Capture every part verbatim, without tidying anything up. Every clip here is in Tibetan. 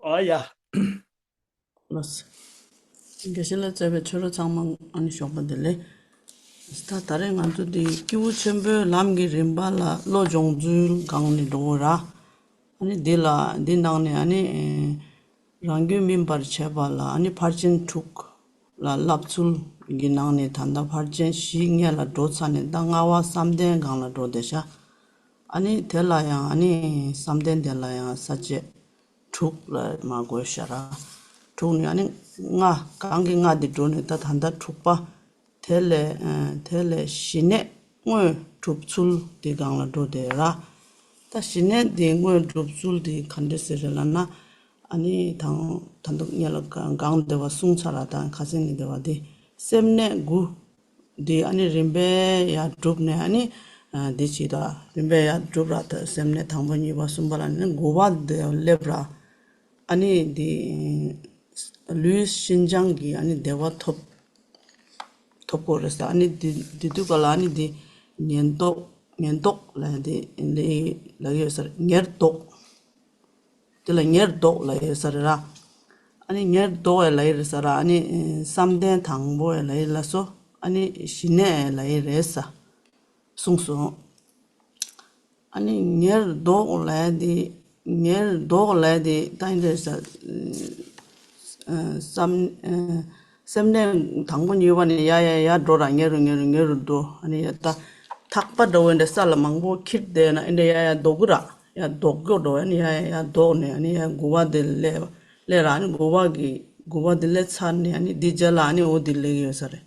ཨ་ཡ། ལགས། དགེ་བཤེས་ལ་བཅར་བའི་ཆོས་གྲོགས་ཚང་མ་ཨ་ནི་ཞོགས་པ་བདེ་ལེགས། ད་ད་རེས་ང་ཚོ་འདི་སྐྱེས་བུ་ཆེན་པོའི་ལམ་གྱི་རིམ་པ་ལ་བློ་སྦྱོང་ཚུལ་སྒང་ནས་འགྲོ་དགོས་ར། ཨ་ནི་འདི་ལ་འདི་ནང་ནས་ཨ་ནི་རང་རྒྱུད་སྨིན་པར་བྱེད་པ་ལ་ཨ་ནི་ཕར་ཕྱིན་དྲུག་ལ་བསླབ་ཚུལ་གྱི་ནང་ནས་ད་ལྟ་ཕར་ཕྱིན་བཞི་སྔོན་ལ་འགྲོ་ཚར་ནས་ད་ལྔ་པ་བསམ་གཏན་སྒང་ལ་འགྲོ་བསྡད་ཤག་ཨ་ནི་དེ་ལ་ཡང་ཨ་ནི་བསམ་གཏན་དེ་ལ་ཡང་ས་བཅད་དྲུག་ལ་མ་དགོས་ཤ་ར། དྲུག་ནི་ཨ་ནི་ལྔ་གང་གི་ལྔ་དེ་འགྲོ་ནས་ད་ད་ལྟ་དྲུག་པ། དེ་ལས་ཨ་དེ་ལས་ཞི་གནས་དངོས་གྲུབ་ཚུལ་དེ་སྒང་ལ་འགྲོ་བསྡད་ར། ད་ཞི་གནས་དེ་དངོས་གྲུབ་ཚུལ་དེ་ག་འདྲ་ཟེར་རེད་ལབ་ན། ཨ་ནི་དང་ད་དུང་སྔོན་ལ་གང་སྒང་བསྡད་པ་གསུངས་ཚར་ར། ད་ཁ་སང་ནས་བསྡད་པ་དེ་སེམས་གནས་དགུ། འདི་ཨ་ནི་རིམ་པས་ཡར་གྲུབ་ནས་ཨ་ནི་ཨ་འདི་ཅིག་ད་རིམ་པས་ཡར་གྲུབ་ར། ད་སེམས་གནས་དང་པོ་གཉིས་པ་གསུམ་པ་ལ་ནི་དགུ་པ་དེ་སླེབས་ར། ཨ་ནི་འདི་ལུས་ཤིན་སྦྱངས་ཀྱི་ཨ་ནི་བདེ་བ་ཐོབ་ཐོབ་དགོས་རེད་ས། ཨ་ནི་འདི་འདི་དུས་ག་ལ་ཨ་ནི་འདི་ཉེན་རྟོག་ཉེན་རྟོག་ལ་འདི་ལ་ཡོད་ས་རེད། ཉེར་བསྡོགས། དེ་ལ་ཉེར་བསྡོགས་ལབ་ཡོད་ས་རེད་ར། ཨ་ནི་ཉེར་བསྡོགས་ཡ་ལབ་ཡོད་རེད་ས་ར། ཨ་ནི་ཨེ་བསམ་གཏན་དང་པོ་ཡ་ལབ་ཡོད་ལ་སོ། ཨ་ནི་ཞི་གནས་ལབ་ཡོད་རེད་ས། གསུངས་སོང་། ཨ་ནི་ཉེར་བསྡོགས་ལབ་ཡ་དེ་ཉེར་བསྡོགས་ལབ་ཡ་དེ་ད་ཡིན་རེད་ས། ཨ་བསམ་ཨ་སེམས་གནས་དང་པོ་གཉིས་པ་ནས་ཡ་ཡ་ཡ་འགྲོ་ར། ཉེ་རུ་ཉེ་རུ་ཉེ་རུ་འགྲོ། ཨ་ནི་ཡ་ད་ཐག་པ་འདྲ་བོ་འདྲ་ས་ལ་མང་པོ་འཁྱེར་བསྡད་ན་ཨེ་འདྲ་ཡ་ཡ་ལྡོག་གི་ར། ཡ་ལྡོག་གི་འགྲོ། ཨ་ནི་ཡ་ཡ་ཡ་ལྡོག་ནས་ཨ་ནི་ཡ་དགུ་པ་དེ་སླེབས་སླེབས་ར། ཨ་ནི་དགུ་པ་གི་དགུ་པ་དེ་སླེབས་ཚར་ནས་ཨ་ནི་འདི་རྗེས་ལ་ཨ་ནི་འོ་དེ་སླེབས་ཀྱི་ཡོད་ས་རེད།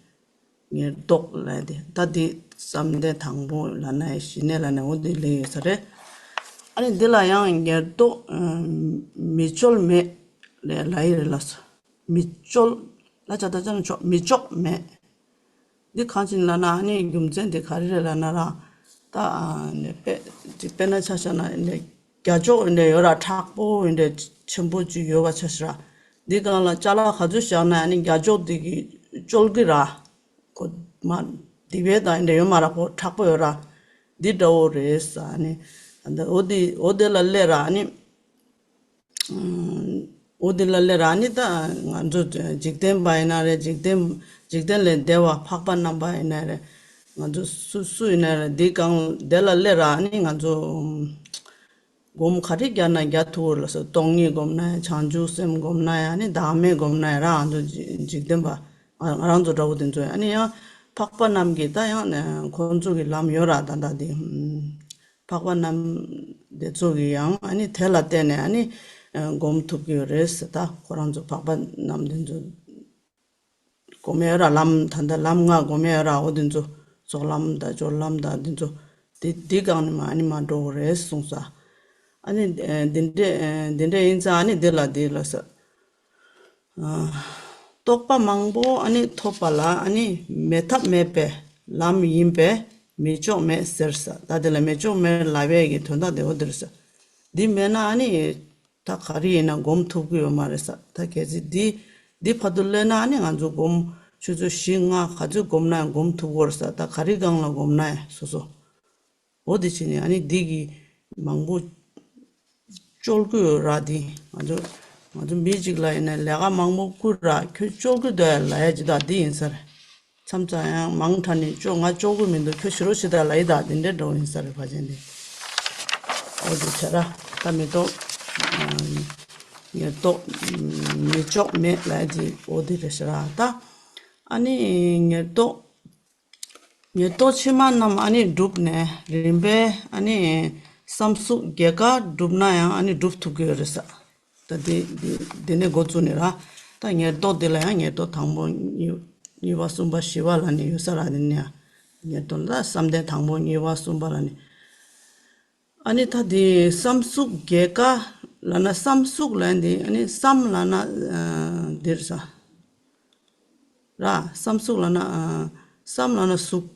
ཉེར་བསྡོགས་ལབ་དེ་ད་འདི་བསམ་གཏན་དང་པོ་ལབ་ན་ཡ་ཞི་གནས་ལབ་ན་འོ་དེ་སླེབས་ཀྱི་ཡོད་ས་རེད། ཨ་ནི་འདི་ལ་ཡང་ཉེར་བསྡོགས་ཨ་མི་བཅོལ་མེད་ལབ་ལབ་ཡི་རེད་ལ་སོ། མི་བཅོལ་ལ་ཅ་ད་ཅ་ན་ཆོག་མི་བཅོག་མེད། འདི་གང་ཅི་ལབ་ན་ཨ་ནི་རྒྱུ་མཚན་དེ་ག་རེ་རེད་ལབ་ན་ར། ད་ཨ་ནི་དཔེ་ཅིག་དཔེར་ན་ཆ་བཞག་ན་ཨ་ནི་རྒྱ་སྐྱོགས་ཨ་ནི་ཡོད་ར། མཁྲེགས་པོ་ཨ་ནི་ཆེན་པོ་ཅིག་ཡོད་པ་ཆ་བཞག་ར། འདི་སྒང་ལ་ཅ་ལག་ག་ཚོད་བཞག་ན་ཨ་ནི་རྒྱ་སྐྱོགས་དེ་གིས་བཅོལ་གི་ར། ཁོ་མ་དེ་བས་ད་ཨ་ནི་ཡོད་མ་ར། ཁོ་མཁྲེགས་པོ་ཡོད་ར། འདི་འདྲ་བོ་རེད་ས། ཨ་ནི་ད་འོ་དེ་འོ་དེ་ལ་སླེབས་ར། ཨ་ནི། འོ་དེ་ལ་སླེབས་ར་ནི་ད་ང་ཚོ་འཇིག་རྟེན་པ་ཡིན་ན་རེད། འཇིག་རྟེན་འཇིག་རྟེན་ལས་འདས་པ་འཕགས་པ་རྣམ་པ་ཡིན་ན་རེད། ང་ཚོ་སུ་སུ་ཡིན་ན་རེད། འདི་གང་དེ་ལ་སླེབས་ར་ནི་ང་ཚོ་སྒོམ་ག་རེ་རྒྱག་ན་རྒྱག་ཐུབ་ལ་སོ། སྟོང་ཉིད་སྒོམ་ན་ཡང་། བྱང་ཆུབ་སེམས་སྒོམ་ན་ཡང་། ནི་བདག་མེད་སྒོམ་ན་ཡང་ར། ང་ཚོ་འཇིག་རྟེན་པ་ང་རང་ཚོ་འདྲ་བོ་དེ་ཚོ་ཡང་ནི་ཡང་འཕགས་པ་རྣམས་ཀྱི་ད་ཡང་ཁོང་ཚོ་གི་ལམ་ཡོད་ར། ད་ད་དེ། འཕགས་པ་རྣམས་དེ་ཚོ་གིས་ཡང་ཨ་ནི་དེ་ལ་བརྟེན་ནས་ཨ་ནི་སྒོམ་ཐུབ་ཀྱི་ཡོད་རེད་ཟེར། ད་ཁོ་རང་ཚོ་འཕགས་པ་རྣམས་དེ་ཚོ་སྒོམ་ཡོད་ར། ལམ་ད་ལྟ་ལམ་ལྔ་སྒོམ་ཡོད་ར། འོ་དེ་ཚོ་ཚོགས་ལམ་དང་སྦྱོར་ལམ་དང་དེ་ཚོ་དེ་དེ་གང་ནས་མ་ཨ་ནི་མ་འགྲོ་གི་རེད་གསུངས་ས། ཨ་ནི་འདི་འདྲ་འདི་འདྲ་ཡིན་ཙང་ཨ་ནི་དེ་ལ་དེ་ལ་ཟེར། རྟོགས་པ་མང་པོ་ཨ་ནི་ཐོབ་པ་ལ་ཨ་ནི་མེད་ཐབས་མེད་པའི་ལམ་ཡིན་པས་མི་ལྕོགས་མེད་ཟེར་ས། ད་དེ་ལ་མི་ལྕོགས་མེད་ལབ་པའི་གི་དོན་དག་དེ་འོ་དེ་རེད་ས། འདི་མེད་ན་ཨ་ནི་ད་ག་རེ་ཡིན་ན་སྒོམ་ཐུབ་ཀྱི་ཡོད་མ་རེད་ས། ད་གལ་སྲིད་འདི་འདི་བར་དུ་སླེབས་ན་ཨ་ནི་ང་ཚོ་སྒོམ་ཆུ་ཚོད་བཞི་ལྔ་ག་ཚོད་སྒོམ་ན་ཡང་སྒོམ་ཐུབ་ཀྱི་ཡོད་རེད་ས། ད་ག་རེ་སྒང་ལ་སྒོམ་ན་ཡང་སོ་སོ། འོ་དེ་བྱས་ནས་ཨ་ནི་འདི་གི་མང་པོ་བཅོལ་དགོས་ར། འདི་ང་ཚོ་ང་ཚོ་མི་གཅིག་ལ་ཡིན་ན་ལས་ཀ་མང་པོ་བསྐུར་ར། ཁྱོད་བཅོལ་དགོས་འདུག་ལབ་ཡ་ཇི་ལྟར་འདི་ཡིན་ས་རེད། མཚམས་མཚམས་ཡང་མང་དྲགས་ནས་བཅོལ་ང་བཅོལ་དགོས་མི་འདུག་ཁྱོད་ཞི་རོགས་བྱེད་དང་ལབ་ཡི་ད་འདི་འདྲའི་འགྲོ་ཡིན་ས་རེད། ཕལ་ཆེར་འདི་འོ་དེ་བྱས་ར། ད་མི་རྟོག་ཉེར་བསྡོགས་མི་ལྕོགས་མེད་ལབ་ཡ་འདི་འོ་དེ་རེད་ཤག་ར། ད་ཨ་ནི་ཉེར་བསྡོགས། ཉེར་བསྡོགས་ཕྱི་མ་རྣམས་ཨ་ནི་བསྒྲུབས་ནས་རིམ་པས་ཨ་ནི་བསམ་གཟུགས་རྒྱལ་དཀའ་བསྒྲུབས་ན་ཡང་ཨ་ནི་བསྒྲུབ་ཐུབ་ཀྱི་ཡོད་རེད་ས། ད་དེ་དེ་དེ་ནས་འགོ་བཙུགས་ནས་ར། ད་ཉེར་བསྡོགས་དེ་ལ་ཡང་ཉེར་བསྡོགས་དང་པོ་གཉིས་གཉིས་པ་གསུམ་པ་བཞི་པ་ལ་ནི་ཡོད་ས་ར། དེ་ནས་ཡང་ཉེར་བསྡོགས་ལ་བསམ་གཏན་དང་པོ་གཉིས་པ་གསུམ་པ་ལ་ནི། ཨ་ནི་ད་དེ་བསམ་གཟུགས་རྒྱལ་དཀའ་ལབ་ན་བསམ་གཟུགས་ལབ་འདི་ཨ་ནི་བསམ་ལབ་ན་ཨ་འདིར་ས། ར་བསམ་གཟུགས་ལབ་ན་ཨ་བསམ་ལབ་ན་གཟུགས་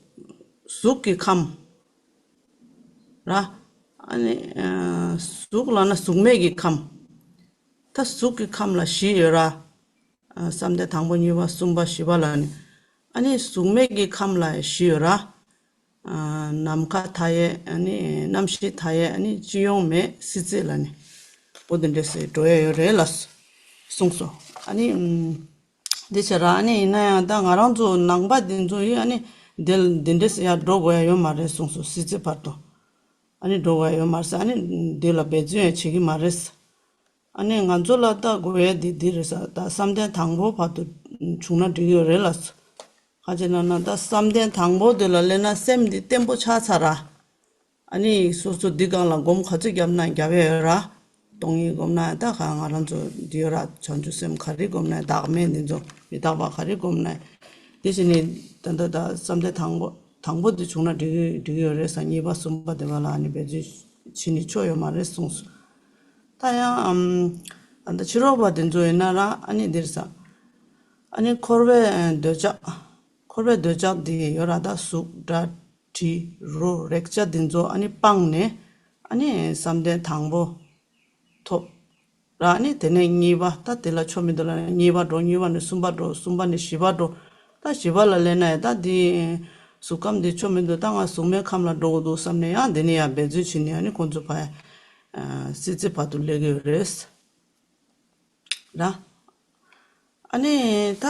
གཟུགས་ཀྱི་ཁམས། ར་ཨ་ནི་ཨ་གཟུགས་ལབ་ན་གཟུགས་མེད་ཀྱི་ཁམས། ད་གཟུགས་ཀྱི་ཁམས་ལ་བཞི་ཡོད་ར། ཨ་བསམ་གཏན་དང་པོ་གཉིས་པ་གསུམ་པ་བཞི་པ་ལ་ནི། ཨ་ནི་གཟུགས་མེད་ཀྱི་ཁམས་ལ་བཞི་ཡོད་ར། ཨ་ནམ་མཁའ་མཐའ་ཡས། ཨ་ནི་རྣམ་ཤེས་མཐའ་ཡས། ཨ་ནི་སྤྱི་ཡོངས་མེད་སྲིད་རྩེ་ལ་ནི། འོ་དེ་འདྲས་སེ་འགྲོ་ཡ་ཡོད་རེད་ལ་གསུངས་སོ། ཨ་ནི་ཨམ། དེ་བྱས་ར་ཨ་ནི་ཡིན་ན་ཡང་ད་ང་རང་ཚོ་ནང་པ་དེ་ཚོ་ཡིས་ཨ་ནི་དེ་དེ་འདྲས་སེ་ཡར་འགྲོ་དགོས་ཡ་ཡོད་མ་རེད་གསུངས་སོ། སྲིད་རྩེ་བར་དུ་ཨ་ནི་འགྲོ་དགོས་ཡ་ཡོད་མ་རེད་ཟེར། ཨ་ནི་དེ་ལ་འབད་བརྩོན་ཡང་བྱེད་ཀྱི་མ་རེད། ཨ་ནི་ང་ཚོ་ལ་ལྟ་དགོས་ཡ་འདི་འདི་རེད་ཟེར། ད་བསམ་གཏན་དང་པོ་བར་དུ་བྱུང་ན་འགྲིག་ཡོད་རེད་ལ། ཁ་ཅིག་ལབ་ན་ད་བསམ་གཏན་དང་པོ་དེ་ལ་སླེབས་ན་སེམས་འདི་བརྟན་པོ་ཆགས་ཚར་ར། ཨ་ནི་སོ་སོ་འདི་སྒང་ལ་སྒོམ་ག་ཚོད་བརྒྱབ་ན་བརྒྱབ་ཡ་ཡོད་ར། སྟོང་ཉིད་སྒོམ་ན་ད་ག་ང་རང་ཚོ་འདི་ཡོད་ར། བྱང་ཆུབ་སེམས་ག་རེ་སྒོམ་ན་བདག་མེད་འདི་ཚོ་མི་རྟག་པ་ག་རེ་སྒོམ་ན། དེ་བཞིན་ནི་ད་ད་ད་བསམ་གཏན་དང་པོ་དང་པོ་འདི་བྱུང་ན་འགྲིག་འགྲིག་ཡོད་རེད་ཟེར། གཉིས་པ་གསུམ་པ་དེ་བ་ལ་ཨ་ནི་འབད་རྩོལ་བྱེད་ནི་ཆོ་ཡོད་མ་རེད་གསུངས་སོ། ད་ཡང་ཨམ། ཨ་ད་ཕྱི་རོལ་པ་དེ་ཚོ་ཡིན་ན་ར་ཨ་ནི་འདིར་ས། ཨ་ནི་འཁོར་བའི་འདོད་ཆགས། འཁོར་བའི་འདོད་ཆགས་འདི་ཡོད་ར། ད་གཟུགས་སྒྲ་དྲི་རོ་རེག་བྱ་འདི་ཚོ་ཨ་ནི་སྤངས་ནས་ཨ་ནི་བསམ་གཏན་དང་པོ་ཐོབ་ར། ཨ་ནི་དེ་ནས་གཉིས་པ་ད་དེ་ལ་ཆོ་མི་འདུག་ལ་གཉིས་པ་འགྲོ། གཉིས་པ་ནས་གསུམ་པ་འགྲོ། གསུམ་པ་ནས་བཞི་པ་འགྲོ། ད་བཞི་པ་ལ་སླེབས་ན་ཡང་ད་འདི་གཟུགས་ཁམས་འདི་ཆོ་མི་འདུག་ད་ང་གཟུགས་མེད་ཁམས་ལ་འགྲོ་དགོས་འདུག་བསམ་ནས་ཡང་དེ་ནས་ཡང་འབད་རྩོལ་བྱེད་ནས་ཨ་ནི་ཁོང་ཚོ་ཕ་ཡ་སྲིད་རྩེ་བར་དུ་སླེབས་ཀྱི་ཡོད་རེད། ར། ཨ་ནི་ད་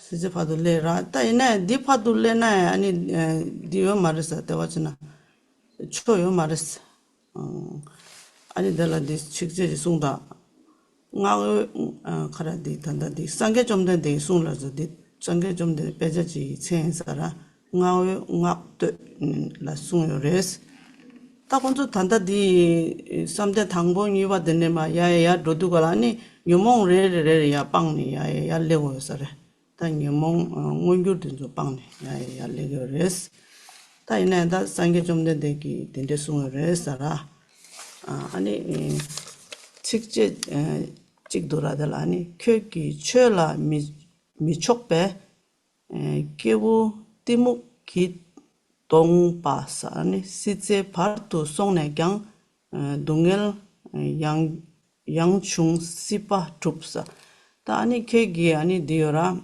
སྲིད་རྩེ་བར་དུ་སླེབས་ར། ད་ཡིན་ན་འདི་བར་དུ་སླེབས་ན་ཡང་ཨ་ནི་འདི་ཡོད་མ་རེད་ཟེར། དེ་བ་ཅི་ན་ཆོ་ཡོད་མ་རེད། ཨ་ནི་དེ་ལ་འདི་ཚིགས་བཅད་ཀྱི་གསུང་དང་། སྔགས་འོད་ཁ་ར་འདི་ད་ལྟ་འདི་སངས་རྒྱས་བཅོམ་ལྡན་འདས་ཀྱི་གསུང་ལ་ཟེར། འདི་སངས་རྒྱས་བཅོམ་ལྡན་དཔེ་ཆ་ཅིག་གི་མཚན་ཡིན་ས་ར། སྔགས་འོད་སྔགས་བསྟོད་ལ་གསུངས་ཡོད་རེད། ད་ཁོང་ཚོ་ད་ལྟ་འདི་བསམ་གཏན་དང་པོ་གཉིས་པ་དེ་ནས་མར་ཡར་ཡར་ཡར་འགྲོ་དུས་ག་ལ་ནི་ཉོན་མོངས་རེ་རེ་རེ་རེ་ཡར་སྤངས་ནས་ཡར་ཡར་ཡར་སླེབས་དགོས་ཡོད་ས་རེད། ད་ཉོན་མོངས་མངོན་གྱུར་དེ་ཚོ་སྤངས་ནས་ཡར་ཡར་ཡར་སླེབས་ཀྱི་ཡོད་རེད། ད་ཡིན་ན་ད་སངས་རྒྱས་བཅོམ་ལྡན་འདས་ཀྱིས་དེ་འདྲས་གསུངས་ཡོད་རེད་ས་ར། ཨ་ནི་ཚིགས་བཅད་གཅིག་འདུག་ར། དེ་ལ་ནི་ཁྱོད་ཀྱིས་ཆོས་ལ་མི་མི་ཕྱོགས་པས། སྐྱེ་བོ་གཏི་མུག་གིས་གདུངས་པ་ས་ནི་སྲིད་རྩེ་བར་དུ་སོང་ནས་ཀྱང་སྡུག་བསྔལ་ཡང་ཡང་བྱུང་སྲིད་པ་གྲུབ་ས། ད་ཨ་ནི་ཁྱེད་ཀྱིས་ཨ་ནི་འདི་ཡོད་ར།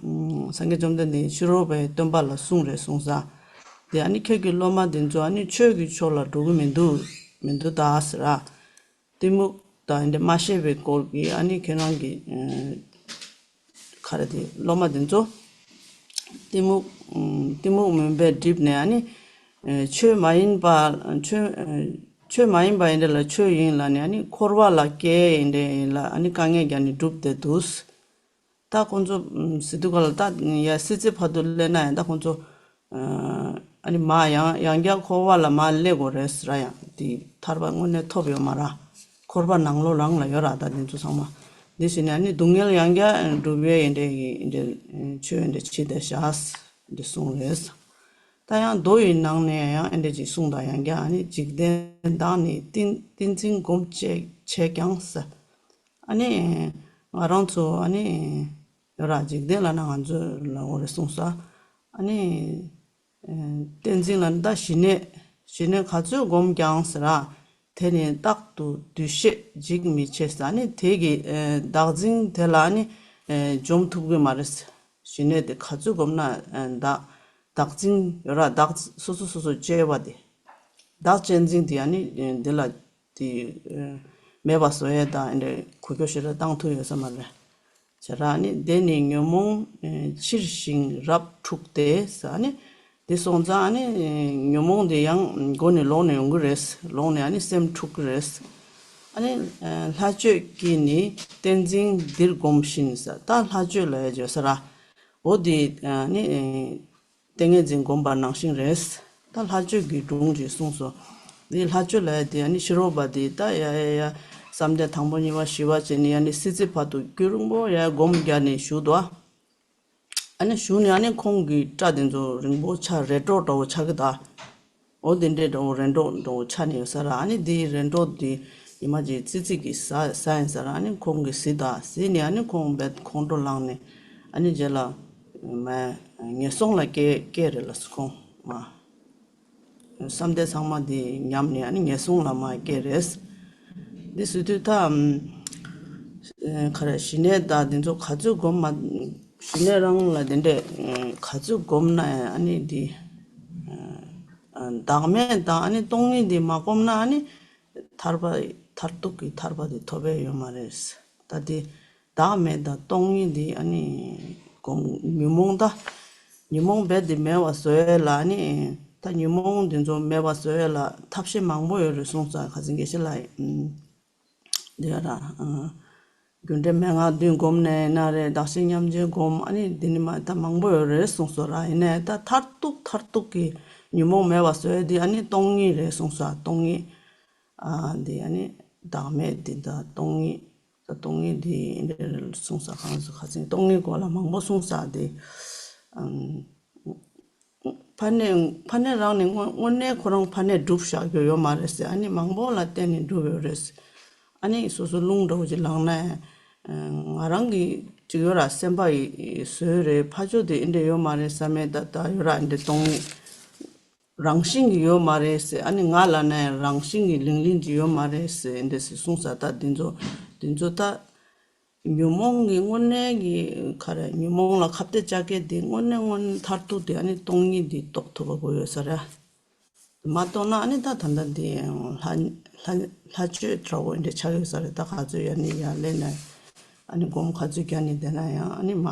སངས་རྒྱས་བཅོམ་ལྡན་འདས་ཕྱི་རོལ་པའི་སྟོན་པ་ལ་གསུངས་རེད་གསུངས་ས། དེ་ཨ་ནི་ཁྱེད་ཀྱི་སློབ་མ་འདི་ཚོ་ཨ་ནི་ཆོས་ཀྱི་ཕྱོགས་ལ་འགྲོ་གི་མི་འདུག་མི་འདུག་ད་ཟེར་ར། གཏི་མུག་དང་འདི་མ་ཤེས་པའི་སྐོར་གྱི་ཨ་ནི་ཁྱེད་རང་གི་ག་རེ་དེ་སློབ་མ་དེ་ཚོ་གཏི་མུག་གཏི་མུག་མུན་པས་བསྒྲིབས་ནས་ཨ་ནི་ཆོས་མ་ཡིན་པ་ཆོས་ཆོས་མ་ཡིན་པ་ཡིན་འདྲ་ལ་ཆོས་ཡིན་ལ་ནི་ཨ་ནི་འཁོར་བ་ལ་སྐྱེ་ཡིན་འདྲ་ཡིན་ལ་ཨ་ནི་དཀའ་ངལ་རྒྱག་ནས་བསྒྲུབས་ཏེ་འདུག་ད་ཁོང་ཚོ་ཟེར་དུས་ག་ལ་ད་ཡ་སྲིད་རྩེ་བར་དུ་སླེབས་ན་ཡང་ད་ཁོང་ཚོ་ཨ་ནི་མ་ཡང་ཡང་བསྐྱར་འཁོར་བ་ལ་མ་སླེབས་དགོས་རེད་ཟེར་ར། ཡང་དེ་ཐར་པ་དངོས་གནས་ཐོབ་ཡོད་མ་ར། འཁོར་བ་ནང་ལོགས་རང་ལ་ཡོད་ར། ད་དེ་ཚོ་ཚང་མ་འདི་བྱས་ནས་ཨ་ནི་སྡུག་བསྔལ་ཡང་བསྐྱར་སྒྲུབ་ཡས་ཡིན་འདྲ་ཡིན་འདྲ་ཆོས་ཡིན་འདྲ་བྱེད་བསྡད་བཞག་འདི་གསུངས་རེད། ད་ཡང་མདོ་ཡི་ནང་ནས་ཡང་ཨེ་འདྲ་ཅིག་གསུངས་དང་། ཡང་བསྐྱར་ཨ་ནི་འཇིག་རྟེན་བདག་ནི་ཏིང་ཏིང་འཛིན་སྒོམ་བྱེད་བྱེད་ཀྱང་ཟེར། ཨ་ནི་ང་རང་ཚོ་ཨ་ནི་ཡོད་ར། འཇིག་རྟེན་ལབ་ན་ང་ཚོ་ལ་འོ་རེ་གསུངས་ས། ཨ་ནི་ཏིང་འཛིན་ལབ་ན་ད་ཞི་གནས། ཞི་གནས་ག་ཚོད་སྒོམ་ཀྱང་ཟེར་ར། དེ་ནི་རྟག་ཏུ་འདུ་ཤེས་འཇིག་མི་བྱེད་ཟེར། ཨ་ནི་དེ་གི་བདག་འཛིན་དེ་ལ་ཨ་ནི་འཇོམས་ཐུབ་ཀྱི་མ་རེད། ཞི་གནས་དེ་ག་ཚོད་སྒོམ་ན་བདག་བདག་འཛིན་ཡོད་ར། བདག་སོ་སོ་སོ་སོ་གཅེས་པ་དེ། བདག་གཅེས་འཛིན་དེ་ཨ་ནི་འདི་ལ་དེ་མེད་པ་བཟོ་ཡས་དང་འདྲ་གོ་རྒྱུ་ཞེ་དྲག་བཏང་ཐུབ་ཡོད་ས་མ་རེད། བྱས་ར་ནི་དེ་ནི་ཉོན་མོངས་ཕྱིར་ཞིང་རབ་འཁྲུགས་ཏེ་ཟེར། ཨ་ནི་དེ་སོང་ཙང་ཨ་ནི་ཉོན་མོངས་དེ་ཡང་མགོ་ནས་ལོག་ནས་ཡོང་གི་རེད། ལོག་ནས་ཨ་ནི་སེམས་འཁྲུག་གི་རེད། ཨ་ནི་ལྷ་ཆོས་ཀྱིས་ནི་ཏིང་འཛིན་འདིར་སྒོམ་བཞིན་ཟེར། ད་ལྷ་ཆོས་ལ་ཡ་བརྗོད་ས་ར། འོ་དེ་ནི་ཏིང་ངེ་འཛིན་སྒོམ་པ་ནང་བཞིན་རེད། ད་ལྷ་ཆོས་ཀྱི་སྒྲུང་ཅིག་གསུངས་སོ། འདི་ལྷ་ཆོས་ལ་ཡ་དེ་ཡ་ནི་ཕྱི་རོལ་པ་དེ་ད་ཡ་ཡ་ཡ་བསམ་གཏན་དང་པོ་གཉིས་པ་བཞི་པ་བྱས་ནས་ཡ་ནི་སྲིད་རྩེ་བར་དུ་རྒྱུན་རིང་པོ་ཡ་སྒོམ་རྒྱག་ནས་བཞུགས་འདུག་ཨ་ནི་བཞུགས་ནས་ཨ་ནི་ཁོང་གི་སྐྲ་དེ་ཚོ་རིང་པོ་ཆགས། རེ་སྒྲོག་འདྲ་བོ་ཆགས་ཀྱི་འདུག་འོ་དེ་འདྲའི་འདྲ་བོ་རེ་སྒྲོག་འདྲ་བོ་ཆགས་ནས་ཡོད་ས་ར། ཨ་ནི་དེའི་རེ་སྒྲོག་དེ་ཉི་མ་གཅིག་ཙི་ཙི་གིས་ཟ་ཟ་ཡིན་ས་ར། ཨ་ནི་ཁོང་གིས་གཟིགས་དང་། གཟིགས་ནས་ཨ་ནི་ཁོང་རྦད་ཁོང་ཁྲོ་ལངས་ནས་ཨ་ནི་རྗེས་ལ་མ་ངན་སོང་ལ་སྐྱེ་སྐྱེ་རེད་ལ་ཁོང་མ། བསམ་གཏན་ཚང་མ་དེ་ཉམས་ནས་ཨ་ནི་ངན་སོང་ལ་མ་སྐྱེ་རེད། འདི་ཟེར་དུས་ད་ཨམ། ཨེ་ག་རེ་ཞི་གནས་དང་དེ་ཚོ་ག་ཚོད་སྒོམ་མ། ཞི་གནས་རང་ལ་དེ་འདྲས་ཨེ་ག་ཚོད་སྒོམ་ན་ཨ་ནི་འདི་ཨ་བདག་མེད་དང་ཨ་ནི་སྟོང་ཉིད་འདི་མ་སྒོམ་ན་ཨ་ནི་ཐར་པ་ མཐར་ཐུག་གི་ཐར་པ་དེ་ཐོབ་པ་ཡོད་མ་རེད། ད་དེ་བདག་མེད་དང་སྟོང་ཉིད་དེ་ཨ་ནི་སྒོམ། ཉོན་མོངས་ད་ཉོན་མོངས་རྦད་དེ་མེད་པ་བཟོ་ཡས་ལ་ཨ་ནི། ད་ཉོན་མོངས་དེ་ཚོ་མེད་པ་བཟོ་ཡས་ལ་ཐབས་ཤེས་མང་པོ་ཡོད་རེད་གསུངས་ས། ཁ་སང་དགེ་བཤེས་ལགས་ཀྱིས་འདི་ཡ་ར། རྒྱུ་འབྲས་མན་ངག་བདུན་བསྒོམས་ནས་ཡིན་ན་རེད། བདག་གཞན་མཉམ་བརྗེ་སྒོམ། ཨ་ནི་འདི་ནི་མ་ད་མང་པོ་ཡོད་རེད་གསུངས་སོ་ར། ཡིན་ནའི་ད་མཐར་ཐུག་མཐར་ཐུག་གི་ཉོན་མོངས་མེད་པ་བཟོ་ཡས་འདི་ཨ་ནི་སྟོང་ཉིད་རེད་གསུངས་སོ། སྟོང་ཉིད། ཨ་འདི་ཨ་ནི་བདག་མེད་འདི་ད་སྟོང་ཉིད། ད་སྟོང་ཉིད་འདི་འདི་གསུངས་ས། གང་ཟེར་ཁ་སང་སྟོང་ཉིད་སྐོར་ལ་མང་པོ་གསུངས་ས་འདི། ཨམ། ཕ་ནས་ཕ་ནས་རང་ནས་དངོས་དངོས་གནས་ཁོ་རང་ཕ་ནས་སྒྲུབ་བཞག་རྒྱུ་ཡོད་མ་རེད་ཟེར། ཨ་ནི་མང་པོ་ལ་བརྟེན་ནས་སྒྲུབ་ཡོད་རེད། ཨ་ནི་སོ་སོ་རླུང་འདྲ་བོ་ཅིག་ལངས་ནས། ང་རང་གི་ཅིག་ཡོད་ར། སེམས་པ་ཡི་བཟོས་རེད། ཕ་ཆོས་དེ་འདྲ་ཡོད་མ་རེད་བསམ་མེད། ད་ད་ཡོད་ར་འདི་སྟོང་ཉིད་རང་བཞིན་གྱི་ཡོད་མ་རེད་ཟེར། ཨ་ནི་ང་ལ་ནས་རང་བཞིན་གྱི་ལིང་ལིང་ཅིག་ཡོད་མ་རེད་ཟེར་འདི་ཟེར་གསུངས་ས། ད་འདི་ཚོ་འདི་ཚོ་ད། ཉོན་མོངས་ཀྱི་དངོས་གནས་ཀྱི་ག་རེ། ཉོན་མོངས་ལ་ཁ་གཏད་བཅག་མཁན་དེ་དངོས་གནས་དངོས་གནས་མཐར་ཐུག་དེ་ཨ་ནི་སྟོང་ཉིད་འདི་རྟོགས་ཐུབ་པ་དགོས་ཡོད་ས་རེད། མ་རྟོགས་ན་ཨ་ནི་ད་ད་ལྟ་འདི་ལྷ་ལྷ་ལྷ་ཆོས་འདྲ་བོ་འདྲ་ཆགས་ཡོད་ས་རེད། ད་ག་ཚོད་ཡ་ནི་ཡ་ལས་ན་ཨ་ནི་སྒོམ་ག་ཚོད་རྒྱག་ནི་དེ་ན་ཡང་ཨ་ནི་མ་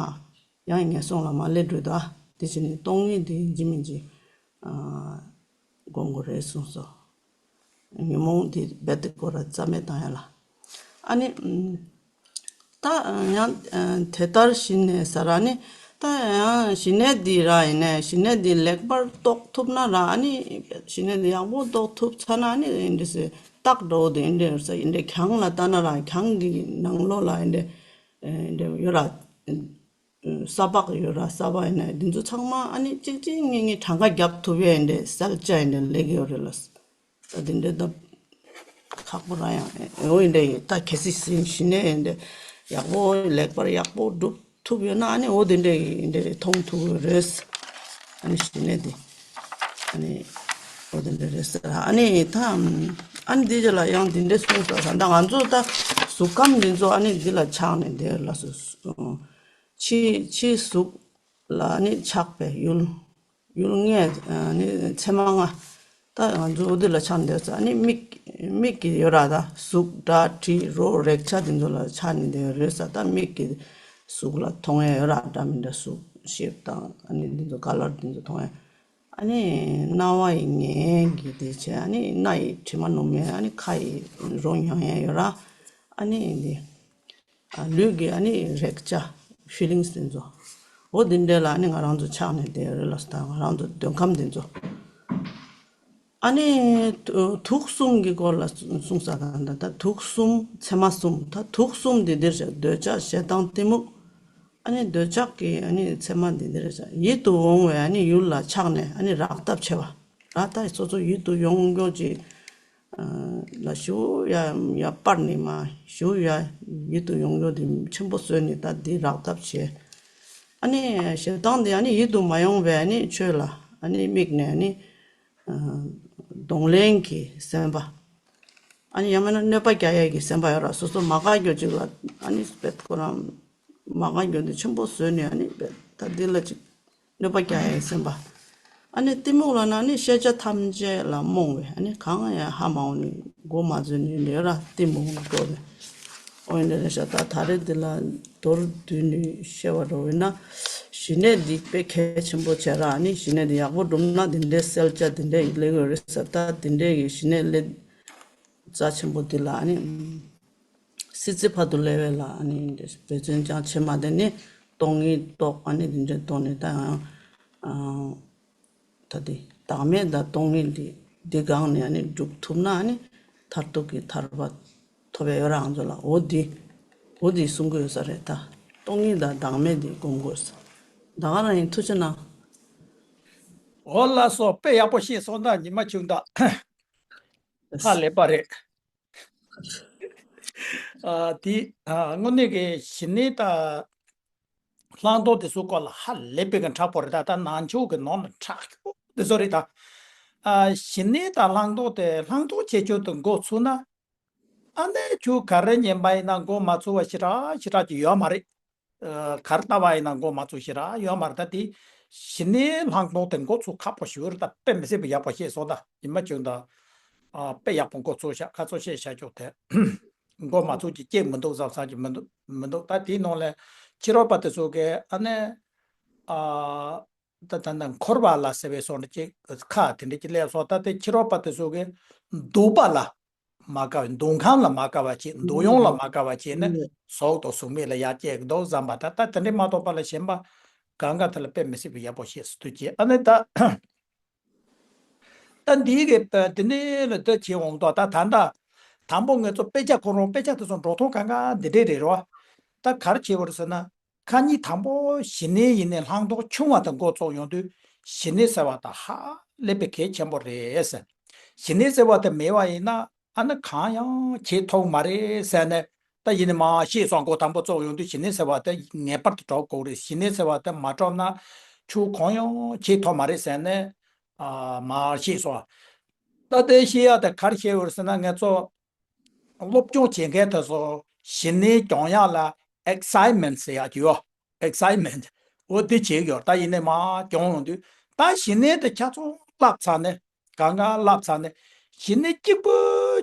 ཡང་ངན་སོང་ལ་མ་སླེབས་འགྲོ། ད་དེ་བྱས་ནས་སྟོང་ཉིད་འདི་ཡིན་གཅིག་མིན་གཅིག་སྒོམ་དགོས་རེད་གསུངས་སོ། ཉོན་མོངས་དེ་རྦད་དེ་ཁོ་ར་རྩ་མེད་བཏང་ཡ་ལ། ཨ་ནི། ད་ཡང་དེ་ལྟར་ཞི་གནས་ཟེར་ར་ནི། ད་ཡང་ཞི་གནས་འདི་ར་ཡིན་ནས་ཞི་གནས་འདི་ལེགས་པར་རྟོགས་ཐུབ་ན་ར། ཨ་ནི་ཞི་གནས་འདི་ཡག་པོ་རྟོགས་ཐུབ་ཚར་ན་ཨ་ནི་འདི་སེ་རྟགས་འདྲ་བོ་དེ་འདྲ་ཡོད་ས་ཡིན་འདྲ། གྱང་ལ་ལྟ་ན་ར་གྱང་གི་ནང་ལོགས་ལ་འདི་འདྲ་ཡོད་ར། ས་ཕག་ཡོད་ར། ས་ཕག་ཡིན་ན་འདི་ཚོ་ཚང་མ་ཨ་ནི་གཅིག་གཅིག་གཉིས་གཉིས་གྲངས་ཀ་རྒྱབ་ཐུབ་ཡས་འདྲ་སེལ་བྱ་ཡས་འདྲ་ལེགས་ཡོད་རེད་ལ། ད་འདི་འདྲ་ད་ཁག་པོ་ར་ཡང་འོ་ཡིན་འདྲ་ཡིན། ད་གལ་སྲིད་ཞི་གནས་ཡིན་འདྲ་ཡག་པོ་ལེགས་པར་ཡག་པོ་སྒྲུབ་ཐུབ་ཡོད་ན་ཨ་ནི་འོ་འདི་འདྲ་ཡིན་འདྲ་མཐོང་ཐུབ་ཡོད་རེད། ཨ་ནི་ཞི་གནས་འདི་ཨ་ནི་འོ་འདི་འདྲ་རེད་ཟེར། ཨ་ནི་ད་ཨ་ནི་འདི་ལ་ཡང་འདི་འདྲ་གསུངས་སོང་། ད་ང་ཚོ་ད་གཟུགས་ཁམས་འདི་ཚོ་ཨ་ནི་འདི་ལ་ཆགས་ནས་བསྡད་ལ་སོ། ཕྱི་ཕྱི་གཟུགས་ལ་ནི་ཆགས་པའི་ཡུལ། ཡུལ་ལྔ་ནི་མཚན་མ་ལྔ། ད་ང་ཚོ་འོ་དེ་ལ་ཆགས་འདོད་ས་ནི་མིག་མིག་གི་ཡོད་ར། ད་གཟུགས་སྒྲ་དྲི་རོ་རེག་བྱ་དེ་ཚོ་ལ་ཆགས་ནས་འདོད་རེད་ས། ད་མིག་གི་གཟུགས་ལ་མཐོང་ཡ་ཡོད་ར། འདྲ་མི་འདྲ་གཟུགས་ཤེབ་དང་ཨ་ནི་འདི་ཚོ་ཀ་ལར་འདི་ཚོ་མཐོང་ཡ། ཨ་ནི་རྣ་བ་ཡི་ཉན་གི་དེ་བྱས། ཨ་ནི་སྣ་ཡི་དྲི་མ་ནུབ་མཁན། ཨ་ནི་ཁ་ཡི་རོ་མྱང་ཡ་ཡོད་ར། ཨ་ནི་འདི། ལུས་ཀྱི་ཨ་ནི་རེག་བྱ་ཕི་ལིང་སི་དེ་ཚོ། འོ་འདི་འདྲ་ལ་ཨ་ནི་ང་རང་ཚོ་ཆགས་ནས་བསྡད་རེད་ལ་སོ། ད་ང་རང་ཚོ་འདོད་ཁམས་དེ་ཚོ། ཨ་ནི་དུ་དུག་གསུམ་གྱི་སྐོར་ལ་གསུངས་ས་དང་། ད་ད་དུག་གསུམ་མཚན་མ་གསུམ། ད་དུག་གསུམ་འདི་འདིར་བྱ། འདོད་ཆགས་ཞེ་སྡང་གཏི་མུག་ཨ་ནི་འདོད་ཆགས་ཀྱི་ཨ་ནི་མཚན་མ་འདི་འདིར་བྱ། ཡིད་དུ་འོང་བའི་ཨ་ནི་ཡུལ་ལ་ཆགས་ནས་ཨ་ནི་རག་ཐབས་བྱེད་པ་ར། ད་སོ་སོ་ཡིད་དུ་ཡོང་ཡོང་ཅིག་ལ་ཞུ་ཡ་ཡ་པར་ནི་མ་ཞུ་ཡ་ཡིད་དུ་ཡོང་ཡོད་དེ་ཆེན་པོ་བཟོས་ནས་ད་འདི་རག་ཐབས་བྱས། ཨ་ནི་ཞེ་སྡང་དེ་ཨ་ནི་ཡིད་དུ་མ་ཡོང་བའི་ཨ་ནི་ཆོས་ལ་ཨ་ནི་དམིགས་ནས་ཨ་ནི་གདོང་ལེན་གྱི་སེམས་པ། ཨ་ནི་ཡང་མིན་ན་གནོད་པ་རྒྱག་ཡ་གི་སེམས་པ་ཡོད་ར། སོ་སོ་མ་དགའ་རྒྱུ་ཅིག་ལ་ཨ་ནི་སྤེད་ཁོ་རང་མ་དགའ་རྒྱུ་དེ་ཆེན་པོ་བཟོས་ནས་ཨ་ནི་སྤེད་ད་འདི་ལ་ཅིག་གནོད་པ་རྒྱག་ཡའི་སེམས་པ། ཨ་ནི་གཏི་མུག་ལབ་ན་ནི་ཤེས་བྱ་ཐམས་ཅད་ལ་རྨོངས་པའི་ཨ་ནི་གང་ཡང་ཧ་མ་གོ་ནས་མགོ་མ་འཛུལ་ནས་ཡོད་ར། གཏི་མུག་ལ་འགྲོ་ནས། འོ་ཡིན་ནའི་ཤ་ད་ད་རེས་འདི་ལ་མདོར་བསྡུས་ནས་བཤད་པ་འདྲ་བོ་ཡིན་ན། ཞི་གནས་འདི་དཔེ་གལ་ཆེན་པོ་བྱས་ར། ཨ་ནི་ཞི་གནས་འདི་ཡག་པོ་སྒྲུབ་ན་འདི་འདྲའི་གསལ་ཆ་འདི་འདྲའི་སླེབས་ཡོད་རེད་ཟེར། ད་འདི་འདྲའི་གི་ཞི་གནས་སླེབས་རྩ་ཆེན་པོ་འདི་ལ་ཨ་ནི། སྲིད་རྩེ་བར་དུ་སླེབས་པ་ལ་ཨ་ནི་འབད་བརྩོན་ཅང་བྱེད་མ་དེ་ནི་སྟོང་ཉིད་རྟོགས། ཨ་ནི་འདི་འདྲའི་ཐོག་ནས་ད་ཡང་ཨ་ད་དེ་བདག་མེད་དང་སྟོང་ཉིད་འདི་འདི་སྒང་ནས་ཨ་ནི་སྒྲུབ་ཐུབ་ན་ཨ་ནི་མཐར་ཐུག་གི་ཐར་པ་ཐོབ་ཡ་ཡོད་རང་ཚོ་ལ། འོ་འདི་འོ་འདི་གསུང་གི་ཡོད་ས་རེད། ད་སྟོང་ཉིད་དང་བདག་མེད་འདི་སྒོམ་དགོས་ས། ད་ག་རང་ཡིན། ཐུགས་རྗེ་གནང་། འོ་ལགས་སོ། དཔེ་ཡག་པོ་བཤད་སོང་། ད་ཉི་མ་ཆུང་ད་ཧ་ལས་པ་རེད། ཨ་དེ་ཨ་དངོས་གནས་ཀྱི་ཞི་གནས་དང་བླང་དོར་དེ་ཚོའི་སྐོར་ལ་ཧ་ལས་པའི་གི་མཁྲེགས་པོ་རེད། ད་ད་ནང་ཆོས་ཀྱི་ནང་ལ་མཁྲེགས་པོ་དེ་ཚོ་རེད། ད་ཨ་ཞི་གནས་དང་བླང་དོར་དེ་བླང་དོར་བྱེད་ཆོག་ཏུ་འགོ་ཚུགས་ན། ཨ་ནི་ཁྱོད་ག་རེ་ཉན་པ་ཡིན་ན་འགོ་མ་ཚུགས་པ་ཞེ་དྲག་ཞེ་དྲག་ཅིག་ཡོད་མ་རེད། ཨ་གར་ལྟ་བ་ཡིན་ན་མགོ་མ་ཚུགས་ཞེ་དྲག་ཡོད་མ་རེད། ད་དེ་ཞི་གནས་བླང་དོར་དེ་མགོ་ཚུགས་ཁག་པོ་ཞིག་རེད། ད་དཔེ་མི་སྲིད་པ་ཡག་པོ་བཤད་སོང་། ད་ཉི་མ་ཆུང་ད། ཨ་དཔེ་ཡག་པོ་འགོ་ཚུགས་ཤག་ཁ་ཚོ་བཤད་བྱ་ཆོག་དེ། འགོ་མ་ཚུགས་ཀྱི་སྐྱེ་མི་འདུག་བསམ་བསམ་གྱི་མི་འདུག་མི་འདུག་ད་དེའི་ནང་ལ་ཕྱི་རོལ་པ་དེ་ཚོ་གི་ཨ་ནི་ཨ་ད་ད་ད་འཁོར་བ་ལ་ཟེར་བའི་སོགས་ནི་ཅིག་ཁ་དེ་འདྲ་ཅིག་སླེབས་སོང་། ད་དེ་ཕྱི་རོལ་པ་དེ་ཚོ་གི་འདུག་པ་ལ་མ་དགའ་བའི་འདུག་ཁམས་ལ་མ་དགའ་བ་བྱས། འདུག་ཡོང་ལ་མ་དགའ་བ་བྱས་ནས་ཟོག་དང་གཟུགས་མེད་ལ་ཡར་སྐྱེ་གི་འདུག་བསམ་པ། ད་ད་དེ་འདྲ་མ་གཏོགས་པ་ལ་གཞན་པ་གང་ག་དེ་ལ་དཔེ་མི་སྲིད་པའི་ཡག་པོ་ཤེས་སུ་ཐུག་ཀྱི། ཨ་ནི་ད། ད་འདིའི་གི་དེ་ནས་ལ་ད་བྱེད་འོང་དོ། ད་ད་ད་དང་པོ་ངེད་ཚོ་དཔེ་ཆ་ཁོ་རང་དཔེ་ཆ་དེ་ཚོ་འགྲོ་སྟངས་གང་ག་འདི་འདྲས་རེད་རོ། ད་ག་རེ་བྱེད་པ་རེད་ཟེར་ན། ཁ་ཉིན་དང་པོ་ཞི་གནས་ཡིན་ནའི་ལྷག་མཐོང་ཆུང་བ་དང་འགོ་བཙུགས་ཡོང་དུས་ཞི་གནས་ཟེར་བ་ད་ཧ་ལས་པའི་གལ་ཆེན་པོ་རེད་ཟེར། ཞི་གནས་ཟེར་བ་དེ་མེད་པ་ཡིན་ན་ཨ་ནི་གང་ཡང་བྱེད་ཐུབ་མ་རེད་ཟེར་ནས། ད་ཡིན་ནའི་མ་ཤེས་སོང་། འགོ་དང་པོ་བཙུགས་ཡོང་དུས་ཞི་གནས་ཟེར་བ་དེ་ངེས་པར་དུ་གྲུབ་དགོས་རེད། ཞི་གནས་ཟེར་བ་དེ་མ་གྲུབ་ན་ཆོས་གང་ཡང་བྱེད་ཐུབ་མ་རེད་ཟེར་ནས། ཨ་མ་ཤེས་སོང་། ད་དེ་ཤེས་ཡ་དེ་ག་རེ་ཤེས་ཡོད་ཟེར་ན། ངེད་ཚོ་སློབ་སྦྱོང་བྱེད་མཁན་དེ་ཚོ་ཞི་གནས་སྦྱོང་ཡ་ལ་ཨེག་སའི་མེན་ཊི་ཟེར་ཡ་ཅིག་ཡོད། ཨེག་སའི་མེན་ཊི་འོ་དེ་བྱེད་ཀྱི་ཡོད། ད་ཡིན་ནའི་མ་སྦྱོང་ཡོང་དུས་ད་ཞི་གནས་དེ་ཆ་ཚང་བསླབ་ཚར་ནས། གང་ག་བསླབ་ཚར་ནས་ཞི་གནས་གཅིག་པུ་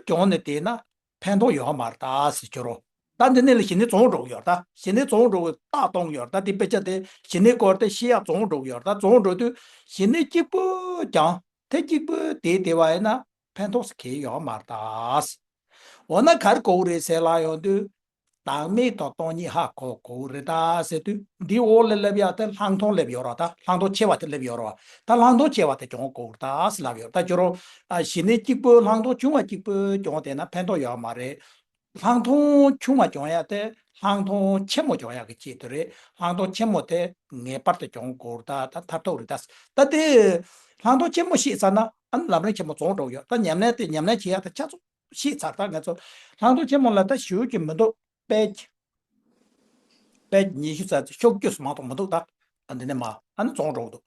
སྦྱོང་ནས་བསྡད་ན་ཕན་ཐོགས་ཡོད་མ་རེད་ད་ཟེར་གྱི་རོ། ད་འདི་ནས་ལ་ཞི་གནས་བྱུང་འགྲོ་གི་ཡོད་རེད། ད་ཞི་གནས་བྱུང་འགྲོ་གི་རྟགས་མཐོང་གི་ཡོད་རེད། ད་འདི་དཔེ་ཆ་དེ་ཞི་གནས་སྐོར་དེ་ཤེས་ཡ་བྱུང་འགྲོ་གི་ཡོད་རེད། ད་བྱུང་འགྲོ་དུས་ཞི་གནས་གཅིག་པུ་སྦྱང་དེ་གཅིག་པུ་དེ་བསྡད་པ་ཡིན་ན་ཕན་ཐོགས་སུ་གལ་ཡོད་མ་རེད་ད། འོ་ན་ག་རེ་དགོས་རེད་ཟེར་ལ་ཡོང་དུས། བདག་མེད་དང་སྟོང་ཉིད་ཧ་གོ་དགོས་རེད་ད་ཟེར་དུས། འདི་འོག་ལ་སླེབས་ཡ་དེ་ལྷག་མཐོང་སླེབས་ཡོད་རེད། ད་ལྷག་མཐོང་ཆེ་བ་དེ་སླེབས་ཡོད་རེད། ད་ལྷག་མཐོང་ཆེ་བ་དེ་སྦྱོང་དགོས་རེད་ད་ཟེར་ལབ་ཡོད། ད་ཁྱོད་རང་ཨ་ཞི་གནས་གཅིག་པུ་ལྷག་མཐོང་ཆུང་བ་གཅིག་པུ་སྦྱོང་བསྡད་ན་ཕན་ཐོགས་ཡོད་མ་རེད། ལྷག་མཐོང་ཆུང་བ་སྦྱོང་ཡ་དེ་ལྷག་མཐོང་ཆེན་མོ་སྦྱོང་ཡ་གི་ཆེད་དུ་རེད། ལྷག་མཐོང་ཆེན་མོ་དེ་ངེས་པར་དུ་སྦྱོང་དགོས་རེད། ད་ད་མཐར་ཐུག་རེད་ད། ད་དེ་ལྷག་མཐོང་ཆེན་མོ་ཤེས་ཚར་ན་ཨ་ནི་ལམ་རིམ་ཆེན་མོ་སྦྱོང་འགྲོ་གི་ཡོད། ད་ཉམས་ལེན་དེ་ཉམས་ལེན་བྱེད་ཡ་དེ་ཆ་ཚང་ཤེས་ཚར། ད་ང་ཚོ་ལྷག་མཐོང་ཆེན་མོ་ལ་ད་ཞུ་གི་མི་འདུག་དཔེ་དཔེ་ཉི་ཤུ་ཙམ་ཤོག་རྒྱུས་མ་གཏོགས་མི་འདུག་ད་ཨ་འདི་ནས་མ་ཨ་ནི་རྫོང་འགྲོ་གི་འདུག་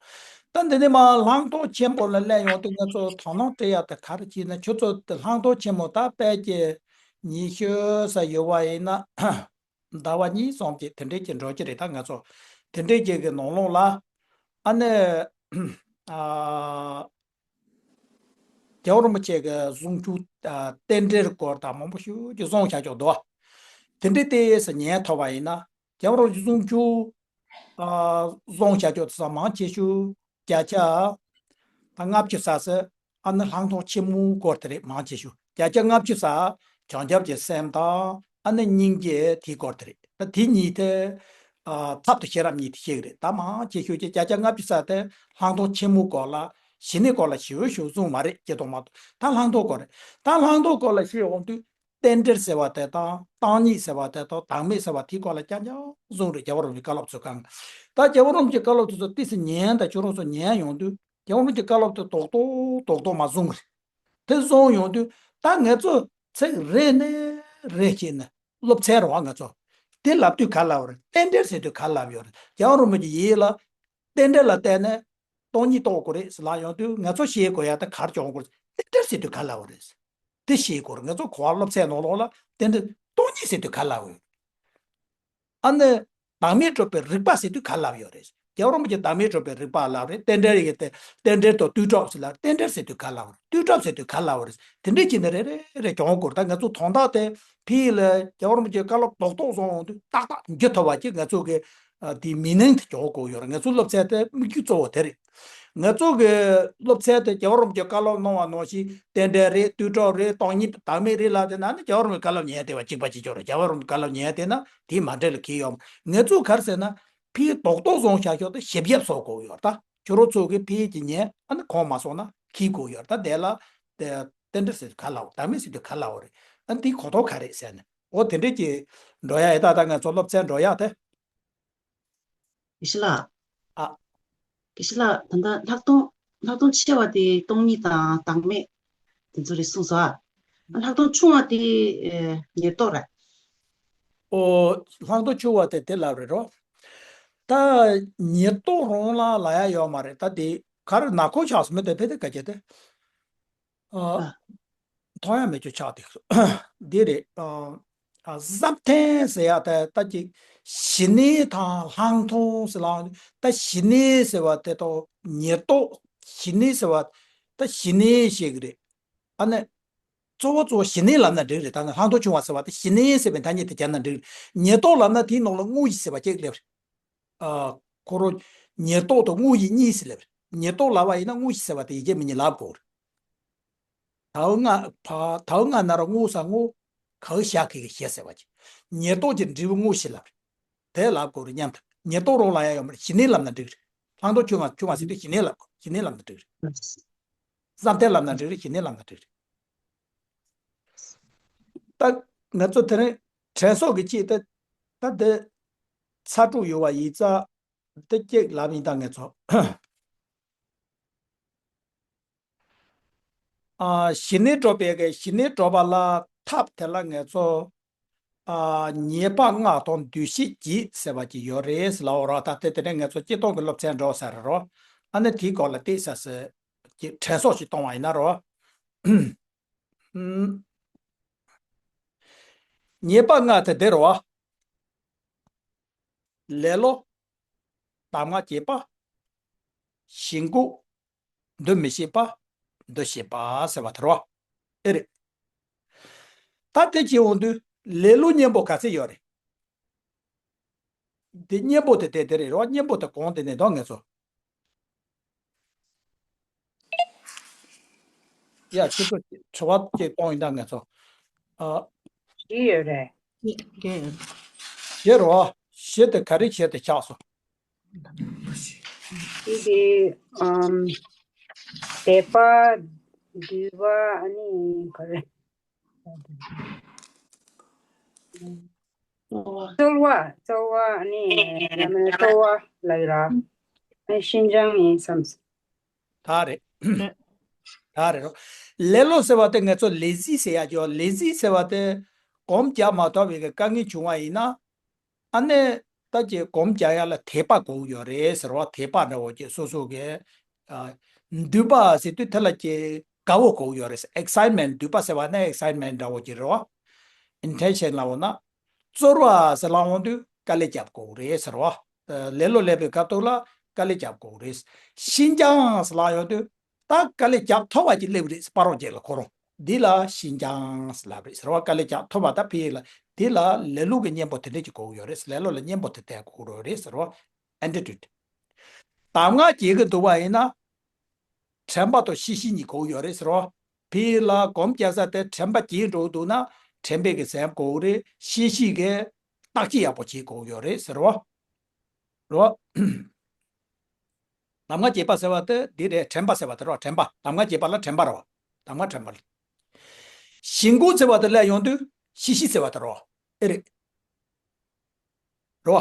ད་འདི་ནས་མ་ལྷག་མཐོང་ཆེན་མོ་ལ་སླེབས་ཡོང་དུས་ང་ཚོ་དོ་སྣང་སྤྲད་ཡ་དེ་ག་རེ་བྱས་ན། ཁྱོད་ཚོ་དེ་ལྷག་མཐོང་ཆེན་མོ་ད་དཔེ་ཀྱི་ཉི་ཤུ་ཙམ་ཡོད་པ་ཡིན་ན། ཟླ་བ་གཉིས་ཙམ་ཅིག་དེ་འདྲས་ཀྱི་འགྲོ་གི་རེད། ད་ང་ཚོ་དེ་འདྲས་ཀྱི་གི་ནང་ལོགས་ལ་ཨ་ནི་ཨ། རྒྱལ་བ་རིན་པོ་ཆེ་གི་གསུང་ཆོས་ཨ་རྟེན་འབྲེལ་སྐོར་དང་མང་པོ་ཞིག་གི་གསུངས་བཞག་ཀྱོག་འདུག་དེ་འདྲའི་ལྟས་སུ་ཉན་ཐུབ་པ་ཡིན་ན། རྒྱལ་བ་རིན་པོ་ཆེ་གསུང་ཆོས་ཨ་གསུངས་བཞག་ཀྱོག་དེ་ཚོ་མང་ཆེ་ཤོས་བརྒྱ་ཆ་ད་ལྔ་བཅུ་ཙམ་ཟེར་ཨ་ནི་ལྷག་མཐོང་ཆེན་མོའི་སྐོར་དེ་རེད། མང་ཆེ་ཤོས་བརྒྱ་ཆ་ལྔ་བཅུ་ཙམ་བྱང་ཆུབ་ཀྱི་སེམས་དང་ཨ་ནི་སྙིང་རྗེ་དེའི་སྐོར་དེ་རེད། ད་དེ་གཉིས་དེ། ཨ་ཐབས་དང་ཤེས་རབ་གཉིས་དེ་ཤེས་ཀྱི་རེད། ད་མང་ཆེ་ཤོས་ཀྱི་བརྒྱ་ཆ་ལྔ་བཅུ་ཙམ་དེ་ལྷག་མཐོང་ཆེན་མོའི་སྐོར་ལ་ཞི་གནས་སྐོར་ལ་ཞེ་པོ་ཞིག་གསུངས་མ་རེད། སྐྱེ་སྟོང་མ་གཏོགས་ད་ལྷག་མཐོང་སྐོར་རེད། ད་ལྷག་མཐོང་སྐོར་ལ་བཤད་འོང་དུས་རྟེན་འབྲེལ་ཟེར་བ་དེ་དང་བདག་ཉིད་ཟེར་བ་དེ་དང་བདག་མེད་ཟེར་བ་དེའི་སྐོར་ལ་རྐྱང་རྐྱང་གསུངས་རེད། རྒྱལ་བ་རིན་པོ་ཆེའི་བཀའ་སློབ་ཚོ་གང་། ད་རྒྱལ་བ་རིན་པོ་ཆེའི་བཀའ་སློབ་དེ་ཚོ་ཏོག་ཙམ་ཉན། ད་ཁྱོད་རང་ཚོ་ཉན་ཡོང་དུས་རྒྱལ་བ་རིན་པོ་ཆེའི་བཀའ་སློབ་དེ་རྡོག་རྡོག་རྡོག་རྡོག་མར་གསུངས་རེད། དེ་གསུངས་ཡོང་དུས་ད་ང་ཚོ་ཚིག་རེ་ནས་རེ་བྱས་ནས་སློབ་ཚན་རེད་བ། ང་ཚོ་དེ་ལབ་དུས་ག་ལབ་རེད། རྟེན་འབྲེལ་ཟེར་དུས་ག་ལབ་ཡོད་རེད། རྒྱལ་བ་རིན་པོ་ཆེ་ཡིད་ལ་རྟེན་འབྲེལ་ལ་བརྟེན་ནས་སྟོང་ཉིད་རྟོགས་དགོས་རེད་ཟེར་ལབ་ཡོང་དུས་ང་ཚོ་ཤེས་དགོས་ཡ་ད་ག་རེ་བྱུང་དགོས་རེད། རྟེན་འབྲེལ་ཟེར་དུས་ག་ལབ་རེད། དེ་ཤེས་དགོས་རེད། ང་ཚོ་གོ་བ་སློབ་ཚན་ནང་ལོགས་ལ་རྟེན་འབྲེལ་སྟོང་ཉིད་ཟེར་དུས་ག་ལབ་ཡོད། ཨ་ནི་བདག་མེད་གྲུབ་པའི་རིག་པ་ཟེར་དུས་ག་ལབ་ཡོད་རེད། རྒྱལ་བ་རིན་པོ་ཆེ་བདག་མེད་གྲུབ་པའི་རིག་པ་ལབ་རེད། རྟེན་འབྲེལ་ཡོད་དེ་རྟེན་འབྲེལ་དང་ལྟོས་གྲུབ་ཟེར་ལ། རྟེན་འབྲེལ་ཟེར་དུས་ག་ལབ་རེད། ལྟོས་གྲུབ་ཟེར་དུས་ག་ལབ་རེད། དེ་འདྲས་བྱས་ནས་རེ་རེ་རེ་སྦྱོང་དགོས་རེད། ད་ང་ཚོ་དོན་དག་དེ་ཕི་ལ་རྒྱལ་བ་རིན་པོ་ཆེའི་བཀའ་སློབ་རྡོག་རྡོག་སོང་འོང་དུས་ཏག་ཏག་འཇུ་ཐུབ་པ་ཅིག་ང་ཚོ་གི་ཨ་དེའི་མི་ནང་དུ་སྦྱོང་དགོས་ཡོད་རེད། ང་ཚོ་སློབ་ཚན་དེ་དམིགས་ཡུལ་གཙོ་བོ་དེ་རེད། ང་ཚོ་གི་སློབ་ཚན་དེ་རྒྱལ་བ་རིན་པོ་ཆེའི་བཀའ་སློབ་གནང་བ་ནང་བཞིན་རྟེན་འབྲེལ་རེད། ལྟོས་གྲུབ་རེད། སྟོང་ཉིད་བདག་མེད་རེད་ལབ་དེ་ན་ནི་རྒྱལ་བ་རིན་པོ་ཆེའི་བཀའ་སློབ་ཉན་བསྡད་པ་གཅིག་པ་གཅིག་རྐྱང་རེད། རྒྱལ་བ་རིན་པོ་ཆེའི་བཀའ་སློབ་ཉན་བསྡད་ན་དེའི་མ་འགྲིག་ལ་གང་ཡང་ཡོད་མ་རེད། ང་ཚོ་ག་རེ་ཟེར་ན་ཕིའི་རྡོག་རྡོག་བཟུང་བཞག་ཆོག་དེ་ཞིབ་ཞིབ་བཟོ་དགོས་ཡོད་རེད། ད་ཁྱོད་རང་ཚོ་གི་ཕིའི་ཀྱི་ཉན་ཨ་ནི་གོ་མ་སོང་ན་འཁྱེར་དགོས་ཡོད་རེད། ད་དེ་ལ་དེ་རྟེན་འབྲེལ་ཟེར་དུས་ག་ལབ། བདག་མེད་ཟེར་དུས་ག་ལབ་རེད། ཨ་ནི་དེའི་གོ་རྟོགས་ག་རེ་ཟེར་ནས་འོ་དེ་འདྲས་ཀྱི་འགྲོ་ཡ་ཡི་ད་ད་ང་ཚོ་སློབ་ཚན་འགྲོ་ཡ་དེ། དགེ་བཤེས་ལགས། ཨ། དགེ་བཤེས་ལགས། ད་ལྟ་ལྷག་མཐོང་ལྷག་མཐོང་ཆེ་བ་དེ་སྟོང་ཉིད་དང་བདག་མེད་དེ་ཚོ་རེད་གསུངས་སོང་ཨ། ལྷག་མཐོང་ཆུང་བ་དེ་ཨེ་ཉེར་བསྡོགས་རེད། ཨོ། ལྷག་མཐོང་ཆུང་བ་དེ་དེ་ལབ་རེད་རོ། ད་ཉེར་བསྡོགས་རང་ལ་ལབ་ཡ་ཡོད་མ་རེད། ད་དེ་ག་རེ་ནག་ཁོག་ཆགས་སོང་མེད་དེ་ཕེ་དེ་ག་ཅེ་དེ། ཨ། ཨ། མཐོང་ཡ་མེད་ཆོག་ཆགས་དེ། འདི་རེད། ཨ། ཨ། བསམ་གཏན་ཟེར་ཡ་ད་ལྟ་ཅིག་ཞི་གནས་དང་ལྷག་མཐོང་ཟེར་ལ། ད་ཞི་གནས་ཟེར་བ་དེ་དང་ཉེར་བསྡོགས། ཞི་གནས་ཟེར་བ་ད་ཞི་གནས་ཤིག་རེད། ཨ་ནི་ གཙོ་བོ་གཙོ་བོ་ཞི་གནས་ལབ་ན་འགྲིག་རེད། ད་ནི་བླང་དོར་ཆུང་བ་ཟེར་བ་དེ་ཞི་གནས་ཟེར་བའི་ཐ་སྙད་དེ་སྦྱར་ན་འགྲིག་རེད། ཉེར་བསྡོགས་ལབ་ན་དེའི་ནང་ལ་དངོས་གཞི་ཟེར་བ་གཅིག་སླེབས་རེད། ཨ། ཁོ་རང་ཉེར་བསྡོགས་དང་དངོས་གཞི་གཉིས་ཟེར་སླེབས་རེད། ཉེར་བསྡོགས་ལབ་པ་ཡིན་ན་དངོས་གཞི་ཟེར་བ་དེ་ཡི་གེ་མི་གཉིས་ལབ་དགོས་རེད། ད་འུ་ང་ཕ་ད་འུ་ང་ན་རོ་དངོས་ས་དངོས། ག་འུ་ཞ་གི་གི་ཞེས་ཟེར་བ་ཅིག་ཉེར་བསྡོགས་ཀྱི་འབྲས་བུ་དངོས་གཞི་ལབ་རེད། དེ་ལབ་དགོས་རེད་སྙམ་ད། ཉེར་བསྡོགས་རང་ལ་ཡང་ཡོད་མ་རེད། ཞི་གནས་ལབ་ན་འགྲིག་རེད། བླང་དོར་ཆུང་བ་ཆུང་བ་ཟེར་དུས་ཞི་གནས་ལབ་དགོས། ཞི་གནས་ལབ་ན་འགྲིག་རེད། བསམ་གཏན་ལབ་ན་འགྲིག་རེད། ཞི་གནས་ལབ་ན་འགྲིག་རེད། ད་ང་ཚོ་དེ་རིང་དྲན་གསོ་གི་ཆེད་དུ་ད་འདི་ཚ་དྲུག་ཡོད་པ་ཡིན་ཙང་འདི་གཅིག་ལབ་ཡིན་ད་ང་ཚོ། ཨ། ཞི་གནས་སྒྲུབ་པའི་གི་ཞི་གནས་སྒྲུབ་པ་ལ་ཐབས་དེ་ལ་ང་ཚོ། ཨ། ཉེས་པ་ལྔ་དང་འདུ་ཤེས་བརྒྱད་ཟེར་བ་ཅིག་ཡོད་རེད་ལབ་པ་རོ། ད་ལྟ་དེ་ནས་ང་ཚོ་སྤྱིར་བཏང་གི་སློབ་ཚན་འགྲོ་ས་རེད་རོ། ཨ་ནི་དེའི་སྐོར་ལ་ཏོག་ཙམ་ཅིག་དྲན་གསོ་ཞིག་གཏོང་བ་ཡིན་ན་རོ། ཉེས་པ་ལྔ་དེ་འདི་རེད་བ། ལེ་ལོ། གདམས་ངག་བརྗེད་པ། ཞེན་ལྐུགས། འདུ་མི་ཤེས་པ། འདུ་ཤེས་པ་ཟེར་བ་དེ་རེད་བ། ཨེ་རེད། ད་དེ་བྱེད་འོང་དུས་ལེ་ལོ་གཉེན་པོ་ག་ཚད་ཡོད་རེད། འདི་གཉེན་པོ་དེ་དེ་དེ་རེད་རོ། གཉེན་པོ་དེ་གོང་དེ་ནས་འདོན་ངེས་སོ། ཡ་ཁྱེད་ཚོ་དྲི་བ་ཅིག་གཏོང་ཡིན་ད་ངེས་སོ། ཨ། བཞི་ཡོད་རེད། བཞི་རོ། བཞི་དེ་ག་རེ་བྱས་ཏེ་ཆགས་སོ། བཞི་དེ་ཨམ། དད་པ། འདུན་པ། ཨ་ནི་ག་རེ། རྩོལ་བ། རྩོལ་བ། ཨ་ནི་བླ་མའི་རྩོལ་བ་ལ་ཡོད་ར། ཨ་ནི་ཤིན་སྦྱངས་ཡིན་བསམ། ད་རེད། ད་རེད་རོ། ལེ་ལོ་ཟེར་བ་དེ་ང་ཚོ་ལེ་ཟི་ཟེར་ཡ་ཅོ། ལེ་ཟི་ཟེར་བ་དེ་གོམས་རྒྱག་མ་ཐུབ་པའི་དཀའ་ངལ་བྱུང་བ་ཡིན་ན། ཨ་ནི་ད་ཀྱི་གོམས་རྒྱག་ཡ་ལ་དད་པ་དགོས་ཡོད་རེད་ཟེར་བ། དད་པ་འདྲ་བོ་ཅིག་སོ་སོ་གི། ཨ། འདུན་པ་ཟེར་དུས་དེ་ལ་ཀྱི་དགའ་བོ་དགོས་ཡོད་རེད། ཨེག་སའིཊ་མེན་ཊི། འདུན་པ་ཟེར་བ་ནི་ཨེག་སའིཊ་མེན་ཊི་འདྲ་བོ་ཅིག་རེད་བ། ཨིན་ཊེན་ཤན་ལ་འོ་ན། རྩོལ་བ་ཟེར་ལ་འོང་དུས་དཀའ་ལས་རྒྱབ་དགོས་རེད་ཟེར་བ། ལེ་ལོ་སླེབས་པའི་སྐབས་ཐོག་ལ་དཀའ་ལས་རྒྱབ་དགོས་རེད། ཤིན་སྦྱངས་ཟེར་ལ་ཡོང་དུས་ད་དཀའ་ལས་རྒྱབ་ཐུབ་པ་ཅིག་སླེབས་རེད། སྤ་རོ་རྒྱལ་ལ་ཁོ་རང་འདི་ལ་ཤིན་སྦྱངས་ལབ་རེད་ཟེར་བ། དཀའ་ལས་རྒྱབ་ཐུབ་པ་ད་ཕི་ལ་འདི་ལ་ལེ་ལོ་གི་གཉེན་པོ་དེ་འདྲས་ཅིག་དགོས་ཡོད་རེད། ལེ་ལོ་ལ་གཉེན་པོ་དེ་དེ་དགོས་རོགས་རེད་ཟེར་བ། ཨེ་ཊི་ཊུ་ཌི། གདམས་ངག་བརྗེད་ཀྱི་འདུག་པ་ཡིན་ན། དྲན་པ་དང་ཤེས་བཞིན་གཉིས་དགོས་ཡོད་རེད་ཟེར་བ། ཕི་ལ་གོམས་རྒྱག་ས་དེ་དྲན་པ་བརྗེད་འགྲོ་འདུག་ན་དྲན་པའི་གི་སེམས་དགོས་རེད། ཤེས་བཞིན་གི་བརྟག་དཔྱད་ཡག་པོ་བྱེད་དགོས་ཡོད་རེད་ཟེར་བ། རོ། གདམས་ངག་བརྗེད་པ་ཟེར་བ་དེ་འདི་རེད། དྲན་པ་ཟེར་བ་དེ་རོ། དྲན་པ། གདམས་ངག་བརྗེད་པ་ལ་དྲན་པ་རོ། གདམས་ངག་དྲན་པ་ལ། ཞེན་ལྐུགས་ཟེར་བ་དེ་ལ་ཡོང་དུས་ཤེས་བཞིན་ཟེར་བ་དེ་རོ། ཨེ་རེད། རོ།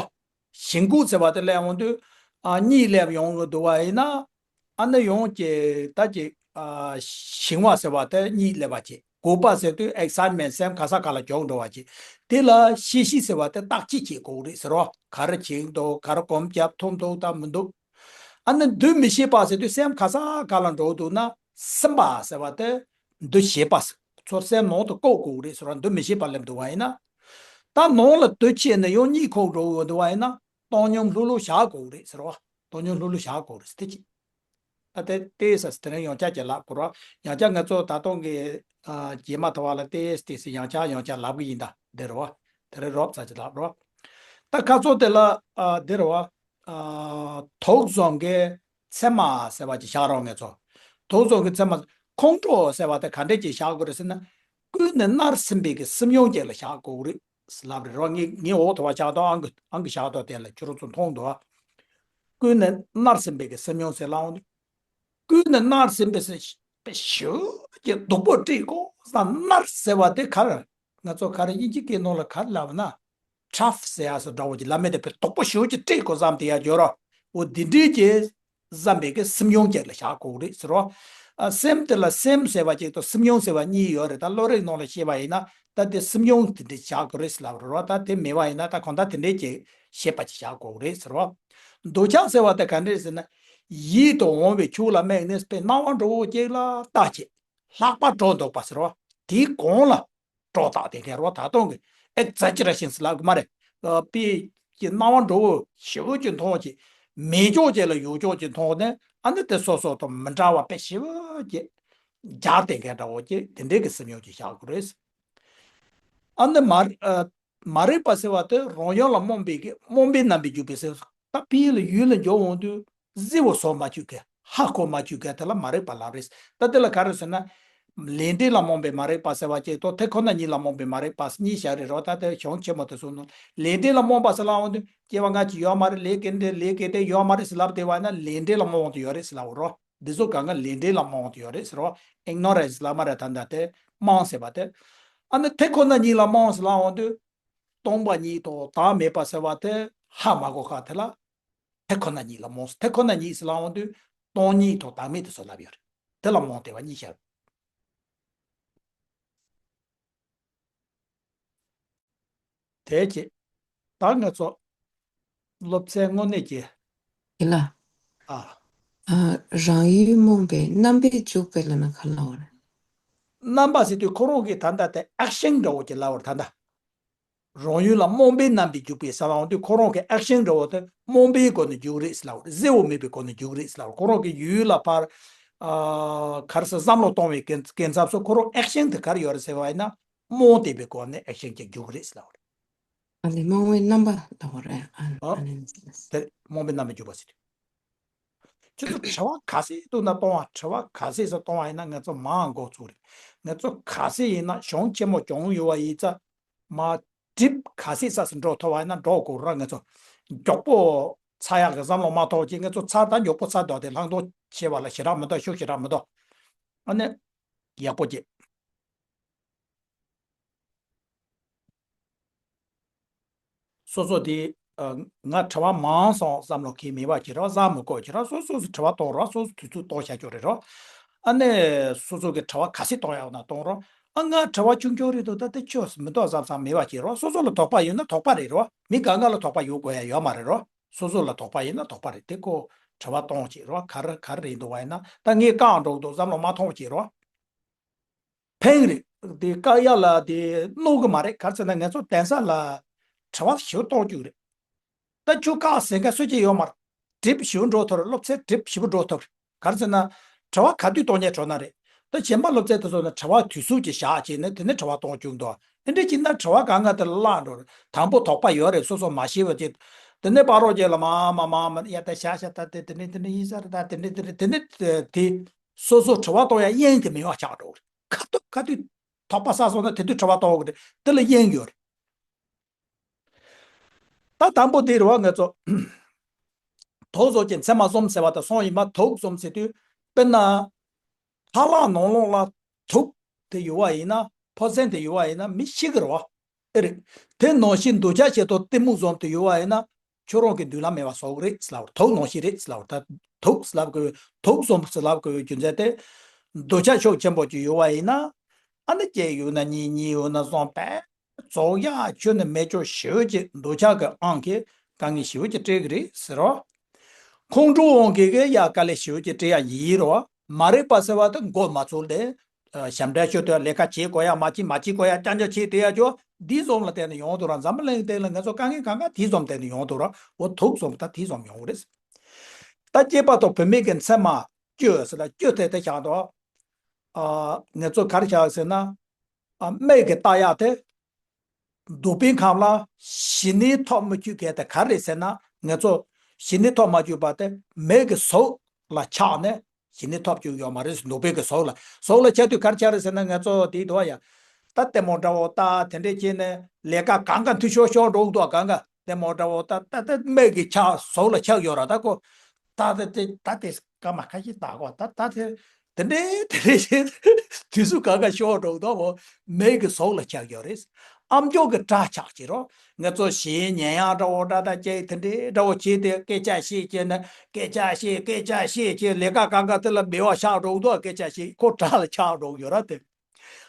ཞེན་ལྐུགས་ཟེར་བ་དེ་ལ་ཡོང་དུས། ཨ། གཉིད་སླེབས་ཡོང་གི་འདུག་པ་ཡིན་ན། ཨ་ནི་ཡོང་གི་ད་ཀྱི། ཨ། ཞེན་པ་ཟེར་བ་དེ་གཉིད་སླེབས་པ་བྱེད། ལྐུགས་པ་ཟེར་དུས་ཨེག་སའིཊ་མེན་ཊི་སེམས་ག་ས་ག་ལ་འཇོག་འགྲོ་བ་བྱེད། དེ་ལ་ཤེས་བཞིན་ཟེར་བ་དེ་བརྟག་དཔྱད་བྱེད་དགོས་རེད་ཟེར་རོ། ག་རེ་བྱེད་འདུག་ག་རེ་གོམས་རྒྱབ་ཐུབ་འདུག་དང་མི་འདུག་ཨ་ནི་འདུ་མི་ཤེས་པ་ཟེར་དུས་སེམས་ག་ས་ག་ལ་འགྲོ་འདུག་ན། སེམས་པ་ཟེར་བ་དེ་འདུ་ཤེས་པ་ཟེར། ཚུར་སེམས་ནང་དུ་བཀོད་དགོས་རེད་ཟེར་བ། འདུ་མི་ཤེས་པ་སླེབས་འདུག་པ་ཡིན་ན། ད་ནང་ལ་འདུ་བྱས་ནས་ཡང་གཉིད་ཁུག་འགྲོ་འདུག་པ་ཡིན་ན། བཏང་སྙོམས་ལྷུག་ལྷུག་བཞག་དགོས་རེད་ཟེར་བ། བཏང་སྙོམས་ལྷུག་ལྷུག་བཞག་དགོས་རེད་ཟེར་དེ་གཅིག་ད་དེ་ཏོག་ཙམ་དེ་རིང་ཡང་བསྐྱར་གྱི་ལབ་དགོས་ར། ཡང་བསྐྱར་ང་ཚོ་ད་དུང་གི། ཨ། རྗེས་མ་དེ་བ་ལ་ཏོག་ཙམ་ཏོག་ཙམ་ཡང་བསྐྱར་ཡང་བསྐྱར་ལབ་གི་ཡིན་ད། འདི་རེད་བ། དེ་རིང་རོབ་ཙམ་ཅིག་ལབ་རོགས། ད་ཁ་ཚོ་དེ་ལ། ཨ། འདི་རེད་བ། ཨ། དུག་གསུམ་གྱི་མཚན་མ་ཟེར་བ་ཅིག་བཞག་རོགས་ངེས་ཚོ། དུག་གསུམ་གྱི་མཚན་མ། ཁོང་ཁྲོ་ཟེར་བ་དེ་ག་འདྲས་ཅིག་བཞག་དགོས་རེད་ཟེར་ན། ཀུན་ནས་མནར་ཟིན་པའི་གི་སེམས་མྱོང་ཅིག་ལ་བཞག་དགོས་རེད་ལབ་རེད་རོ། ངས་ངས་འོག་ཐོ་བ་བཞག་དོ། ཨང་གི་ཨང་གི་བཞག་དོ། དེ་ལ་ཁྱོད་རང་ཚོ་མཐོང་འདུག་ཨ། ཀུན་ནས་མནར་ཟིན་པའི་གི་སེམས་མྱོང་ཟེར་ལ་འོང་དུས། ཀུན་ནས་མནར་ཟིན་པའི་སེམས་པའི་ཞེ་པོ་ཅིག་སྡུག་པོ་སྤྲད་དགོས་ས། མནར་ཟེར་བ་དེ་ག་རེ། ང་ཚོ་ག་རེ་དབྱིན་ཇི་སྐད་ནང་ལ་ག་རེ་ལབ་ན། ཊབ་ཟེར་ཡ་སོགས་འདྲ་བོ་ཅིག་ལབ་མེད་དེ་པའི་སྡུག་པོ་ཞེ་པོ་ཅིག་སྤྲད་དགོས་བསམ་དེ་ཡ་ཡོད་རོ། འོ་འདི་འདྲའི་གི་བསམ་པའི་གི་སེམས་མྱོང་ཅིག་ལ་བཞག་དགོས་རེད་ཟེར་རོ། ཨ། སེམས་དེ་ལ་སེམས་ཟེར་བ་ཅིག་དང་སེམས་མྱོང་ཟེར་བ་གཉིས་ཡོད་རེད། ད་བློ་རིག་ནང་ལ་བཤད་པ་ཡིན་ན་ད་དེ་སེམས་མྱོང་དེ་འདྲ་བཞག་དགོས་རེད་ཟེར་ལབ་རེད་རོ། ད་དེ་མེད་པ་ཡིན་ན་ད་གང་ལྟར་དེ་འདྲའི་ཅིག་ཤེས་པ་ཅིག་བཞག་དགོས་རེད་ཟེར་རོ། འདོད་ཆགས་ཟེར་བ་དེ་ག་འདྲས་ཟེར་ན། ཡིད་དུ་འོང་བའི་ཆོས་ལ་དམིགས་ནས་པའི་སྣང་བ་འདྲ་བོ་ཅིག་ལ་བརྟག་བྱེད། ལྷག་པར་སྤྲོ་འདོགས་པ་ཟེར་རོ། དེའི་གོང་ལ། སྤྲོ་བརྟག་དེ་ལས་རོ། ད་དུང་གི་ཨེག་ཛེ་ཇེ་རེ་ཤན་ཟེར་ལབ་གི་མ་རེད། ཨ། དཔེ་ཀྱི་སྣང་བ་འདྲ་བོ་ཞེ་པོ་ཅིག་མཐོང་ཅིག་མེད་ཕྱོགས་ཅིག་ལ་ཡོད་ཕྱོགས་ཅིག་མཐོང་ནས། ཨ་ནི་དེ་སོ་སོ་དང་མི་འདྲ་བ་དཔེ་ཞེ་པོ་ཅིག་སྦྱར་བསྡད་མཁན་འདྲ་བོ་ཅིག་དེ་འདྲའི་གི་སེམས་མྱོང་ཅིག་བཞག་དགོས་རེད། ཨ་ནི་མ་ཨ་མ་རིག་པ་ཟེར་བ་དེ་རང་བྱུང་ལ་རྨོངས་པའི་གི་རྨོངས་པའི་རྣམ་པས་འཇུག་པའི་སེམས། ད་ཕ་ཡུལ་ལ་ཡུལ་ལ་འགྱོ་འོང་དུས་གཟི་བོ་བཟོ་མ་བཅུག་གི་ཧ་གོ་མ་བཅུག་གི་དེ་ལ་མ་རིག་པ་ལབ་རེད། ད་དེ་ལ་ག་རེ་ཟེར་ན། ལས་འབྲས་ལ་རྨོངས་པའི་མ་རིག་པ་ཟེར་བ་གཅིག་དང་དེ་ཁོ་ན་ཉིད་ལ་རྨོངས་པའི་མ་རིག་པ་གཉིས་བཞག་རེད་རོ། ད་དེ་གཞུང་ཆེན་མོ་དེ་ཚོ་ནང་ལས་འབྲས་ལ་རྨོངས་པ་ཟེར་ལབ་འོང་དུས་སྐྱེ་བ་སྔ་ཕྱི་ཡོད་མ་རེད། ལས་ཀྱི་འབྲས་ལས་ཀྱི་འབྲས་ཡོད་མ་རེད་ཟེར་ལབ་བསྡད་པ་ཡིན་ན་ལས་འབྲས་ལ་རྨོངས་དུ་ཡོད་རེད་ཟེར་ལབ་འོང་རོ། འདི་ཚོ་གང་ག་ལས་འབྲས་ལ་རྨོངས་དུ་ཡོད་རེད་ཟེར་རོ། ཨིག་ནོ་རེན་སི་ལབ་མ་རེད། ད་ད་དེ་རྨོངས་ཟེར་བ་དེ། ཨ་ནི་དེ་ཁོ་ན་ཉིད་ལ་རྨོངས་ཟེར་ལབ་འོང་དུས་སྟོང་པ་ཉིད་དང་བདག་མེད་པ་ཟེར་བ་དེ་ཧ་མ་གོ་ཁ་དེ་ལ། དེ་ཁོ་ན་ཉིད་ལ་རྨོངས། དེ་ཁོ་ན་ཉིད་ཟེར་ལབ་འོང་དུས་སྟོང་ཉིད་དང་བདག་མེད་དེ་ཚོ་ལབ་ཡོད་རེད། དེ་ལ་རྨོངས་བསྡད་པ་གཉིས་བཤད། དེ་རྗེས་ད་ང་ཚོ་སློབ་ཚན་དངོས་གནས་ཀྱི་ཡིན་ལ། ཨ། ཨ། རང་ཡུལ་རྨོངས་པའི་རྣམ་པས་འཇུག་པའི་ལབ་ན་ག་ལབ་པ་རེད། རྣམ་པ་ཟེར་དུས་ཁོ་རང་གི་ད་ལྟ་དེ་ཨེག་ཤན་འདྲ་བོ་ཅིག་ལབ་པ་རེད་ད་ལྟ། རང་ཡུལ་ལ་རྨོངས་པའི་རྣམ་པས་འཇུག་པའི་ཟེར་ལབ་འོང་དུས་ཁོ་རང་གི་ཨེག་ཤན་འདྲ་བོ་དེ་རྨོངས་པའི་སྒོ་ནས་འཇུག་རེད་ཟེར་ལབ་པ་རེད། གཟི་བོ་མེད་པའི་སྒོ་ནས་འཇུག་རེད་ཟེར་ལབ་པ་རེད། ཁོ་རང་གི་ཡུལ་ལ་ཕར། ཨ། ག་རེ་ཟེར་བསམ་བློ་གཏོང་བའི་གན་གན་ཚབས་སུ་ཁོ་རང་ཨེག་ཤན་དེ་ག་རེ་ཡོད་རེད་ཟེར་བ་ཡིན་ན་རྨོངས་བསྡད་པའི་སྒོ་ནས་ཨེག་ཤན་ཅིག་འཇུག་རེད་ཟེར་ལབ་པ་རེད། ཨ་ནི་རྨོངས་པའི་རྣམ་པ་ལབ་པ་རེད། ཨ། ཨ། ཨ་ནི་དེ་རྨོངས་པའི་རྣམ་པས་འཇུག་པ་ཟེར་དུས། ཁྱོད་ཚོ་དྲི་བ་ག་ཚོད་བཏང་ན་གཏོང་བ། དྲི་བ་ག་ཚོད་ཙམ་གཏོང་བ་ཡིན་ན་ང་ཚོ་མང་འགོ་ཚུགས་རེད། ང་ཚོ་ག་ཚོད་ཡིན་ན་གཞུང་ཆེན་མོ་སྦྱོང་ཡོད་པ་ཡིན་ཙང་མ་གྲིབ་ག་ཚོད་ཙམ་ཞིག་འགྲོ་ཐུབ་པ་ཡིན་ན་འགྲོ་དགོས་ར། ང་ཚོ་མགྱོགས་པོ་ཚར་ཡག་གི་བསམ་བློ་མ་ཐོག་ཅིག་ང་ཚོ་ཚར་ད་མགྱོགས་པོ་ཚར་འདུག་དེ་ལྷག་འདུག་བྱེད་པ་ལ་ཞེ་དྲག་མི་འདུག་ཤུགས་ཞེ་དྲག་མི་འདུག་ཨ་ནི་ཡག་པོ་བྱེད། སོ་སོ་དེ། ཨ། ང་དྲི་བ་མང་སོང་བསམ་བློ་ཁེལ་མེད་པ་བྱེད་རོགས། བསམ་མི་དགོས་བྱེད་རོགས། སོ་སོ་སོ་དྲི་བ་གཏོང་རོགས། སོ་སོ་དུས་ཚོད་གཏོང་བྱ་རྒྱུ་རེད་རོགས། ཨ་ནི་སོ་སོ་གི་དྲི་བ་ག་ཚོད་གཏོང་ཡག་ན་གཏོང་རོགས། ཨ། ང་དྲི་བ་ཆུང་ཆུང་རེད་འདུག་ད་དེ་ཆོས་མི་འདུག་བསམ་བསམ་མེད་པ་བྱེད་རོགས། སོ་སོ་ལ་དོགས་པ་ཡོད་ན་དོགས་པ་རེད་རོགས། མི་གང་ག་ལ་དོགས་པ་ཡོད་དགོས་ཡ་ཡོད་མ་རེད་རོགས། སོ་སོ་ལ་དོགས་པ་ཡིན་ན་དོགས་པ་རེད། དེ་ཁོ་དྲི་བ་གཏོང་བྱེད་རོགས། ག་རེ་ག་རེ་རེད་འདུག་བ་ཡིན་ན་ད་ངས་བཀག་འགྲོ་གི་འདུག་བསམ་བློ་མ་ཐོངས་བྱེད་རོགས། ཕན་རེད། དེ་བཀག་ཡ་ལ་དེ་གནོད་གི་མ་རེད། ག་རེ་ཟེར་ན་ང་ཚོ་གདན་ས་ལ་དྲི་བ་ཞིབ་གཏོང་རྒྱུ་རེད། ད་ཁྱོད་བཀག་ཟེར་མཁན་སུ་གཅིག་ཡོད་མ་རེད། གྲིབ་ཞིབ་འགྲོ་ཐུབ་རེད། སློབ་ཚན་གྲིབ་ཞིབ་འགྲོ་ཐུབ་རེད། ག་རེ་ཟེར་ན་དྲི་བ་ག་དུས་གཏོང་ཉན་འགྲོ་ན་རེད། ད་གཞན་པ་སློབ་ཚན་དེ་ཚོ་ན་དྲི་བ་དུས་ཚོད་ཅིག་བཞག་བྱས་ནས་དེ་ནས་དྲི་བ་གཏོང་བཅུག་འདུག་དེ་འདྲ་བྱས་ན་དྲི་བ་གང་ག་དེ་ལ་བརླག་འགྲོ་རེད། དང་པོ་དོགས་པ་ཡོད་རེད། སོ་སོ་མ་ཤེས་པ་ཅིག་དེ་ནས་ཕར་རོགས་བྱས་ལ་མ་མ་མ་མ་ཡ་ད་ཤ་ཤ་ད་དེ་དེ་འདྲ་དེ་འདྲ་ཡིན་ས་རེད། ད་དེ་འདྲ་དེ་འདྲ་དེ་འདྲ་དེ། སོ་སོ་དྲི་བ་གཏོང་ཡ་དབྱིངས་དེ་མེད་པ་ཆགས་འགྲོ་གི་རེད། ག་དུས་ག་དུས་དོགས་པ་ཟ་སོང་ན་དེ་དུས་དྲི་བ་གཏོང་གི་རེད། དེ་ལ་དབྱིངས་ཡོད་རེད། ད་དང་པོ་དེ་རེད་བ། ང་ཚོ་དུག་གསུམ་གྱི་མཚན་མ་གསུམ་ཟེར་བ་དང་གསུམ་ཡིན་པ། དུག་གསུམ་ཟེར་དུས་དཔེར་ན་ཁ་ལག་ནང་ལོགས་ལ་དུག་དེ་ཡོད་པ་ཡིན་ན། ཕོ་ཚན་དེ་ཡོད་པ་ཡིན་ན་མི་ཤི་གི་རེད་བ། ཨེ་རེད། དེ་ནང་བཞིན་འདོད་ཆགས་ཞེ་སྡང་གཏི་མུག་གསུམ་དེ་ཡོད་པ་ཡིན་ན། ཁྱོད་རང་གི་མདུན་ལམ་མེད་པ་བཟོ་གི་རེད་ཟེར་ལབ་པ་རེད། དུག་ནང་བཞིན་རེད་ཟེར་ལབ་པ་རེད། ད་དུག་ཟེར་ལབ་དགོས་པའི་དུག་གསུམ་ཟེར་ལབ་དགོས་པའི་རྒྱུ་མཚན་དེ། འདོད་ཆགས་ཤུགས་ཆེན་པོ་ཅིག་ཡོད་པ་ཡིན་ན། ཨ་ནི་གཅིག་ཡོད་ན་གཉིས། གཉིས་ཡོད་ན་གསུམ། དཔེ་རྫོགས་ཡག་ཁྱོན་ནས་མེད་ཆོག་ཞེ་པོ་ཅིག་འདོད་ཆགས་ཀྱི་དབང་གིས་དཀའ་ངལ་ཞེ་པོ་ཅིག་སྤྲད་ཀྱི་རེད་ཟེར་རོ། ཁོང་ཁྲོ་དབང་གིས་ཀྱི་ཡ་དཀའ་ལས་ཞེ་པོ་ཅིག་སྤྲད་ཡག་ཡིན་རོ། མ་རིག་པ་ཟེར་བ་དེ་མགོ་མ་ཚོས་ཏེ། ཨ། ཞབས་འདྲེན་ཞུ་དུས་ལས་ཀ་བྱེད་དགོས་ཡ་མ་བྱེད། མ་བྱེད་དགོས་ཡ་རྐྱང་རྐྱང་བྱེད་དེ་ཡ་ཅོ་འདི་ཙམ་ལ་བརྟེན་ནས་ཡོང་འདུག་ར། འཛམ་བུ་གླིང་སྟེང་ལ་ང་ཚོ་དཀའ་ངལ་གང་ག་དེ་ཙམ་བརྟེན་ནས་ཡོང་འདུག་ར། འོ་དུག་ཙམ་ད་དེ་ཙམ་ཡོང་གི་རེད། ད་སྐྱེས་པ་དང་བུད་མེད་ཀྱི་མཚན་མ་བཅུ་ཟེར་ལ་བཅུ་དེ་དེ་བཞག་འདུག་ཨ། ང་ཚོ་ག་རེ་བཞག་ཟེར་ན། ཨ། མིག་གིས་བལྟ་ཡག་དེ། འདུག་པའི་ཁམས་ལ་ཞི་གནས་ཐོབ་མི་བཅུག་མཁན་དེ་ག་རེ་ཟེར་ན། ང་ཚོ་ཞི་གནས་ཐོབ་མ་བཅུག་པ་དེ་མིག་གི་གཟུགས་ལ་ཆགས་ནས་ཞི་གནས་ཐོབ་བཅུག་ཡོད་མ་རེད། འདུག་པའི་གི་གཟུགས་ལ། གཟུགས་ལ་ཆགས་དུས་ག་རེ་ཆགས་རེད་ཟེར་ན། ང་ཚོ་དེ་འདུག་ཡ། ད་ལྟད་མོ་འདྲ་བོ་ལྟ། དེ་འདྲས་བྱས་ནས་ལས་ཀ་གང་ག་འཐུས་ཤོར་ཤོར་འགྲོ་གི་འདུག་གང་ག་ལྟད་མོ་འདྲ་བོ་ལྟ་ལྟ་ལྟ་མིག་གི་ཆགས་གཟུགས་ལ་ཆགས་ཡོད་ར། ད་ཁོ་ད་ད་དེ་ད་དེ་སྐར་མ་ཁ་ཤས་ལྟ་གོ་ད་ད་དེ། དེ་འདྲའི་དེ་འདྲའི་བྱས་དུས་ཚོད་གང་ག་ཤོར་འགྲོ་འདུག་འོ། མིག་གི་གཟུགས་ལ་ཆགས་ཡོད་རེད། ཨ་མཆོག་གི་དགྲ་ཆགས་བྱེད་རོགས། ང་ཚོ་གཞས་ཉན་ཡག་འདྲ་བོ་འདྲ་ད་ཅིག་དེ་འདྲའི་འདྲ་བོ་བྱས་ཏེ་སྐད་ཆ་བཤད་བྱས་ནས་སྐད་ཆ་བཤད་སྐད་ཆ་བཤད་བྱས་ལས་ཀ་གང་ག་དེ་ལ་མེད་པ་ཆགས་འགྲོ་འདུག་སྐད་ཆ་བཤད་ཁོ་དགྲ་ལ་ཆགས་འགྲོ་ཡོད་ར་དེ།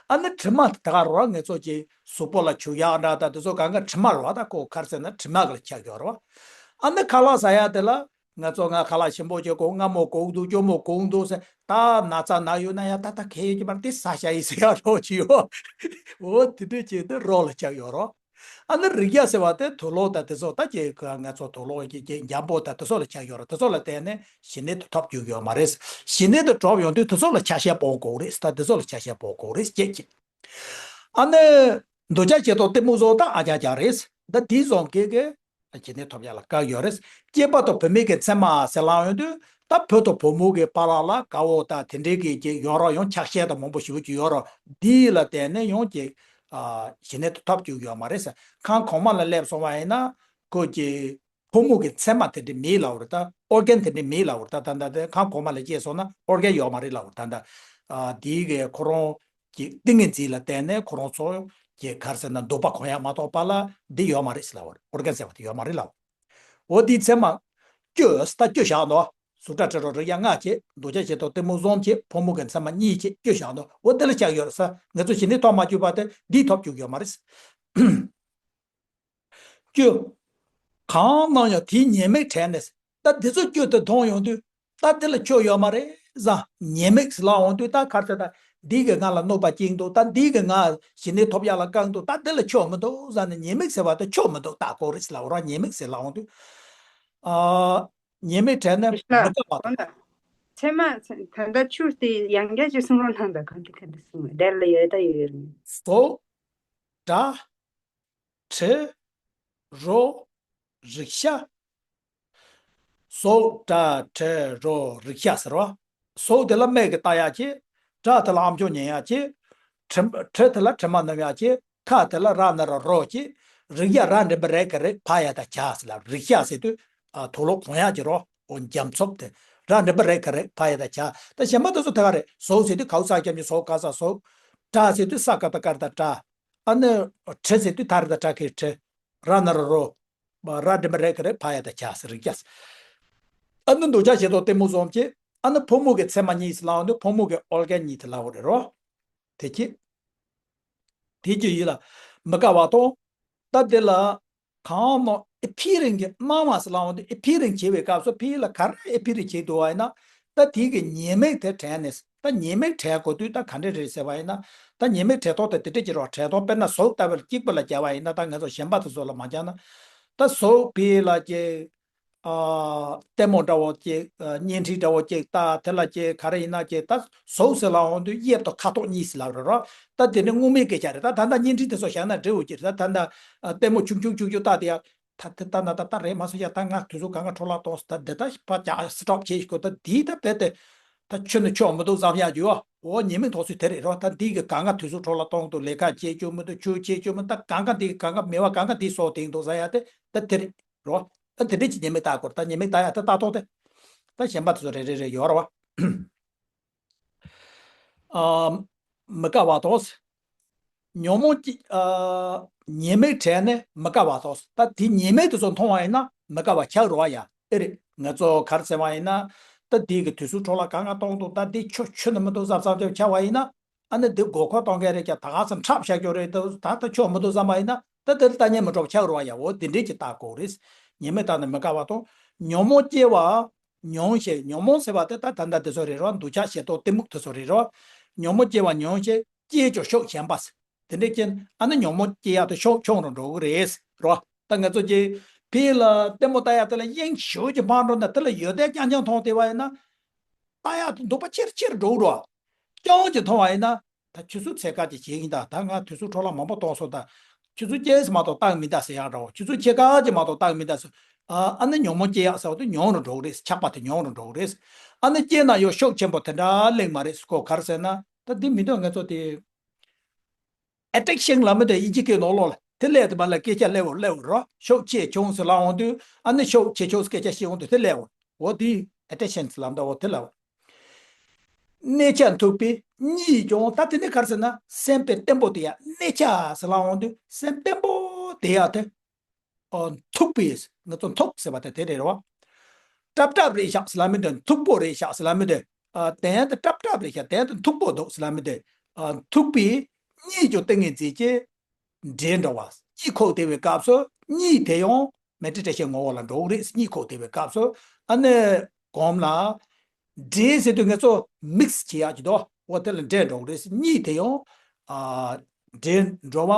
ཨ་ནི་དྲི་མ་དེ་ག་རོ། ང་ཚོ་ཀྱི་གཟུགས་པོ་ལ་བྱུག་ཡག་འདྲ་ད་དེ་ཚོ་གང་ག་དྲི་མ་རོ། ད་ཁོ་ག་རེ་ཟེར་ན་དྲི་མ་གི་ལ་ཆགས་ཡོད་རོ། ཨ་ནི་ཁ་ལག་ཟ་ཡག་དེ་ལ་ང་ཚོ་ང་ཁ་ལག་ཞིམ་པོ་ཅིག་གོ། མངར་མོ་གོ་འདུག་སྐྱོ་མོ་གོ་འདུག་ཟེར། ད་ན་ཚ་ན་ཡོད་ན་ཡང་ད་ད་གལ་ཡོད་ཀྱི་མ་རེད། དེ་ཟ་བྱ་ཡིན་ཟེར་ཡག་རོ་ཅིག་ཡོད། འོ་དེ་འདྲ་བྱས་ཏེ་རོ་ལ་ཆགས་ཡོད་རོ། ཨ་ནི་རིགས་བརྒྱ་ཟེར་བ་དེ་དུག་ལོག་དང་དེ་ཚོ་ད་ཅིག་ང་ཚོ་དུག་ལོག་གི་ཅིག་འཇམ་པོ་དང་དེ་ཚོ་ལ་ཆགས་ཡོད་རེད། དེ་ཚོ་ལ་བརྟེན་ནས་ཞི་གནས་དེ་ཐོབ་བཅུག་ཡོད་མ་རེད། ཞི་གནས་དེ་གྲུབ་ཡོང་དུས་དེ་ཚོ་ལ་ཆ་ཤས་སྤོ་དགོས་རེད། ད་དེ་ཚོ་ལ་ཆ་ཤས་སྤོ་དགོས་རེད་ཅེས་ཀྱི། ཨ་ནི་འདོད་ཆགས་ཞེ་སྡང་གཏི་མུག་སོགས་ད་ཨ་ཅག་ཅག་རེད། ད་དེ་ཚོ་གི་གི་ཞི་གནས་ཐོབ་ཡག་ལ་དཀའ་ཡོད་རེད། སྐྱེས་པ་དང་བུད་མེད་ཀྱི་མཚན་མ་ཟེར་ལབ་ཡོང་དུས་ད་བུ་དང་བུ་མོ་གི་བར་ལ་ལ་དགའ་བོ་དང་དེ་འདྲའི་གི་ཅིག་ཡོད་རོགས། ཡང་ཆགས་ཞེན་དང་མང་པོ་ཞེ་པོ་ཅིག་ཡོད་རོགས། འདི་ལ་བརྟེན་ནས་ཡང་ཅིག་ཨ་ཞི་གནས་ཐོབ་བཅུག་ཡོད་མ་རེད་ཟེར། ཁང་གོང་མ་ལ་སླེབས་སོང་བ་ཡིན་ན་ཁོ་ཅིག་ཕོ་མོ་གི་མཚན་མ་དེ་འདྲ་མེད་ལབ་རེད། ད་ཨོར་གན་དེ་འདྲ་མེད་ལབ་རེད། ད་ད་ད་ད་ཁང་གོང་མ་ལ་སྐྱེས་སོང་ན་ཨོར་གན་ཡོད་མ་རེད་ལབ་རེད། ད་ད་ཨ་དེའི་གི་ཁོ་རང་གི་ཏིང་ངེ་འཛིན་ལ་བརྟེན་ནས་ཁོ་རང་ཚོ་གི་ག་རེ་ཟེར་ན་འདོད་པ་གང་ཡང་མ་གཏོགས་པ་ལ་འདི་ཡོད་མ་རེད་ཟེར་ལབ་རེད། ཨོར་གན་ཟེར་བ་དེ་ཡོད་མ་རེད་ལབ། འོ་དེའི་མཚན་མ་བཅུ་ད་བཅུ་བཞག་འདུག་གཟུགས་སྒྲ་དྲི་རོ་རེག་ཡག་ལྔ་བྱས། འདོད་ཆགས་ཞེ་སྡང་གཏི་མུག་གསུམ་བྱས། ཕོ་མོ་གི་མཚན་མ་གཉིས་བྱས། བཅུ་བཞག་འདུག་འོ་དེ་ལ་ཆགས་ཡོད་རེད་ཟེར། ང་ཚོ་ཞི་གནས་ཐོབ་མ་བཅུག་པ་དེ་འདིས་ཐོབ་བཅུག་ཡོད་མ་རེད། བཅུ། གང་སྣང་ཡང་དེའི་ཉེས་དམིགས་དྲན་ནས། ད་འདི་ཚོ་བཅུ་དེ་མཐོང་ཡོང་དུས་ད་འདི་ལ་ཆོས་ཡོད་མ་རེད་བསམ། ཉེས་དམིགས་ལབ་འོང་དུས་ད་ག་རེ་ཟེར། ད་འདི་གིས་ང་ལ་གནོད་པ་བསྐྱལ་འདུག་ད་འདི་གིས་ང་ཞི་གནས་ཐོབ་ཡག་ལ་བཀག་འདུག་ད་འདི་ལ་ཆོས་མི་འདུག་བསམ་ནས། ཉེས་དམིགས་ཟེར་བ་དེ་ཆོས་མི་འདུག་ད་ཁོ་རེད་ལབ་རོགས། ཉེས་དམིགས་ཟེར་ལབ་འོང་དུས་ཨ་ཉེས་དམིགས་དྲན་ནས་མི་དགའ་བ་དང་། ཚད་མ་ཚད་ད་ལྟ་ཆོས་དེ་ཡང་བསྐྱར་ཅིག་གསུང་རོགས་གནང་དང་། གང་དེ་ག་འདྲ་གསུང་བ་འདྲ་ལ་ཡོད་ད་ཡོད་རེད། གཟུགས། སྒྲ། དྲི། རོ། རེག་བྱ། གཟུགས་སྒྲ་དྲི་རོ་རེག་བྱ་ཟེར་བ། གཟུགས་དེ་ལ་མིག་གིས་བལྟ་ཡག་བྱས། སྒྲ་དེ་ལ་ཨམ་ཅོག་ཉན་ཡག་བྱས། དྲི་དྲི་དེ་ལ་དྲི་མ་སྣོམ་ཡག་བྱས། ཁ་དེ་ལ་ར་ན་རོ་རོ་བྱས། རེག་བྱ་ར་འགྲེང་བུ་རེ་ག་རེ་བ་ཡ་བཏགས་བྱ་ཟེར་ལབ། རེག་བྱ་ཟེར་དུས་ཨ་དུག་ལོག་གང་ཡག་གི་རོ། འོ་འཇམ་རྩུབ་དེ། ར་འགྲེང་བུ་རེ་ག་རེ་བ་ཡ་བཏགས་བྱ། ད་གཞན་པ་དེ་ཚོ་དེ་ག་རེད། གཟུགས་ཟེར་དུས་གའུ་ས་ཀྱ་མི་གཟུགས་ག་ས་གཟུགས། སྒྲ་ཟེར་དུས་ས་ཀ་བཏགས་སྒྲ་སྒྲ། ཨ་ནི་དྲི་ཟེར་དུས་ད་རེད་ད་དྲ་གི་དྲི། ར་ན་རོ་རོ། ར་འགྲེང་བུ་རེ་ག་རེ་བ་ཡ་བཏགས་བྱ་ཟེར་རེག་བྱ་ཟེར། ཨ་ནི་འདོད་ཆགས་ཞེ་སྡང་གཏི་མུག་གསུམ་བྱས། ཨ་ནི་ཕོ་མོ་གི་མཚན་མ་གཉིས་ཟེར་ལབ་འོང་དུས་ཕོ་མོ་གི་ཨོར་གན་གཉིས་དེ་ལབ་པ་རེད་རོ། དེ་ཁྱེད། དེ་རྒྱུ་ཡིད་ལ་མི་དགའ་བ་དང་། ད་དེ་ལ་གང་སྣང་ཨེ་ཕི་རིང་གི་སྣང་བ་ཟེར་ལབ་འོང་དུས་ཨེ་ཕི་རིང་བྱེད་པའི་སྐབས་སུ་ཕི་ལ་ག་རེ་ཨེ་ཕི་རིང་བྱེད་འདུག་བ་ཡིན་ན། ད་དེ་གི་ཉེས་དམིགས་དེ་དྲན་ནས། ད་ཉེས་དམིགས་དྲན་དགོས་དུས་ད་ག་འདྲ་རེད་ཟེར་བ་ཡིན་ན། ད་ཉེས་དམིགས་དྲན་སྟངས་དེ་དེ་འདྲ་ཅིག་རོ། དྲན་སྟངས་དཔེར་ན་གཟུགས་ལྟ་བུ་ལ་གཅིག་པུ་ལ་བྱ་བ་ཡིན་ན། ད་ང་ཚོ་གཞན་པ་དེ་ཚོ་ལ་མ་སྦྱར་ན། ད་གཟུགས་ཕི་ལ་ཅིག་ཨ་ལྟད་མོ་འདྲ་བོ་ཅིག་ཨ་བརྙན་འཕྲིན་འདྲ་བོ་ཅིག་ལྟ། དེ་ལ་ཅིག་ག་རེ་ཡིན་ན་ཅིག་ད་གཟུགས་ཟེར་ལབ་འོང་དུས་གཡས་དང་ཁ་ཐོག་གཉིས་ཟེར་ལབ་རེད་རོ། ད་དེ་ནི་སྔོན་མའི་སྐད་ཆ་རེད། ད་ད་ལྟ་བརྙན་འཕྲིན་དེ་ཚོ་བཞག་ན་འགྲིག་འོ་ཅི་རེད། ད་ད་ལྟ་ཨ་ལྟད་མོ་ཆུང་ཆུང་ཆུང་ཆུང་ལྟ་དེ་ཡ། ད་དེ་ལྟ་ན་ད་ལྟ་རེད་མ་སོང་ཡ། ད་ང་དུས་ཚོད་གང་ག་འཕྲོ་བརླག་གཏོང་སོང་། ད་འདི་ད་ཕར་ཀྱང་སི་ཊོབ་བྱེད་ཤིག་གོ། ད་འདི་ད་རྦད་དེ་ད་ཆོས་ནི་ཆོས་མི་འདུག་བསམ་ཡག་ཡོད། འོ་ཉེས་དམིགས་མཐོང་ཚུལ་དེ་རེད་རོ། ད་འདི་གི་གང་ག་དུས་ཚོད་འཕྲོ་བརླག་གཏོང་འདུག་ལས་ཀ་བྱེད་རྒྱུ་མི་འདུག་ཆོས་བྱེད་རྒྱུ་མི་འདུག་ད་གང་ག་འདི་གི་གང་ག་མེད་པ་གང་ག་འདི་སོགས་དེང་འདུག་བསམ་ཡག་དེ་ད་དེ་རེད་རོ། ད་དེ་འདྲས་ཀྱི་ཉེས་དམིགས་ལྟ་དགོས། ད་ཉེས་དམིགས་ལྟ་ཡག་ད་ལྟ་ཐོག་དེ་ད་གཞན་པ་དེ་ཚོ་རེ་རེ་རེ་ཡོད་ར་བ། ཨ་མི་དགའ་བ་དང་། ཉོན་མོངས་ཀྱི་ཨ་ཉེས་དམིགས་དྲན་ནས་མི་དགའ་བ་དང་། ད་དེ་ཉེས་དམིགས་དེ་ཚོ་མཐོང་བ་ཡིན་ན་མི་དགའ་བ་ཆགས་རོ་བ་ཡ། ཨེ་རེད། ང་ཚོ་ག་རེ་ཟེར་བ་ཡིན་ན། ད་དེ་གི་དུས་ཚོད་འཕྲོ་བརླག་གང་ག་གཏོང་འདུག་ད་དེ་ཆོས་ཆོས་ནི་མི་འདུག་བསམ་བསམ་ཆགས་པ་ཡིན་ན། ཨ་ནི་འདི་མགོ་སྐོར་གཏོང་མཁན་རེད་ཀྱང་ད་ག་ཚོད་འཁྲབ་བཞག་རྒྱུ་རེད། ད་ད་ཆོག་མི་འདུག་བསམ་པ་ཡིན་ན། ད་དེར་ལྟ་ཉན་མི་འགྲོ་བ་ཆགས་རོ་བ་ཡ། འོ་འདི་འདྲས་ཀྱི་ལྟ་དགོས་རེད། ཉེས་དམིགས་ལྟ་ནས་མི་དགའ་བ་དང་། ཉོན་མོངས་སྐྱེ་བ་མྱོང་ཞེས། ཉོན་མོངས་ཟེར་བ་དེ་ད་ད་ལྟ་དེ་ཚོ་རེད་རོ། འདོད་ཆགས་ཞེ་སྡང་གཏི་མུག་དེ་ཚོ་རེད་རོ། ཉོན་མོངས་སྐྱེ་བ་མྱོང་ཞེས་སྐྱེས་ཀྱང་ཕྱོགས་ཞེན་པ་ཟེར། དེ་འདྲས་ཀྱི་ཨ་ནི་ཉོན་མོངས་སྐྱེ་ཡག་དེ་ཕྱོགས་ཆུང་རུ་འགྲོ་གི་རེད་རོ། ད་ང་ཚོ་ཀྱི་ཕི་ལ་ལྟད་མོ་ལྟ་ཡག་དེ་ལ་དབྱིངས་ཞུགས་ཀྱི་ཕང་འགྲོ་ན་དེ་ལ་ཡོད་དེ་རྐྱང་རྐྱང་མཐོང་བསྡད་པ་ཡིན་ན། ལྟ་ཡག་དེ་འདོད་པ་ཆེར་ཆེར་འགྲོ་འགྲོ། རྐྱང་གི་མཐོང་བ་ཡིན་ན། ད་ཆུ་ཚོད་ཕྱེད་ཀ་ཅིག་བྱེད་ཡིན། ད་ད་ང་དུས་ཚོད་འཕྲོ་བརླག་མང་པོ་གཏོང་སོང་། ད་ཆུ་ཚོད་གཅིག་མ་གཏོགས་བཏང་མི་འདུག་ཟེར་ཡག་འདྲ་བོ། ཆུ་ཚོད་ཕྱེད་ཀ་ཅིག་མ་གཏོགས་བཏང་མི་འདུག་ཟེར། ཨ་ཨ་ནི་ཉོན་མོངས་སྐྱེ་ཡག་ཟེར་བ་དེ་ཉུང་རུ་འགྲོ་གི་རེད། ཆགས་པ་དེ་ཉུང་རུ་འགྲོ་གི་རེད། ཨ་ནི་སྐྱེས་ན་ཡང་ཤུགས་ཆེན་པོ་དེ་འདྲ་སླེབས་མ་རེད་ཟེར། ཁོ་ག་རེ་ཟེར་ན། ད་འདི་མི་འདུག་ང་ཚོ་དེ་ཨེ་ཌིག་ཤན་ལབ་མི་འདུག་དབྱིན་ཇི་སྐད་ནང་ལོགས་ལ། དེ་སླེབས་དུས་མ་ལ་སྐད་ཆ་སླེབས་འོང་སླེབས་འོང་རོ། ཤུགས་ཆེ་ཆུང་ཟེར་ལབ་འོང་དུས་ཨ་ནི་ཤུགས་ཆེ་ཆུང་ཟེར་སྐད་ཆ་བཤད་འོང་དུས་དེ་སླེབས་འོང་། འོ་དེ་ཨེ་ཌིག་ཤན་ཟེར་ལབ་འདུག་འོ་དེ་ལབ་འོང་། གནས་ཆ་མཐུག་པས་གཉིད་ཀྱང་། ད་དེ་ནས་ག་རེ་ཟེར་ན། སེམས་པ་བརྟན་པོ་དེ་ཡག་གནས་ཆ་ཟེར་ལབ་འོང་དུས་སེམས་བརྟན་པོ་དེ་ཡག་དེ། ཨོ་མཐུག་པས། ང་ཚོ་མཐུག་ཟེར་བ་དེ་དེ་རེད་རོ། སྲབ་སྲབ་རེད་ཤག་ཟེར་ལབ་མི་འདུག་མཐུག་པོ་རེད་ཤག་ཟེར་ལབ་མི་འདུག་ཨ་དེ་ཡང་དེ་སྲབ་སྲབ་རེད་ཤག་དེ་ཡང་དེ་མཐུག་པོ་འདུག་ཟེར་ལབ་མི་འདུག་ཨ་མཐུག་པས་གཉིད་ཀྱང་ཏིང་ངེ་འཛིན་གྱིས་འདྲེས་འགྲོ་བ། གཉིད་ཁུག་བསྡད་པའི་སྐབས་སུ་གཉིད་དེ་ཡང་མེ་ཏྲི་བཀྲ་ཤིས་ངོ་བོ་ལ་འགྲོ་གི་རེད། གཉིད་ཁུག་བསྡད་པའི་སྐབས་སུ་ཨ་ནི་གོམས་ལ། འདྲེས་ཟེར་དུས་ང་ཚོ་མིག་སི་བྱེད་ཡག་ཅིག་འདུག་འོ་དེ་ལ་འདྲེས་འགྲོ་གི་རེད། གཉིད་དེ་ཡང་ཨ་འདྲེས་འགྲོ་བ།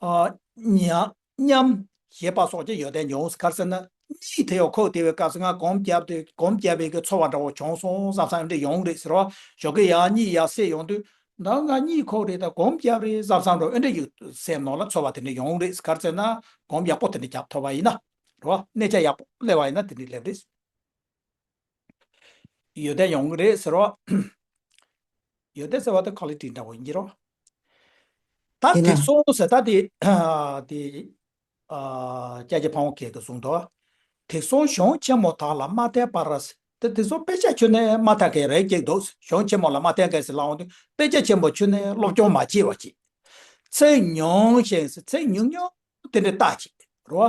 ཨ། ཉ་མཉམ་ཞེས་པ་སོགས་ཀྱི་ཡོན་ཏན་འབྱུང་། ག་རེ་ཟེར་ན། གཉིད་དེ་ཡང་ཁུག་བསྡད་པའི་སྐབས་སུ་ང་སྒོམ་བརྒྱབ་སྟེ་སྒོམ་བརྒྱབ་པའི་གི་ཚོར་བ་འདྲ་བོ་བྱུང་སོང་བསམ་བསམ་འདྲ་ཡོང་རེད་ཟེར་བ། ཞོགས་ཀས་ཡར་གཉིད་ཡར་སད་ཡོང་དུས། ད་ང་གཉིད་ཁུག་རེད། ད་སྒོམ་བརྒྱབ་རེད་བསམ་བསམ་འདྲ་བོ་འདྲ་ཡོད་སེམས་ནང་ལ་ཚོར་བ་དེ་འདྲ་ཡོང་རེད། ག་རེ་ཟེར་ན། སྒོམ་ཡག་པོ་དེ་འདྲ་བརྒྱབ་ཐུབ་པ་ཡིན་ན། རེད་བ། གནས་ཆ་ཡག་པོ་སླེབས་པ་ཡིན་ན་དེ་འདྲ་སླེབས་རེད། ཡོན་ཏན་ཡོང་གི་རེད་ཟེར་བ། ཡོན་ཏན་ཟེར་བ་དེ་ཁོ་ལི་ཊི་འདྲ་བོ་ཡིན་གྱི་རེད། ད་དེ་ལ་དེང་སང་ཟེར་ད་དེ། དེ། ཨ། སྐྱ་ཀྱི་ཕ་བོང་ཁྱེད་ཀྱིས་གསུངས་འདུག་དེང་སང་གཞུང་ཆེན་མོ་དག་ལ་མ་བརྟེན་པར། དེ་དེང་སང་དཔེ་ཆ་ཁྱོན་ནས་མ་ལྟ་མཁན་རེ་གཅིག་འདུག་གཞུང་ཆེན་མོ་ལ་མ་བརྟེན་མཁན་ཟེར་ལབ་འོང་དུས་དཔེ་ཆ་ཆེན་པོ་ཁྱོན་ནས་སློབ་སྦྱོང་མ་བྱས་པ་ཅིག་ཚེ་ཉུང་ཞིང་ཚེ་ཉུང་ཉུང་དེ་འདྲ་ལྟ་ཅིག་རོ།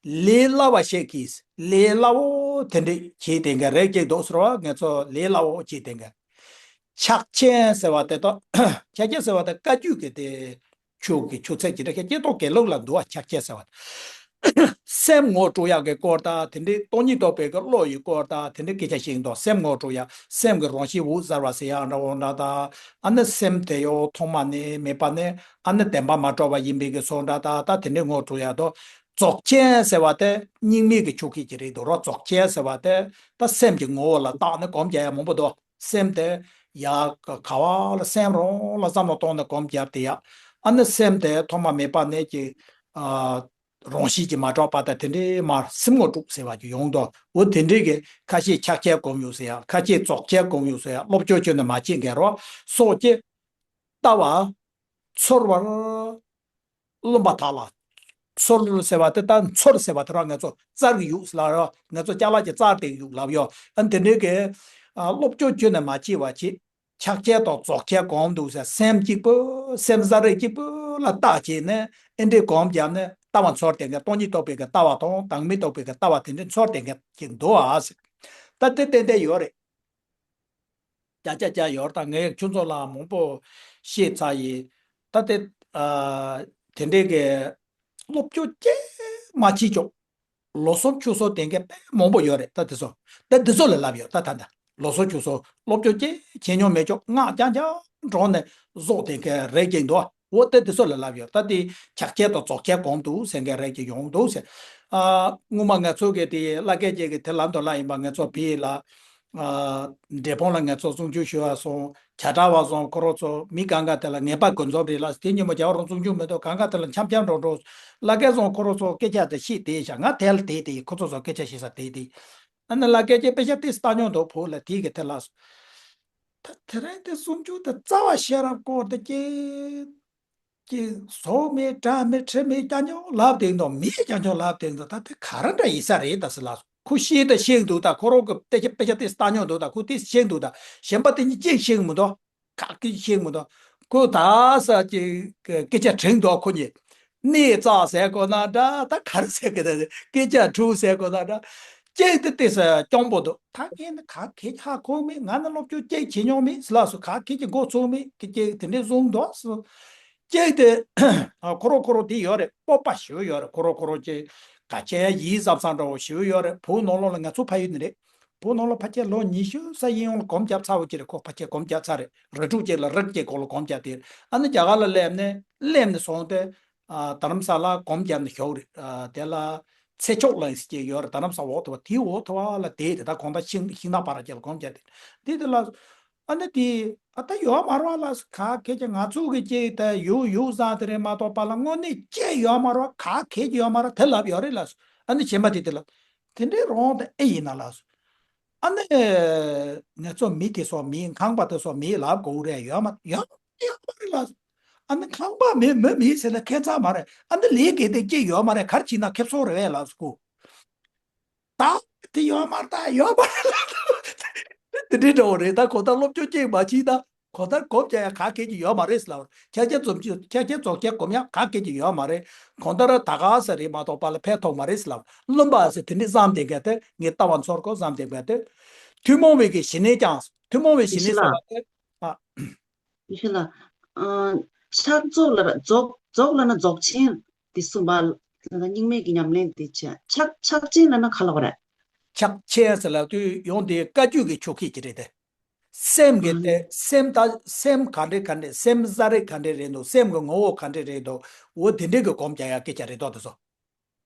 ལས་སླ་བ་ཞིག་གིས་ལས་སླ་བོ་དེ་འདྲ་བྱེད་བསྡད་མཁན་རེ་གཅིག་འདུག་ཟེར་བ། ང་ཚོ་ལས་སླ་བོ་བྱེད་བསྡད་མཁན། ཆགས་ཆེན་ཟེར་བ་དེ་དག་ཆགས་ཆེན་ཟེར་བ་དེ་བཀའ་བརྒྱུད་ཀྱི་དེ། ཆོས་ཀྱི་ཆོས་ཚད་ཅི་འདྲ་ཞིག་སྐྱེ་ཐོག་དགེ་ལུགས་ལ་འདུ་བ་ཆགས་ཆེན་ཟེར་བ། སེམས་ངོ་སྤྲོད་ཡག་གི་སྐོར་དང་དེ་འདྲའི་སྟོང་ཉིད་རྟོགས་པའི་གི་བློ་ཡི་སྐོར་དང་དེ་འདྲའི་སྐད་ཆ་བཤད་འདུག་སེམས་ངོ་སྤྲོད་ཡག་སེམས་ཀྱི་རང་བཞིན་འུག་གཟར་བ་ཟེར་ཡག་འདྲ་བོ་འདྲ་དང་། ཨ་ནི་སེམས་དེ་ཡང་ཐོག་མ་ནས་མེད་པ་ནས་ཨ་ནི་བདེན་པ་མ་གྲུབ་པ་ཡིན་པའི་གི་ཚོར་འདྲ་དང་། ད་དེ་འདྲའི་ངོ་སྤྲོད་ཡག་འདུག་རྫོགས་ཆེན་ཟེར་བ་དེ་རྙིང་མའི་གི་ཆོས་སྐད་ཅིག་རེད་འདུག་རོ། རྫོགས་ཆེན་ཟེར་བ་དེ་ད་སེམས་ཀྱི་ངོ་བོ་ལ་བརྟགས་ནས་སྒོམ་རྒྱག་ཡག་མང་པོ་འདུག་སེམས་དེ་ཡར་ག་བ་ལ་སེམས་རང་ལ་བསམ་བློ་གཏོང་ནས་སྒོམ་བརྒྱབ་དེ་ཡག་ཨ་ནི་སེམས་དེ་ཐོག་མ་མེད་པ་ནས་ཀྱི། ཨ། རང་བཞིན་གྱིས་མ་གྲུབ་པ་དང་དེ་འདྲའི་མར་སེམས་ངོ་སྤྲོད་ཟེར་བ་ཅིག་ཡོང་དོ། འོ་དེ་འདྲའི་གི་ཁ་ཤས་ཆགས་ཆེན་སྒོམ་ཡོད་ཟེར་ཡག་ཁ་ཤས་རྫོགས་ཆེན་སྒོམ་ཡོད་ཟེར་ཡག་སློབ་སྦྱོང་ཁྱོན་ནས་མ་བྱེད་མཁན་རོ། སོགས་ཀྱི་ལྟ་བ། ཚོར་བར། རློམ་པ་དག་ལ། ཚོར་ཟེར་བ་དེ་ད་ཚོར་ཟེར་བ་དེ་རང་ང་ཚོ་རྩར་གི་ཡུག་ལ་ར་ང་ཚོ་ཅ་ལག་གི་རྩར་དེ་ཡུག་ལབ་ཡོད། ཨ་དེ་འདྲའི་གི། ཨ། སློབ་སྦྱོང་ཁྱོན་ནས་མ་བྱས་པ་བྱེད། ཆགས་ཆེན་དང་རྫོགས་ཆེན་གོམས་འདུག་ཟེར་སེམས་གཅིག་པུ་སེམས་ཟ་རེ་གཅིག་པུ་ལ་བརྟག་བྱས་ནས་ཨེ་འདྲའི་གོམས་བརྒྱབ་ནས་ལྟ་བ་ཚོར་དེ་འགའ་སྟོང་ཉིད་རྟོགས་པའི་གི་ལྟ་བ་དང་དང་མི་རྟོགས་པའི་གི་ལྟ་བ་དེ་འདྲའི་ཚོར་དེ་འགའ་ཅིག་འདུག་ཨ་ཟེར། ད་དེ་ཏན་ཏན་ཡོད་རེད། ཀྱ་ཀྱ་ཀྱ་ཡོད་རེད། ད་ངས་ཁྱོད་ཚོ་ལ་མང་པོ་བཤད་ཚར་ཡིན། ད་དེ། ཨ། དེ་འདྲའི་གི་སློབ་སྦྱོང་ཅིག་མ་བྱེད་ཀྱོག་ལོ་གསུམ་ཕྱོགས་སོ་དེ་འགའ་དཔེ་མང་པོ་ཡོད་རེད། ད་དེ་ཚོ་ད་དེ་ཚོ་ལ་ལབ་ཡོད། ད་ད་ད་ལོ་གསུམ་ཕྱོགས་སོ་སློབ་སྦྱོང་ཅིག་བྱེད་མྱོང་མེད་ཀྱོག་སྔགས་རྐྱང་རྐྱང་སྒྲོག་ནས་བཟོ་དེ་འགའ་རེད་ཀྱི་འདུག་འོ་ད་དེ་ཚོ་ལ་ལབ་ཡོད། ད་དེ་ཆགས་ཆེན་དང་རྫོགས་ཆེན་གོམས་འདུག་ཟེར་མཁན་རེད་ཀྱི་ཡོང་འདུག་ཟེར། ཨ། སྔོན་མ་ང་ཚོ་གི་དེ་བླ་སྐད་ཅིག་གི་དེ་ལམ་དུ་བླངས་ཡིན་པ། ང་ཚོ་བིས་ལ། ཨ། འབྲས་སྤུངས་ལ་ང་ཚོ་གསུང་ཆོས་ཞུ་བ་སོང་། བྱ་བྲལ་བ་སོང་། ཁོ་རང་ཚོ་མི་གང་ག་དེ་ལ་ངེས་པ་དགུ་འཛོམས་རེད་ལ། དེ་ཉིན་མོ་རྒྱ་བ་རང་གསུང་ཆོས་མི་འདུག་གང་ག་དེ་ལ་འཆམ་འཆམ་འགྲོ་འགྲོ། བླ་སྐད་སོང་ཁོ་རང་ཚོ་སྐད་ཆ་དེ་ཤེས་བསྡད་ཤག་ང་དེ་ལ་བསྡད་དེ་ཁོ་ཚོ་ཚོ་སྐད་ཆ་བཤད་ས་བསྡད་དེ། ཨ་ནི་བླ་སྐད་ཅིག་དཔེ་ཆ་ཏིས་ལྟ་མྱོང་འདུག་བོད་ལ་དེ་གི་དེ་ལ། ད་དེ་རིང་དེ་གསུང་ཆོས་དེ་རྩ་བ་ཤེས་རབ་སྐོར་དེ་ཀྱེ། ཀྱེ་བཟོ་མེད་འདྲ་མེད་ཁྲི་མེད་རྐྱང་རྐྱང་ལབ་དེ་འདུག་མི་རྐྱང་རྐྱང་ལབ་དེ་འདུག་ད་དེ་ག་རེ་འདྲ་ཡིན་ས་རེད་ད་ཟེར་ལ། ཁོ་ཤེས་ད་ཤེས་འདུག་ད་ཁོ་རང་གི་དཔེ་ཆ་དཔེ་ཆ་ཏིས་ལྟ་མྱོང་འདུག་ད་ཁོ་ཏིས་ཤེས་འདུག་ད་གཞན་པ་དེ་གཉིས་ཅིག་ཤེས་མི་འདུག་ག་གི་ཤེས་མི་འདུག་ཁོ་ད་ས་ཀྱི་སྐད་ཆ་དྲན་འདུག་ཁོ་གཉིས། གནས་རྩ་ཟེར་དགོས་ན་འདྲ། ད་ག་རེ་ཟེར་གི་ད་སྐད་ཆ་འཁྲུག་ཟེར་དགོས་ན་འདྲ། ཅིག་དེ་ཏིས་སྐྱོ་པོ་འདུག་ད་ངས་ནི་ག་གེ་ཧ་གོ་མེད། ང་ནི་སློབ་སྦྱོང་ཅིག་བྱེད་མྱོང་མེད་ཟེར་ལ་སོ། ག་གེ་ཅིག་མགོ་ཚོས་མེད་ཀྱི་ཅིག་དེ་འདྲས་བཟུང་འདུག་སོ། ཅིག་དེ་ཁོ་རང་ཁོ་རང་དེ་ཡོད་རེད། སྤོབས་པ་ཞེ་པོ་ཡོད་རེད། ཁོ་རང་ཁོ་རང་ཅིག་ག་ཅི་ཡིན་བསམ་བསམ་འདྲ་བོ་ཞེ་པོ་ཡོད་རེད། བོད་ནང་ལོགས་ལ་ང་ཚོ་ཕ་ཡུལ་ནས་རེད། བོད་ནང་ལ་ཕལ་ཆེར་ལོ་ཉི་ཤུ་ས་ཡིན་ཡོང་ལ་སྒོམ་རྒྱབ་ཚར་བ་ཅིག་རེད། ཁོ་ཕལ་ཆེར་སྒོམ་རྒྱབ་ཚར་རེད། རི་ཕྲུག་ཅིག་ལ་རིགས་ཅིག་སྐོར་ལ་སྒོམ་རྒྱབ་དེ། ཨ་ནི་རྒྱ་གར་ལ་སླེབས་ནས་སླེབས་ནས་སོང་སྟེ། ཨ། རྡ་རམ་ས་ལ་སྒོམ་རྒྱབ་ནས་བཞུགས་རེད། ཨ། དེ་ལ་ཚེ་མཆོག་གླིང་ཟེར་ཅིག་ཡོད་རེད། རྡ་རམ་ས་འོག་ཐུབ་པ་དེའི་འོག་ཐུབ་པ་ལ་བསྡད་དེ། ད་གང་ལྟར་ཤིང་ཤིང་ནགས་པ་ར་ཅིག་ལ་སྒོམ་རྒྱབ་དེ། དེ་དེ་ལ། ཨ་ནི་དེ། ཨ། ད་ཡོད་མ་རེད་པ་ལགས། ག་གེ་ཅིག་ང་ཚོ་གི་ཅིག་ད་ཡོད་ཡོད་བཟོས་དེ་རེད་མ་གཏོགས་པ་ལ་དངོས་གནས་ཅིག་ཡོད་མ་རེད་པ། ག་གེ་ཅིག་ཡོད་མ་རེད། དེ་ལབ་ཡོད་རེད་ལགས། ཨ་ནི་གཞན་པ་དེ་དེ་ལ། དེ་འདྲའི་རང་དེ་ཨེ་ཡིན་ན་ལགས། ཨ་ནི་ང་ཚོ་མི་དེ་ཚོ་མི་ཁང་པ་དེ་ཚོ་མི་ལབ་དགོས་རེད། ཡོད་མ་ཡོད་ཡོད་མ་རེད་ལགས། ཨ་ནི་ཁང་པ་མི་མི་མི་ཟེར་ན་ཁེ་མཚར་མ་རེད། ཨ་ནི་ལས་ཀ་དེ་ཅིག་ཡོད་མ་རེད། ག་རེ་བྱས་ན་ཁེ་བཟང་རེད་པས་ལགས་སོ། ད་དེ་ཡོད་མ་རེད། ད་ཡོད་མ་རེད་ལ། དེ་འདྲའི་འདྲ་བོ་རེད། ད་གང་ལྟར་སློབ་སྦྱོང་ཅིག་མ་བྱས་ན་གང་ལྟར་སྒོམ་རྒྱག་ཡག་ག་གེ་ཅིག་ཡོད་མ་རེད་ཟེར་ལབ། ཆགས་ཆེན་རྫོགས་ཆགས་ཆེན་རྫོགས་ཆེན་སྒོམ་ཡག་ག་གེ་ཅིག་ཡོད་མ་རེད། གང་ལྟར་ད་ག་ས་རེད་མ་གཏོགས་པ་ལ་ཕན་ཐོགས་མ་རེད་ཟེར་ལབ། བླུན་པ་ཟེར་དེ་འདྲའི་བསམ་བསྡད་མཁན་དེ། ངས་ལྟ་བ་ཚོར་གོ་བསམ་བསྡད་མཁན་དེ། ཐུན་མོང་བའི་གི་ཞི་གནས་ཀྱང་། ཐུན་མོང་བའི་ཞི་གནས་ཟེར་བ་དེ། ཨ། ཡེ་ཤེས་ལགས། ཨ། ཕྱག་རྫོགས་ལ་ར་རྫོགས་རྫོགས་ལ་ན་རྫོགས་ཆེན་དེ་གསུངས་པ་ལ་ན་རྙིང་མའི་གི་ཉམས་ལེན་དེ་བྱས། ཕྱག་ཕྱག་ཆེན་ལ་ན་ག་ལབ་དགོས་རེད། ཕྱག་ཆེན་ཟེར་ལབ་དུས་ཡང་དེ་བཀའ་བརྒྱུད་ཀྱི་ཆོས་སྐད་ཅིག་རེད་དེ། སེམས་ཀྱི་དེ་སེམས་ད་སེམས་ག་འདྲ་ག་འདྲ། སེམས་ཟ་རེ་ག་འདྲ་རེད་འདུག་སེམས་ཀྱི་ངོ་བོ་ག་འདྲ་རེད་འདུག་འོ་དེ་འདྲ་གི་སྒོམ་རྒྱག་ཡ་སྐད་ཆ་རེད་དོ། དེ་ཚོ།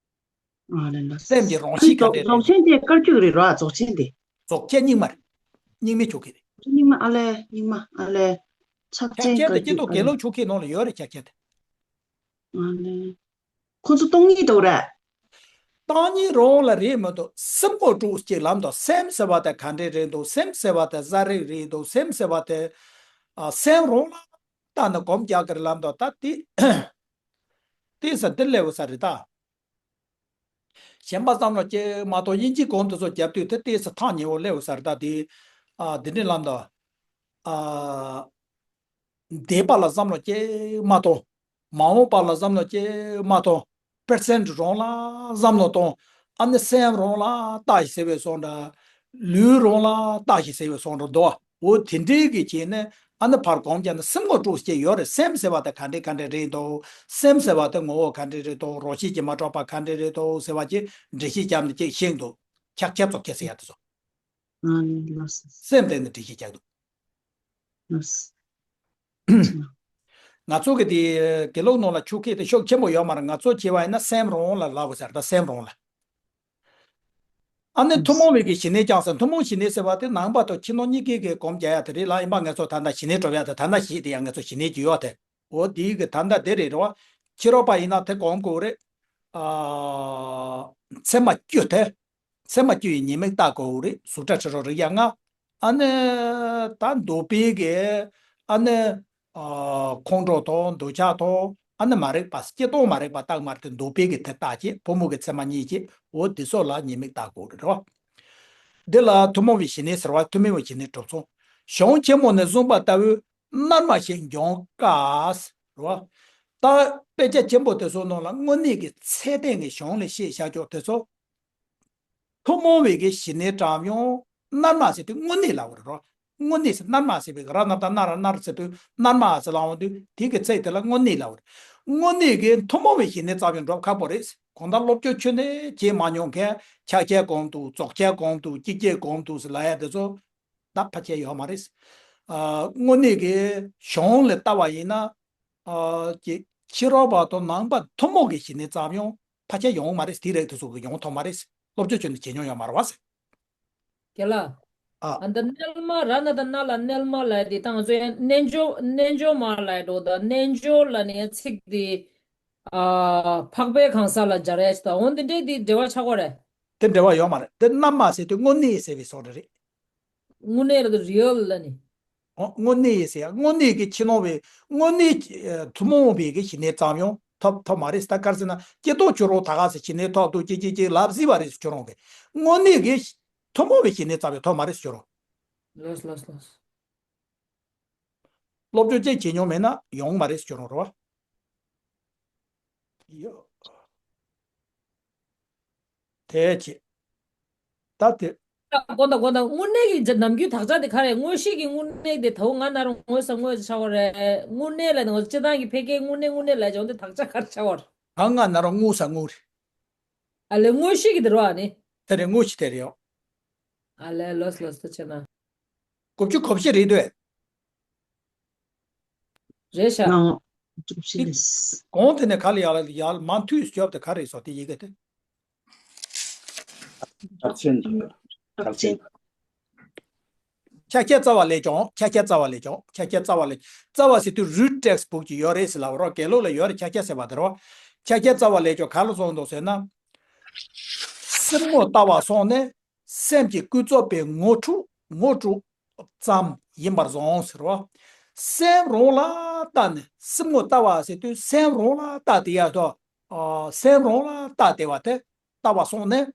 ཨ་ལེ་ལ། སེམས་ཀྱི་རང་བཞིན་ག་འདྲ་རེད། རྫོགས་ཆེན་དེ་དཀར་ཆག་རེད་རོ། རྫོགས་ཆེན་དེ། རྫོགས་ཆེན་རྙིང་མ་རེད། རྙིང་མའི་ཆོ་ག་རེད། རྙིང་མ། ཨ་ལེ་རྙིང་མ། ཨ་ལེ། ཕྱག་ཆེན་དེ་དཀར་ཆག་ཆོ་ག་དགེ་ལུགས་ཆོ་གའི་ནང་ལ་ཡོད་རེད། ཕྱག་ཆེན་དེ། ཨ་ལེ། ཁོ་ཚོ་སྟོང་ཉིད་འདུག་རེད། སྟོང་ཉིད་རང་ལ་རེད་མི་འདུག་སེམས་ངོ་སྤྲོད་ཅིག་ལབ་འདུག་སེམས་ཟེར་བ་དེ་ག་འདྲ་རེད་འདུག་སེམས་ཟེར་བ་དེ་ཟ་རེ་རེད་འདུག་སེམས་ཟེར་བ་དེ། ཨ། སེམས་རང་ལ་ལྟ་ནས་སྒོམ་རྒྱག་གི་རེད་ལབ་འདུག་ད་དེ། དེ་ས་འདི་སླེབས་ས་རེད་ད། གཞན་པ་བསམ་བློ་ཅིག་མ་གཏོང་། དབྱིན་ཇིའི་སྒོམ་དེ་ཚོ་རྒྱབ་དུས་དེ་ལྟས་སུ་ཐག་ཉེ་བོ་སླེབས་ས་རེད་ད་དེ། ཨ། འདི་འདྲའི་ལམ་དུ། ཨ། འདས་པ་ལ་བསམ་བློ་ཅིག་མ་གཏོང་། མ་འོངས་པ་ལ་བསམ་བློ་ཅིག་མ་གཏོང་། པེར་སེན་ཊི་རང་ལ་བསམ་བློ་གཏོང་། ཨ་ནི་སེམས་རང་ལ་ལྟ་ཞིག་ཟེར་བའི་བཟོ་འདྲ། ལུས་རང་ལ་ལྟ་ཞིག་ཟེར་བའི་བཟོ་འདྲ་འདུག་འོ་དེ་འདྲའི་གི་བྱས་ནས་ཨ་ནི་ཕར་སྒོམ་རྒྱག་ན་སེམས་ངོ་སྤྲོད་ཅིག་ཡོད་རེད། སེམས་ཟེར་བ་དེ་ག་འདྲ་ག་འདྲ་རེད་འདུག་སེམས་ཟེར་བ་དེ་ངོ་བོ་ག་འདྲ་རེད་འདུག་རང་བཞིན་གྱིས་མ་གྲུབ་པ་ག་འདྲ་རེད་འདུག་ཟེར་བ་ཅིག་འགྲེལ་བཤད་བརྒྱབ་ནས་ཅིག་ཤེས་འདུག་ཕྱག་ཆེན་རྫོགས་ཆེན་ཟེར་ཡ་དེ་ཚོ། ཨ་ལགས་སོ། སེམས་དེ་ནི་འགྲེལ་བཤད་རྒྱག་འདུག་ལགས་སོ། ང་ཚོ་གི་དེ་དགེ་ལུགས་ནང་ལ་ཆོ་ག་དེ་ཤུགས་ཆེན་པོ་ཡོད་མ་རེད། ང་ཚོ་བྱས་པ་ཡིན་ན་སེམས་རང་ལ་ལབ་དགོས་ས་རེད། ད་སེམས་རང་ལ། ཨ་ནི་ཐུན་མོང་བའི་གི་ཞི་གནས་ཀྱང་ཟེར། ཐུན་མོང་ཞི་གནས་ཟེར་བ་དེ་ནང་པ་དང་ཕྱི་ནང་གཉིས་ཀའི་གི་སྒོམ་རྒྱག་ཡ་དེ་རེད་ལ། ཡིན་པ་ང་ཚོ་ད་ལྟ་ཞི་གནས་སྒྲུབ་ཡ་དེ་ད་ལྟ་ཞི་དེ་ཡང་ང་ཚོ་ཞི་གནས་ཀྱི་ཡོད་དེ། འོ་དེའི་གི་ད་ལྟ་དེ་རེད་རེད་བ། ཕྱི་རོལ་པ་ཡིན་ན་དེ་སྒོམ་དགོས་རེད། ཨ། མཚན་མ་བཅུ་དེ། མཚན་མ་བཅུ་ཡི་ཉེས་དམིགས་བལྟ་དགོས་རེད། གཟུགས་སྒྲ་དྲི་རོ་རེག་བྱ་ལྔ། ཨ་ནི། ད་འདོད་པའི་གི། ཨ་ནི། ཨ། ཁོང་ཁྲོ་དང་འདོད་ཆགས་དང་། ཨ་ནི་མ་རིག་པ། སྤྱི་དང་མ་རིག་པ་བཏགས་མ་རེད་དེ། འདོད་པའི་གི་དེ་བལྟ་ཅིག་ཕོ་མོ་གི་མཚན་མ་གཉིས་ཅིག་འོ་འདི་ཚོ་ལ་ཉེས་དམིགས་བལྟ་དགོས་རེད་རོ། འདི་ལ་ཐུན་མོང་བའི་ཞི་གནས་ཟེར་བ། ཐུན་མོང་བའི་ཞི་གནས་གྲུབ་སོང་། གཞུང་ཆེན་མོ་ནས་གསུངས་པ་ལྟ་བུའི་རྣལ་མ་ཞིག་འབྱུང་དཀའ་ཟེར་རོ། ད་དཔེ་ཆ་ཆེན་པོ་དེ་ཚོ་ནང་ལ་དངོས་གནས་ཀྱི་ཚད་ལྡན་གྱི་གཞུང་ལ་བཤད་བཞག་ཆོག་དེ་ཚོ། ཐུན་མོང་བའི་གི་ཞི་གནས་གྲུབ་ཡོང་། རྣལ་མ་ཟེར་དུས་དངོས་གནས་ལབ་པ་རེད་རོ། དངོས་གནས་ཟེར། རྣལ་མ་ཟེར་བའི་གི་ར་ན་བཏགས་རྣ་ར་རྣལ་ཟེར་དུས་རྣལ་མ་ཟེར་ལབ་ཡོང་དུས་དེ་གི་ཚིག་དེ་ལ་དངོས་གནས་ལབ་པ་རེད། དངོས་གནས་ཀྱི་ཐུན་མོང་བའི་ཞི་གནས་གྲུབ་ཡོང་འགྲོ་ཁག་པོ་རེད། གང་ལྟར་སློབ་སྦྱོང་ཆུ་ནས་བྱེད་མ་མྱོང་མཁན། ཕྱག་རྒྱ་གོང་དུ་རྫོགས་ཆེན་གོང་དུ་སྐྱེ་རྒྱ་གོང་དུ་ཟེར་ལབ་ཡ་དེ་ཚོ་ད་ཕལ་ཆེར་ཡོད་མ་རེད། ཨ། དངོས་གནས་ཀྱི་གཞུང་ལ་ལྟ་བ་ཡིན་ན། ཨ། ཀྱི་ཕྱི་རོལ་པ་དང་ནང་པ་ཐུན་མོང་གི་ཞི་གནས་གྲུབ་ཡོང་ཕལ་ཆེར་ཡོང་མ་རེད། དེ་རིགས་དེ་ཚོ་གི་ཡོང་ཐུབ་མ་རེད། སློབ་སྦྱོང་བྱས་ནས་བྱེད་མྱོང་ཡོད་མ་རེད་བ་ཟེར། རྒན་ལགས། ཨ། ཨ། འདི་རྣལ་མ། ར་ན་བཏགས་རྣ་ལ་རྣལ་མ་ལབ་དེ་དང་། ཚོ་ཡང་རྣལ་འབྱོར། རྣལ་འབྱོར་མ་ལབ་འགྲོ། ད་རྣལ་འབྱོར་ལ་ནི་ཚིག་དེ། ཨ། འཕགས་པའི་གང་ཟག་ལ་སྦྱར་ཡ་ཞིག་དང་། འོ་འདི་འདྲས་དེ་འབྲེལ་བ་ཆགས་ཀྱི་རེད། དེ་འབྲེལ་བ་ཡོད་མ་རེད། དེ་རྣལ་མ་ཟེར་དུས་དངོས་གནས་ཟེར་བའི་བཟོ་འདྲ་རེད། དངོས་གནས་ལ་དེ་རི་ཨལ་ལ་ནི། འོ། དངོས་གནས་ཟེར་ཡ། དངོས་གནས་ཀྱི་ཕྱི་ནང་བའི། དངོས་གནས་ཀྱི་ཐུན་མོང་བའི་གི་ཞི་གནས་ཙམ་ཡང་ཐོབ་ཐོབ་མ་རེད། ད་ག་རེ་ཟེར་ན་སྐྱེ་ཐོག་ཆུ་རོ་ད་ག་ཟེར་ཞི་གནས་ཐོབ་འདུག་ཅིག་ཅིག་ཅིག་ལབ་སྲིད་པ་རེད་ཟེར། ཁྱོད་རང་གི་དངོས་གནས་ཀྱི་ཐུན་མོང་བའི་ཞི་གནས་ཙམ་ཡང་ཐོབ་མ་རེད་ཟེར། ཁྱོད་རང་ལོས་ལོས་ལོས། སློབ་སྦྱོང་ཅིག་བྱེད་མྱོང་མེད་ན་ཡོང་མ་རེད་ཟེར། ཁྱོད་རང་རེད་བ། ཡོ། དེ་བྱེད། ད་དེ། དགོངས་དག་དགོངས་དག་དངོས་གནས་ཀྱི་ནམ་རྒྱུན་དག་ཆ་དེ་ག་རེ། དངོས་གཞི་གི་དངོས་གནས་དེ་ད་ང་ན་རོ་དངོས་ས་དངོས་ཆགས་པ་རེད། དངོས་གནས་ལ་ནི་སྤྱི་བཏང་གི་ཕལ་སྐད་དངོས་གནས་དངོས་གནས་ལ་སྦྱོང་དེ་དག་ཆ་ག་རེ་ཆགས་པ་རེད། ད་ང་ན་རོ་དངོས་ས་དངོས་རེད། ཨ་ལས་དངོས་གཞི་གི་དེ་རེད་བ་ནི། དེ་རེད། དངོས་གཞི་དེ་རེད་ཡོ། ཨ་ལས་ལོས་ལོས་ལོས་བྱས་ན། དགུ་བཅུ་གོ་བཞི་རེད་འདུག་རེད་ཤག་ཨང་། གོང་དེ་ནས་ག་ལ་ཡར་ལ་ཡར་མར་མཐུད་སྐྱོབ་དེ་ག་རེ་བཟོ་དེ་ཡི་གེ་དེ། ཕྱག་ཆེན་དེ། ཕྱག་ཆེན། ཕྱག་རྒྱ་རྩ་བ་ལས་ཀྱང་། ཕྱག་རྒྱ་རྩ་བ་ལས་ཀྱང་། ཕྱག་རྒྱ་རྩ་བ་ལས། རྩ་བ་ཟེར་དུས་རུའུ་ཊེག་སི་བུག་ཅིག་ཡོད་རེད་ཟེར་ལབ་རོགས། དགེ་ལུགས་ལ་ཡོད་རེད། ཕྱག་རྒྱ་ཟེར་བ་དེ་རོ། ཕྱག་རྒྱ་རྩ་བ་ལས་ཀྱང་ག་ལ་སོང་འདུག་ཟེར་ན། སེམས་ངོ་ལྟ་བ་སོང་ནས། སེམས་ཀྱི་ཀུན་རྫོབ་པའི་ངོ་འཕྲོད། ངོ་འཕྲོད་ཙམ་ཡིན་པར་བཟུང་ཟེར་བ། སེམས་རང་ལ་ལྟ་ནས། སེམས་ངོ་ལྟ་བ་ཟེར་དུས་སེམས་རང་ལ་ལྟ་དེ་ཡ་དོ། ཨ། སེམས་རང་ལ་ལྟ་དེ་བ་དེ་ལྟ་བ་སོང་ནས།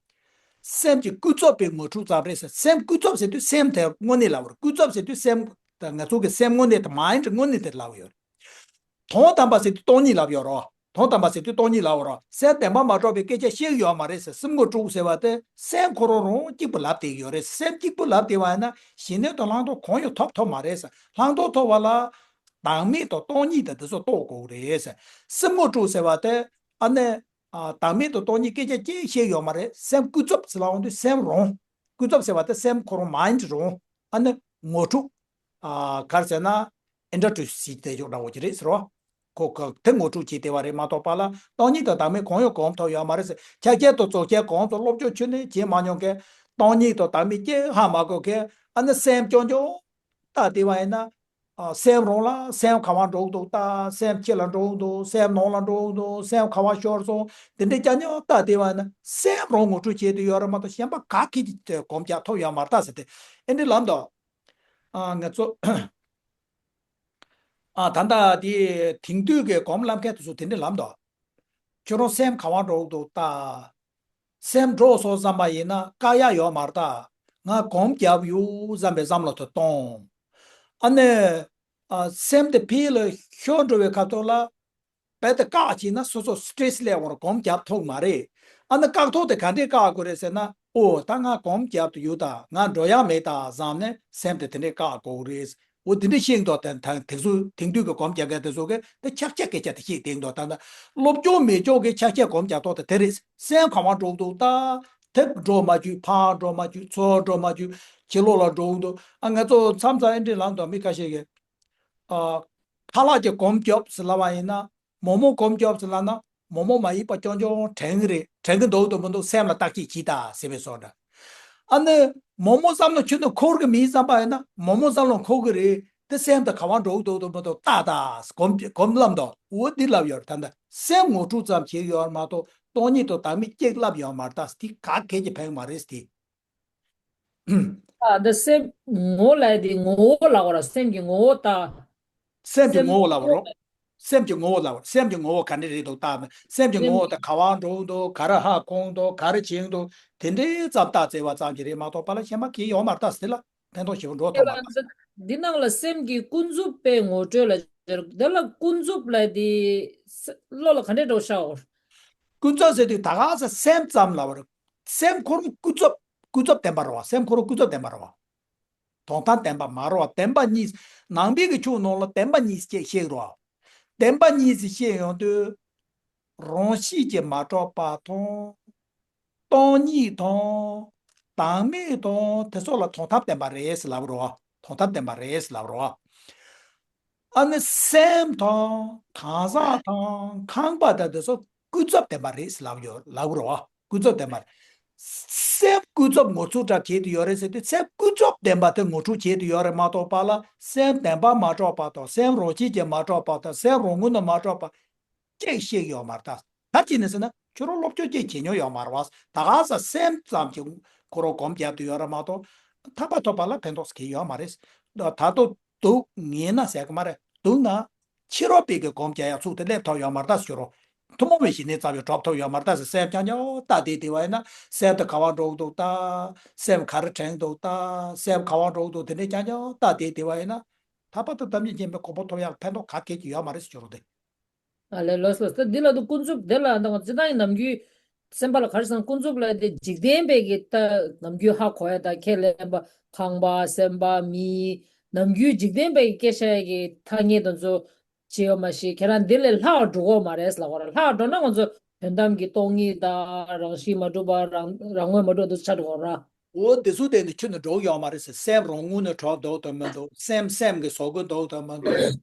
སེམས་ཀྱི་ཀུན་རྫོབ་པའི་ངོ་འཕྲོད་ཙམ་རེད་ཟེར། སེམས་ཀུན་རྫོབ་ཟེར་དུས་སེམས་དེ་དངོས་གནས་ལབ་པ་རེད། ཀུན་རྫོབ་ཟེར་དུས་སེམས་དང་ང་ཚོ་གི་སེམས་དངོས་གནས་དེ། མའིན་ཌི་དངོས་གནས་དེ་ལབ་ཡོད་རེད། དོན་དམ་པ་ཟེར་དུས་སྟོང་ཉིད་ལབ་ཡོད་རོ། དོན་དམ་པ་ཟེར་དུས་སྟོང་ཉིད་ལབ་རོ། སེམས་བདེན་པ་མ་གྲུབ་པའི་སྐད་ཆ་བཤད་ཡོད་མ་རེད་ཟེར། སེམས་ངོ་སྤྲོད་ཟེར་བ་དེ་སེམས་ཁོ་རང་རང་གཅིག་པུ་ལབ་བསྡད་ཡོད་རེད། སེམས་གཅིག་པུ་ལབ་བསྡད་པ་ཡིན་ན་ཞི་གནས་དང་ལྷག་མཐོང་གང་ཡང་ཐོབ་ཐུབ་མ་རེད་ཟེར། ལྷག་མཐོང་ཐོབ་པ་ལ་བདག་མེད་དང་སྟོང་ཉིད་དང་དེ་ཚོ་རྟོགས་དགོས་རེད་ཟེར། སེམས་ངོ་སྤྲོད་ཟེར་བ་དེ་ཨ་ནི། ཨ། བདག་མེད་དང་སྟོང་ཉིད་སྐད་ཆ་གཅིག་བཤད་ཡོད་མ་རེད། སེམས་ཀུན་རྫོབ་ཟེར་ལབ་ཡོང་དུས་སེམས་རང་། ཀུན་རྫོབ་ཟེར་བ་དེ་སེམས་ཁོ་རང་མའིན་ཌི་རང་། ཨ་ནི་ངོ་འཕྲོད། ཨ་ག་རེ་ཟེར་ན། ཨིན་ཊར་ཏྲི་ཌིའུ་སི་བྱས་བསྡད་ཆོག་འདྲ་བོ་ཅིག་རེད་ཟེར་བ། ཁོ་ཁོ་དེ་ངོ་སྤྲོད་བྱས་བསྡད་པ་རེད་མ་གཏོགས་པ་ལ་སྟོང་ཉིད་དང་བདག་མེད་གང་ཡང་གོམས་ཐུབ་ཡོད་མ་རེད་ཟེར། ཕྱག་རྒྱ་དང་རྫོགས་ཆེན་གོམས་ཐུབ། སློབ་སྦྱོང་ཁྱོན་ནས་བྱེད་མ་མྱོང་མཁན། སྟོང་ཉིད་དང་བདག་མེད་ཅིག་ཧ་མ་གོ་མཁན། ཨ་ནི་སེམས་སྐྱོ་སྐྱོ་ལྟ་བསྡད་པ་ཡིན་ན། ཨ་སེམས་རང་ལ་སེམས་ག་བ་འགྲོ་གི་འདུག་ལྟ། སེམས་ཕྱི་ལ་འགྲོ་གི་འདུག་སེམས་ནང་ལ་འགྲོ་གི་འདུག་སེམས་ག་བ་ཤོར་སོང་། དེ་འདྲའི་རྐྱང་རྐྱང་ལྟ་བསྡད་པ་ཡིན་ན་སེམས་རང་ངོ་སྤྲོད་བྱེད་དུ་ཡོད་རེད་མ་གཏོགས་གཞན་པ་ག་གིས་ཀྱིས་གོམས་རྒྱག་ཐུབ་ཡོད་མ་རེད་ད་ཟེར་ཏེ། ཨེ་འདྲའི་ལབ་འདུག་ཨ་ང་ཚོ། ཨ་ད་ལྟ་དེ་དེང་དུས་ཀྱི་སྒོམ་ལབ་མཁན་དེ་ཚོ་དེ་འདྲ་ལབ་འདུག་ཁྱོད་རང་སེམས་ག་བ་འགྲོ་འདུག་ལྟ། སེམས་འགྲོ་སོང་བསམ་པ་ཡིན་ན་བཀག་ཡག་ཡོད་མ་རེད་ད། ང་སྒོམ་རྒྱབ་ཡོད་བསམ་པའི་བསམ་བློ་དེ་གཏོང་། ཨ་ནི། ཨ་སེམས་དེ་ཕྱི་ལ་ཤོར་འགྲོ་བའི་ཁ་ཐོག་ལ། རྦད་དེ་བཀག་བྱས་ན་སོ་སོ་སི་ཊེ་རེ་སི་སླེབས་འོང་ར་སྒོམ་རྒྱབ་ཐུབ་མ་རེད། ཨ་ནི་བཀག་ཐོག་དེ་ག་འདྲས་བཀག་དགོས་རེད་ཟེར་ན། ཨོ་ད་ང་སྒོམ་རྒྱབ་ཏུ་ཡོད་ད། ང་འགྲོ་ཡག་མེད་ད་བསམ་ནས་སེམས་དེ་དེ་འདྲས་བཀག་དགོས་རེད། འོ་དེ་འདྲས་ཤེས་འདུག་དེ་དང་དེ་ཚོ་དེང་དུས་ཀྱི་སྒོམ་རྒྱག་མཁན་དེ་ཚོ་གིས་དེ་ཕྱག་རྒྱ་སྐད་ཆ་དེ་ཤེས་བསྡད་འདུག་ད་ལྟ་སློབ་སྦྱོང་མེད་ཅོག་གི་ཕྱག་རྒྱ་སྒོམ་རྒྱག་ཐོག་དེ་དེ་རེད། སེམས་ག་བ་འགྲོ་འདུག་ད། དེ་འགྲོ་མ་བཅུག་ཕར་འགྲོ་མ་བཅུག་ཚུར་འགྲོ་མ་བཅུག་ཕྱི་ལོགས་ལ་འགྲོ་འདུག་ཨ་ང་ཚོ་མཚམས་མཚམས་ཨེ་འདྲས་ལབ་འདུག་མི་ཁ་ཤས་ཀྱིས། ཨ་ཁ་ལག་གི་སྒོམ་རྒྱོབ་ཟེར་ལབ་པ་ཡིན་ན། མོག་མོག་སྒོམ་རྒྱོབ་ཟེར་ལབ་ན་མོག་མོག་མ་ཡིན་པ་ཅོང་ཅོང་དྲན་གི་རེད། དྲན་གི་འདུག་དང་མི་འདུག་སེམས་ལ་བརྟག་དཔྱད་བྱེད་ད་ཟེར་བའི་བཟོ་འདྲ། ཨ་ནི་མོག་མོག་བསམ་བློ་ཁྱོན་ནས་འཁོར་གི་མིན་བསམ་པ་ཡིན་ན་མོག་མོག་བསམ་བློ་འཁོར་གི་རེད། དེ་སེམས་དང་ག་བ་འགྲོ་གི་འདུག་དང་མི་འདུག་ལྟ་ད་སྒོམ་སྒོམ་ལབ་འདུག་འོ་འདི་ལབ་ཡོད་རེད། ད་ལྟ་སེམས་ངོ་སྤྲོད་ཙམ་བྱས་ཡོད་མ་གཏོགས་སྟོང་ཉིད་དང་བདག་མེད་གཅིག་ལབ་ཡོད་མ་རེད། ད་དེ་ག་གེ་ཀྱི་ཕན་མ་རེད་དེ། ཨ་འདི་སེམས་ངོ་བོ་ལབ་དེ་ངོ་བོ་ལབ་དགོས་ར། སེམས་ཀྱི་ངོ་བོ་ལྟ། སེམས་ཀྱི་ངོ་བོ་ལབ་རོ། སེམས་ཀྱི་ངོ་བོ་ལབ་རོ། སེམས་ཀྱི་ངོ་བོ་ག་འདྲ་རེད་འདུག་ལྟ། སེམས་ཀྱི་ངོ་བོ་དེ་ག་བ་འགྲོ་འདུག་ག་རེ་ཧ་གོ་འདུག་ག་རེ་བྱེད་འདུག་དེ་འདྲའི་ཙམ་བརྟག་དཔྱད་བྱས་པ་ཙམ་གྱིས་རེད་མ་གཏོགས་པ་ལ་གཞན་པ་གང་ཡང་ཡོད་མ་རེད། ད་དེ་ལ་ཕན་ཐོགས་ཞེ་པོ་འགྲོ་ཐུབ་མ་རེད། འདི་ནང་ལ་སེམས་ཀྱི་ཀུན་རྫོབ་པའི་ངོ་སྤྲོད་ལ་སྦྱར། འདི་ལ་ཀུན་རྫོབ་ལབ་དེ་བློ་ལ་ག་འདྲ་འགྲོ་ཤག་འོ། ཀུན་རྫོབ་ཟེར་དུས་ད་ག་ས་སེམས་ཙམ་ལབ་པ་རེད། སེམས་ཁོ་རང་ཀུན་རྫོབ། ཀུན་རྫོབ་བདེན་པ་རེད་བ། སེམས་ཁོ་རང་ཀུན་རྫོབ་བདེན་པ་རེད་བ། དོན་དམ་བདེན་པ་མ་རེད་བ། བདེན་པ་གཉིས། ནང་པའི་གི་ཆོས་ནང་ལ་བདེན་པ་གཉིས་ཅེས་བཤད་རེད་བ། བདེན་པ་གཉིས་ཅེས་བཤད་ཡོང་དུས། རང་བཞིན་གྱིས་མ་གྲུབ་པ་དང་། སྟོང་ཉིད་དང་། བདག་མེད་དང་དེ་ཚོ་ལ་དོན་དམ་བདེན་པ་རེད་ཟེར་ལབ་རེད་བ། དོན་དམ་བདེན་པ་རེད་ཟེར་ལབ་རེད་བ། ཨ་ནི་སེམས་དང་གང་ཟག་དང་ཁམས་པ་དང་དེ་ཚོ་ཀུན་རྫོབ་བདེན་པ་རེད་ཟེར་ལབ་ཡོད་ལབ་རེད་བ། ཀུན་རྫོབ་བདེན་པ་རེད། སེམས་ཀུན་རྫོབ་ངོ་སྤྲོད་འདྲ་བྱེད་དུ་ཡོད་རེད་ཟེར་དུས་སེམས་ཀུན་རྫོབ་བདེན་པ་དེ་ངོ་སྤྲོད་བྱེད་དུ་ཡོད་རེད་མ་གཏོགས་པ་ལ་སེམས་བདེན་པ་མ་གྲུབ་པ་དང་སེམས་རང་བཞིན་གྱིས་མ་གྲུབ་པ་དང་སེམས་རང་ངོས་ནས་མ་གྲུབ་པ་ཅིག་ཤེས་ཡོད་མ་རེད། ད་ད་ཅི་ནས་ཟེར་ན་ཁྱོད་རང་སློབ་སྦྱོང་ཅིག་བྱེད་མྱོང་ཡོད་མ་རེད་བ། ད་ག་ས་སེམས་ཙམ་གྱིས་ཁོ་རང་སྒོམ་རྒྱག་ཏུ་ཡོད་རེད་མ་གཏོགས་ཐར་པ་ཐོབ་པ་ལ་ཕན་ཐོགས་གང་ཡང་ཡོད་མ་རེད། ད་ད་དུང་སྡུག་ངན་ན་ཟེར་གི་མ་རེད། སྡུག་ན་ཕྱི་རོལ་པའི་གི་སྒོམ་རྒྱག་ཡག་ཚུགས་དེ་སླེབས་ཐུབ་ཡོད་མ་རེད། ད་ཟེར་རོ། ཐུན་མོང་མའི་ཞི་གནས་ཙམ་ཡང་གྲུབ་ཐུབ་ཡོད་མ་རེད། ད་ཟེར་སེམས་རྐྱང་རྐྱང་ལྟ་བསྡད་བསྡད་པ་ཡིན་ན་སེམས་དེ་ག་བ་འགྲོ་གི་འདུག་ད། སེམས་ག་རེ་དྲན་གི་འདུག་ད། སེམས་ག་བ་འགྲོ་གི་འདུག་དེ་འདྲས་རྐྱང་རྐྱང་ལྟ་བསྡད་བསྡད་པ་ཡིན་ན་ཐར་པ་དང་ཐམས་ཅད་མཁྱེན་པའི་གོ་འཕང་ཐོབ་ཡག་ཕན་ཐོགས་ག་གེ་ཅིག་ཡོད་མ་རེད་ཟེར་རོ་དེ། ཨ་ལས་ལོས་ལོས་ད་འདི་ལ་དུ་ཀུན་རྫོབ་དེ་ལ་ད་ང་ཅི་ད་ཡིན་ནམ་རྒྱུན་སེམས་པ་ལ་ག་རེ་སང་ཀུན་རྫོབ་ལ་དེ་འཇིག་རྟེན་པའི་གི་ད་ནམ་རྒྱུན་ཧ་གོ་ཡ་ད་ཁས་ལེན་པ་ཁང་པ་སེམས་པ་མི་ནམ་རྒྱུན་འཇིག་རྟེན་པའི་གི་སྐད་ཆ་ཡ་གི་ཐ་སྙད་དེ་ཚོ་བྱེད་ཡོད་མ་ཤེས། ཁྱེད་རང་འདི་ལས་ལྷག་འགྲོ་གོ་མ་རེད་ལབ་གོ་ར། ལྷག་འགྲོ་ན་ང་ཚོ་དོན་དམ་གྱི་སྟོང་ཉིད་དང་རང་བཞིན་མ་གྲུབ་པ་རང་རང་ངོས་མ་གྲུབ་དུ་ཆགས་འགྲོ་གོ་ར། འོ་འདི་ཚོ་དེ་ནི་ཁྱོན་ནས་འགྲོ་གི་ཡོད་མ་རེད་ཟེར། སེམས་རང་ངོས་ནས་གྲུབ་འདུག་དང་མི་འདུག་སེམས་སེམས་ཀྱིས་བཟོ་གི་འདུག་དང་མི་འདུག་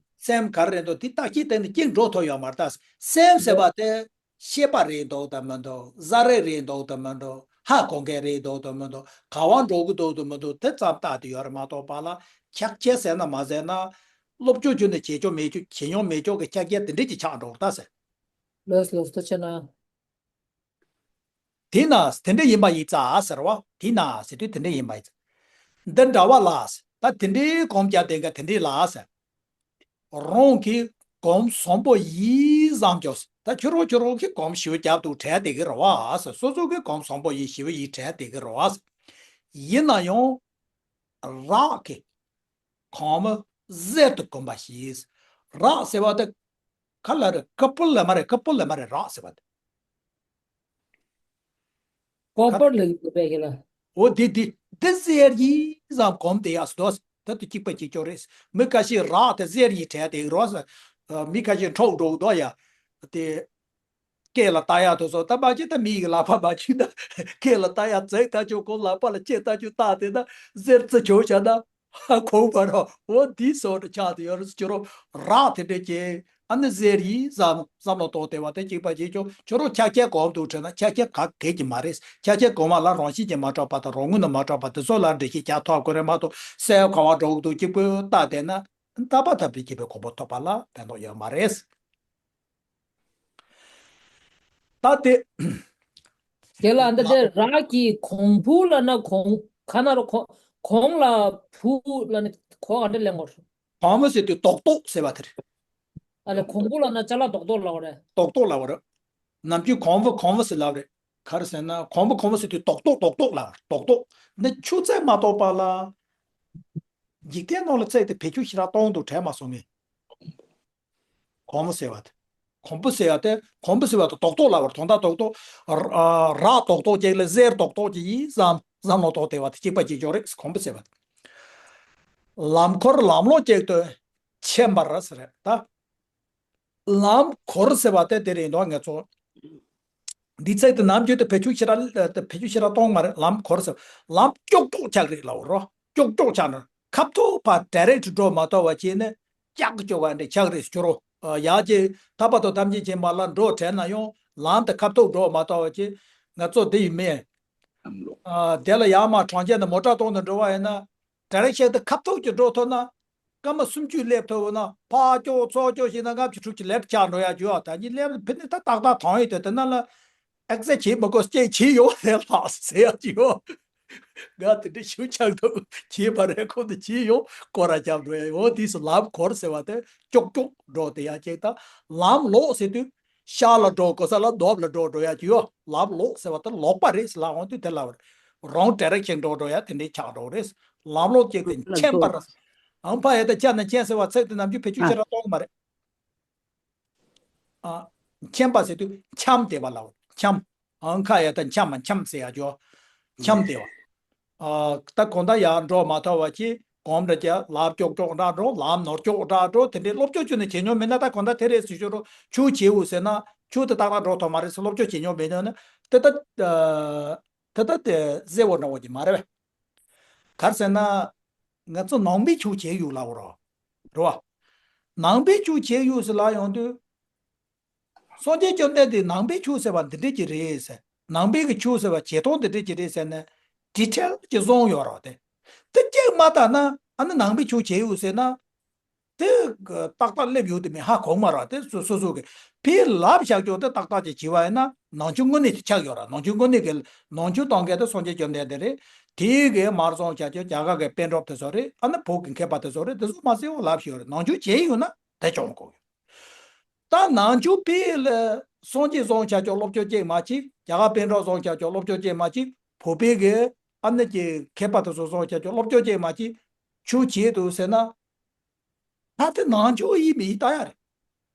སེམས་ག་རེ་རེད་འདུག་དེ་བརྟག་དཔྱད་དེ་ནི་གཅིག་འགྲོ་ཐུབ་ཡོད་མ་རེད། ད་སེམས་ཟེར་བ་དེ་ཤེས་པ་རེད་འདུག་དང་མི་འདུག་ཟ་རེ་རེད་འདུག་དང་མི་འདུག་ཧ་གོ་མཁན་རེད་འདུག་དང་མི་འདུག་ག་བ་འགྲོ་གི་འདུག་དང་མི་འདུག་དེ་ཙམ་བལྟ་དེ་ཡོད་རེད་མ་གཏོགས་པ་ལ་ཁྱབ་ཆེ་ཟེར་ན་མ་ཟེར་ན་སློབ་སྦྱོང་ཁྱོན་ནས་བྱེད་ཆོག་མེད་ཆོག་བྱེད་མྱོང་མེད་ཆོག་གི་ཁྱབ་ཆེ་དེ་འདྲས་ཀྱི་ཆགས་འགྲོ་ད་ཟེར། ལོས་ལོས་ཐུགས་ཆེ་གནང་། དེས་ན་དེ་འདྲ་ཡིན་པ་ཡིན་ཙང་ཟེར་བ། དེས་ན་ཟེར་དུས་དེ་འདྲ་ཡིན་པ་ཡིན་ཙང་། འདི་འདྲ་བ་ལ་ཟེར། ད་དེ་འདྲའི་སྒོམ་རྒྱག་དེ་འགའ་དེ་འདྲའི་ལ་ཟེར། རང་གིས་སྒོམ་བཟང་པོ་ཡིན་བསམ་ཀྱང་ཟེར། ད་ཁྱོད་རང་ཁྱོད་རང་གིས་སྒོམ་ཞེ་པོ་རྒྱབ་འདུག་དྲན་བསྡད་ཀྱི་རེད་བ་ཟེར། སོ་སོ་གིས་སྒོམ་བཟང་པོ་ཡིན་ཞེ་པོ་ཡིན་དྲན་བསྡད་ཀྱི་རེད་བ་ཟེར། ཡིན་ན་ཡང་རག་གི་གོང་མ་གཟེར་དུ་གོམས་པ་ཞིག་རག་ཟེར་བ་དེ་ག་ལ་རེད། ཀ་པུ་ལ་མ་རེད། ཀ་པུ་ལ་མ་རེད། རག་ཟེར་བ་དེ། ཀོ་པར་ལ་ཡོད་པའི་གི་ལ། འོ་དེ་དེ་དེ་གཟེར་ཡིན་བསམ་གོམས་དེ་ཡག་སུ་དོ། ད་དུ་གཅིག་པ་གཅིག་ཀྱོག་རེད། མི་ཁ་ཤས་རག་དེ་གཟེར་ཡིན་དྲན་དེ་རོ། མི་ཁ་ཤས་འཕྲོག་འགྲོ་དོ་ཡ། དེ། སྐེ་ལ་བཏགས་ཡག་དེ་ཚོ་ད་མ་བྱེད་ད་མི་ཡི་ལག་པ་མ་བྱེད་ད། སྐེ་ལ་བཏགས་ཡག་བརྩེགས་ད་ཆོག་གོ་ལག་པ་ལ་ལྕེ་ད་ཆོག་བཏགས་དེ་ད་གཟེར་རྩི་ཆོག་བྱ་ད། ཧ་གོ་བ་རོ། འོ་འདི་སོགས་ཆགས་དེ་ཡོད་རེད། ཁྱོད་རོ་རག་དེ་འདྲས་ཀྱི་ཨ་ནི་ཟེར་ཡིན་བསམ་བསམ་བློ་གཏོང་བདེ་བ་དེ་གཅིག་པ་གཅིག་ཀྱང་ཁྱོད་རོ་ཆ་རྐྱེན་གོམས་འདུག་དྲན་ན་ཆ་རྐྱེན་ག་གེ་གི་མ་རེད། ཆ་རྐྱེན་གོམས་པ་ལ་རང་བཞིན་གྱིས་མ་གྲུབ་པ་དང་རང་ངོས་ནས་མ་གྲུབ་པ་དེ་ཚོ་ལ་འགྲེལ་བཤད་རྒྱག་ཐུབ་དགོས་རེད་མ་གཏོགས་གསལ་བ་ག་བ་འགྲོ་གི་འདུག་གཅིག་པུ་ལྟ་བསྡད་ན་རྟག་པ་ཐབས་ཀྱིས་སྐྱེས་པའི་གོ་འཕང་ཐོབ་པ་ལ་ཕན་ཐོགས་ཡོད་མ་རེད། ད་དེ། དེ་ལ་འདི་དེ་རག་གི་གོང་བུ་ལ་ན་གོང་ཁ་ན་རོ་གོང་གོང་ལ་བུ་ལ་ནི་གོ་ག་འདྲ་ལེན་དགོས། གོང་བུ་ཟེར་དུས་རྡོག་རྡོག་ཟེར་བ་དེ་རེད། ཨ་ལས་གོང་བུ་ལ་ན་ཅ་ལག་རྡོག་རྡོག་ལ་བ་རེད། རྡོག་རྡོག་ལ་བ་རེད། ནམ་རྒྱུན་གོང་བུ་གོང་བུ་ཟེར་ལབ་རེད། ག་རེ་ཟེར་ན་གོང་བུ་གོང་བུ་ཟེར་དུས་རྡོག་རྡོག་རྡོག་རྡོག་ལ་རྡོག་རྡོག་འདི་ཆུ་ཚད་མ་གཏོགས་པ་ལ། འཇིག་རྟེན་ནང་ལ་ཚད་དེ་བེད་སྤྱོད་ཞེ་དྲག་གཏོང་འདུག་དྲན་མ་སོང་ངས། གོང་བུ་ཟེར་བ་དེ། གོང་བུ་ཟེར་བ་དེ་གོང་བུ་ཟེར་བ་དེ་རྡོག་རྡོག་ལ་བར་དོན་དག་རྡོག་རྡོག་ཨ་རག་རྡོག་རྡོག་ཅིག་ལ་གསེར་རྡོག་རྡོག་ཅིག་ཡིན་བསམ་བསམ་བློ་གཏོང་བདེ་བ་དེ་གཅིག་པ་གཅིག་ཀྱང་རེད། གོང་བུ་ཟེར་བ་དེ། ལམ་འཁོར་ལམ་ལོག་ཅིག་ཏུ་ཕྱིན་པ་རེད་ཟེར་རེད་ད། ལམ་འཁོར་ཟེར་བ་དེ་དེ་རེད་འདུག་ངེད་ཚོ། འདི་ཚད་དུ་ནམ་རྒྱུན་དུ་བེད་སྤྱོད་ཞེ་དྲག་བེད་སྤྱོད་ཞེ་དྲག་གཏོང་མ་རེད། ལམ་འཁོར་ཟེར་ལམ་ཀྱོག་ཀྱོག་ཆགས་རེད་ལབ་རོ། ཀྱོག་ཀྱོག་ཆགས་ན་ཁ་ཐུག་ཕར་ཌའི་རེག་འགྲོ་མ་ཐུབ་པ་བྱས་ནས་ཀྱག་ཀྱོག་ག་འདྲ་ཆགས་རེད་ཟེར་རོ། ཡག་ཅིག་ཐར་པ་དང་ཐམས་ཅད་མཁྱེན་པ་ལ་འགྲོ་དྲན་ན་ཡང་ལམ་དུ་ཁ་ཐུག་འགྲོ་མ་ཐུབ་པ་བྱས། ང་ཚོ་འདི་ཡིན་མིན། དེ་ལ་ཡར་མར་གྲོང་ཁྱེར་ནས་མོ་ཊ་གཏོང་དུ་འགྲོ་བ་ཡིན་ན། ཌའི་རེག་ཤན་དེ་ཁ་ཐུག་ཅིག་འགྲོ་ཐུབ་ན། སྐར་མ་སུམ་ཅུ་སླེབས་ཐུབ་ན་ཕར་ཀྱོག་ཚུར་ཀྱོག་བྱས་ན་ལྔ་བཅུ་དྲུག་ཅུ་ལེབ་ཆགས་འགྲོ་ཡ་རྒྱུ་ཨ། ད་ནི་སླེབས་ཕི་ནི་ད་ཏག་ཏག་ཐོན་ཡོད་དེ་དེ་ན་ལ་ཨེག་སེ་བྱེད་མི་དགོས་ཅེས་བྱེད་ཡོད་རེད་ལགས་ཟེར་ཡ་ཅིག་ཡོད། ང་དེ་འདྲ་ཞུ་ཆགས་འདུག་བྱེད་པ་རེད། ཁོ་དེ་བྱེད་ཡོད་སྐོར་ར་རྒྱབ་འགྲོ་ཡ་ཡོད། དེ་སུ་ལམ་འཁོར་ཟེར་བ་དེ་ཀྱོག་ཀྱོག་འགྲོ་དེ་ཡ་ཅིག་ད་ལམ་ལོག་ཟེར་དུས། ཤར་ལ་འགྲོ་དགོས་ས་ལ་ནུབ་ལ་འགྲོ་འགྲོ་ཡ་ཅིག་ཡོད། ལམ་ལོག་ཟེར་བ་དེ་ལོག་པ་རེད་ཟེར་ལབ་འོང་དུས་དེ་ལ་རོང་ཌའི་རེག་ཤན་འགྲོ་འགྲོ་ཡ་དེ་འདྲའི་ཆགས་འགྲོ་རེད། ལམ་ལོག་ཅིག་དེ་ལ་འཁྱམས་པ་འགྲོ། རེད། ཨང་ཕ་ཡ་ད་ཆ་ན་ཆེན་ཟེར་བ་ཚིག་དེ་ནམ་རྒྱུན་བེད་སྤྱོད་ཨ་ཆེ་ར་གཏོང་གི་མ་རེད། ཨ། འཁྱམས་པ་ཟེར་དུས་འཁྱམས་བསྡད་པ་ལ་འཁྱམས། ཨང་ཁ་ཡ་ད་འཁྱམས་མ་འཁྱམས་ཟེར་ཡ་ཅོ། འཁྱམས་བསྡད་པ། ཨ། ད་གོང་ད་ཡར་འགྲོ་མ་ཐུབ་པ་ཅིག་གོམ་འདྲ་ཅིག་ལམ་ཀྱོག་ཀྱོག་འདྲ་འགྲོ། ལམ་ནོར་ཀྱོག་འདྲ་འགྲོ། དེ་འདྲའི་སློབ་སྦྱོང་བྱུང་ནས་བྱེད་མྱོང་མེད་ན་ད་གོང་ད་དེ་རེད་ཟེར་ཞོར་ཆུ་བྱེའུ་ཟེར་ན་ཆུ་དེ་ཏག་ཏག་འགྲོ་ཐུབ་མ་རེད་ཟེར་སློབ་སྦྱོང་བྱེད་མྱོང་མེད་ན་དེ་ད་དེ་ད་དེ་གསལ་བོ་འདྲ་བོ་ཅིག་མ་རེད་པས། ག་རེ་ཟེར་ན་ང་ཚོ་ནང་པའི་ཆུ་བྱེའུ་ལབ་རོ། རེད་བ། ནང་པའི་ཆུ་བྱེའུ་ཟེར་ལབ་ཡོང་དུས། སངས་རྒྱས་བཅོམ་ལྡན་འདས་ནང་པའི་ཆོས་ཟེར་བ་འདི་འདྲས་ཀྱི་རེད་ཟེར། ནང་པའི་གི་ཆོས་ཟེར་བ་བྱེད་སྟངས་འདི་འདྲས་ཀྱི་རེད་ཟེར་ནས་ཌི་ཊེལ་གྱི་གསུངས་ཡོད་རེད་དེ། དེ་གཅིག་མ་ལྟ་ན་ཨ་ནི་ནང་པའི་ཆོས་བྱེད་ཡོད་ཟེར་ན། དེ་ཏག་ཏག་སླེབས་ཡོད་དེ་མིན་ཧ་གོ་མ་རེད་དེ་སོ་སོ་སོ་གི་ཕའི་ལབ་བཞག་ཀྱོག་དེ་ཏག་ཏག་ཅིག་བྱས་པ་ཡིན་ན་ནང་ཆོས་དངོས་གནས་ཀྱི་ཆགས་ཡོད་རེད། ནང་ཆོས་དངོས་གནས་ཀྱི་ནང་ཆོས་གཏོང་མཁན་དེ་སངས་རྒྱས་བཅོམ་ལྡན་འདས་རེད། དེའི་གི་མར་སོང་བྱ་ཆོས་རྒྱ་གར་གི་པཎ་གྲུབ་དེ་ཚོ་རེད། ཨ་ནི་བོད་ཀྱི་མཁས་པ་དེ་ཚོ་རེད། དེ་ཚོ་མ་ཟེར་བ་ལབ་བཞག་ཡོད་རེད། ནང་ཆོས་བྱེད་ཡོད་ན་དེ་སྦྱོང་དགོས་ཡོད། ད་ནང་ཆོས་པའི་ལ་སངས་རྒྱས་བཟུང་བྱ་ཆོག་སློབ་སྦྱོང་གཅིག་མ་གཅིག་རྒྱ་གར་པཎ་གྲུབ་བཟུང་བྱ་ཆོག་སློབ་སྦྱོང་གཅིག་མ་གཅིག་བོད་པའི་གི་ཨ་ནི་གི་མཁས་པ་དེ་ཚོ་བཟུང་བྱ་ཆོག་སློབ་སྦྱོང་གཅིག་མ་གཅིག་ཆོས་བྱེད་འདུག་ཟེར་ན། ད་དེ་ནང་ཆོས་ཡིན་མིན་ལྟ་ཡ་རེད།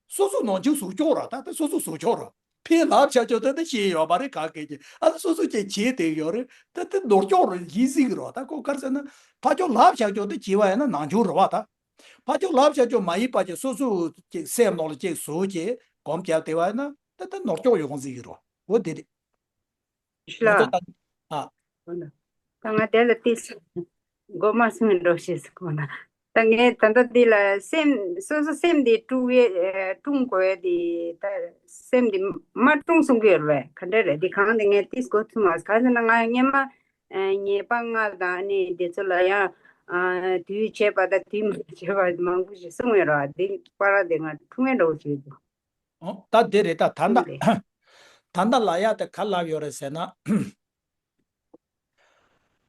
སོ་སོ་ནང་ཆོས་བཟོ་ཆོག་ར། ད་དེ་སོ་སོ་བཟོ་ཆོག་ར། ཕའི་ལབ་བྱ་ཆོག་དེ་དེ་ཤེས་ཡོད་མ་རེད། ག་གེ་གེ་ཨ་ནི་སོ་སོ་ཅིག་བྱེད་དེ་ཡོད་རེད། ད་དེ་ནོར་ཆོག་རེད་ཡིན་སྲིད་གི་རོ། ད་ཁོ་ག་རེ་ཟེར་ན་ཕ་ཆོག་ལབ་བྱ་ཆོག་དེ་བྱེད་བ་ཡིན་ན་ནང་ཆོས་རེད་བ་ད། ཕ་ཆོག་ལབ་བྱ་ཆོག་མ་ཡིན་པ་ཅིག་སོ་སོ་ཅིག་སེམས་ནང་ལ་ཅིག་བཟོ་ཅིག་སྒོམ་རྒྱབ་བསྡད་པ་ཡིན་ན་ད་ལྟ་ནོར་ཀྱོག་ཡོང་སྲིད་ཀྱི་རོ། འོ་དེ་རེད། ཤི་ལ། ང་ཚོ་ད་ཨ། ད་ང་དེ་ལ་ཏིས་མགོ་མ་སུན་འགྲོ་ཤེས་སུ་གོ་ན། ད་ངས་ད་ལྟ་འདི་ལ་སེམས་སོ་སོ་སེམས་འདི་དཀྲུག་ཡས་དཀྲུང་དགོས་ཡས་འདི་ད་སེམས་འདི་མ་དཀྲུང་གསུང་གི་ཡོད་རེད། ག་འདྲ་རེད་འདི་གང་འདི་ངས་ཏིས་གོ་ཐུབ་མ་སོང་། ག་ཟེར་ན་ང་སྔོན་མ། ཨ། ཉེས་པ་ལྔ་དང་ནི་དེ་ཚོ་ལ་ཡང་། ཨ། དུས་བྱས་པ་དང་དུས་མ་བྱས་པ་མང་པོ་ཞིག་གསུངས་ཡོད་རེད་བ། དེ་བར་དེ་ང་འཁྲུངས་ཡས་འདྲ་བོ་ཞིག་འདུག་ཨོ། ད་དེ་རེད། ད་ད་ལྟ་ད་ལྟ་ལབ་ཡ་དེ་ག་ལབ་ཡོད་རེད་ཟེར་ན།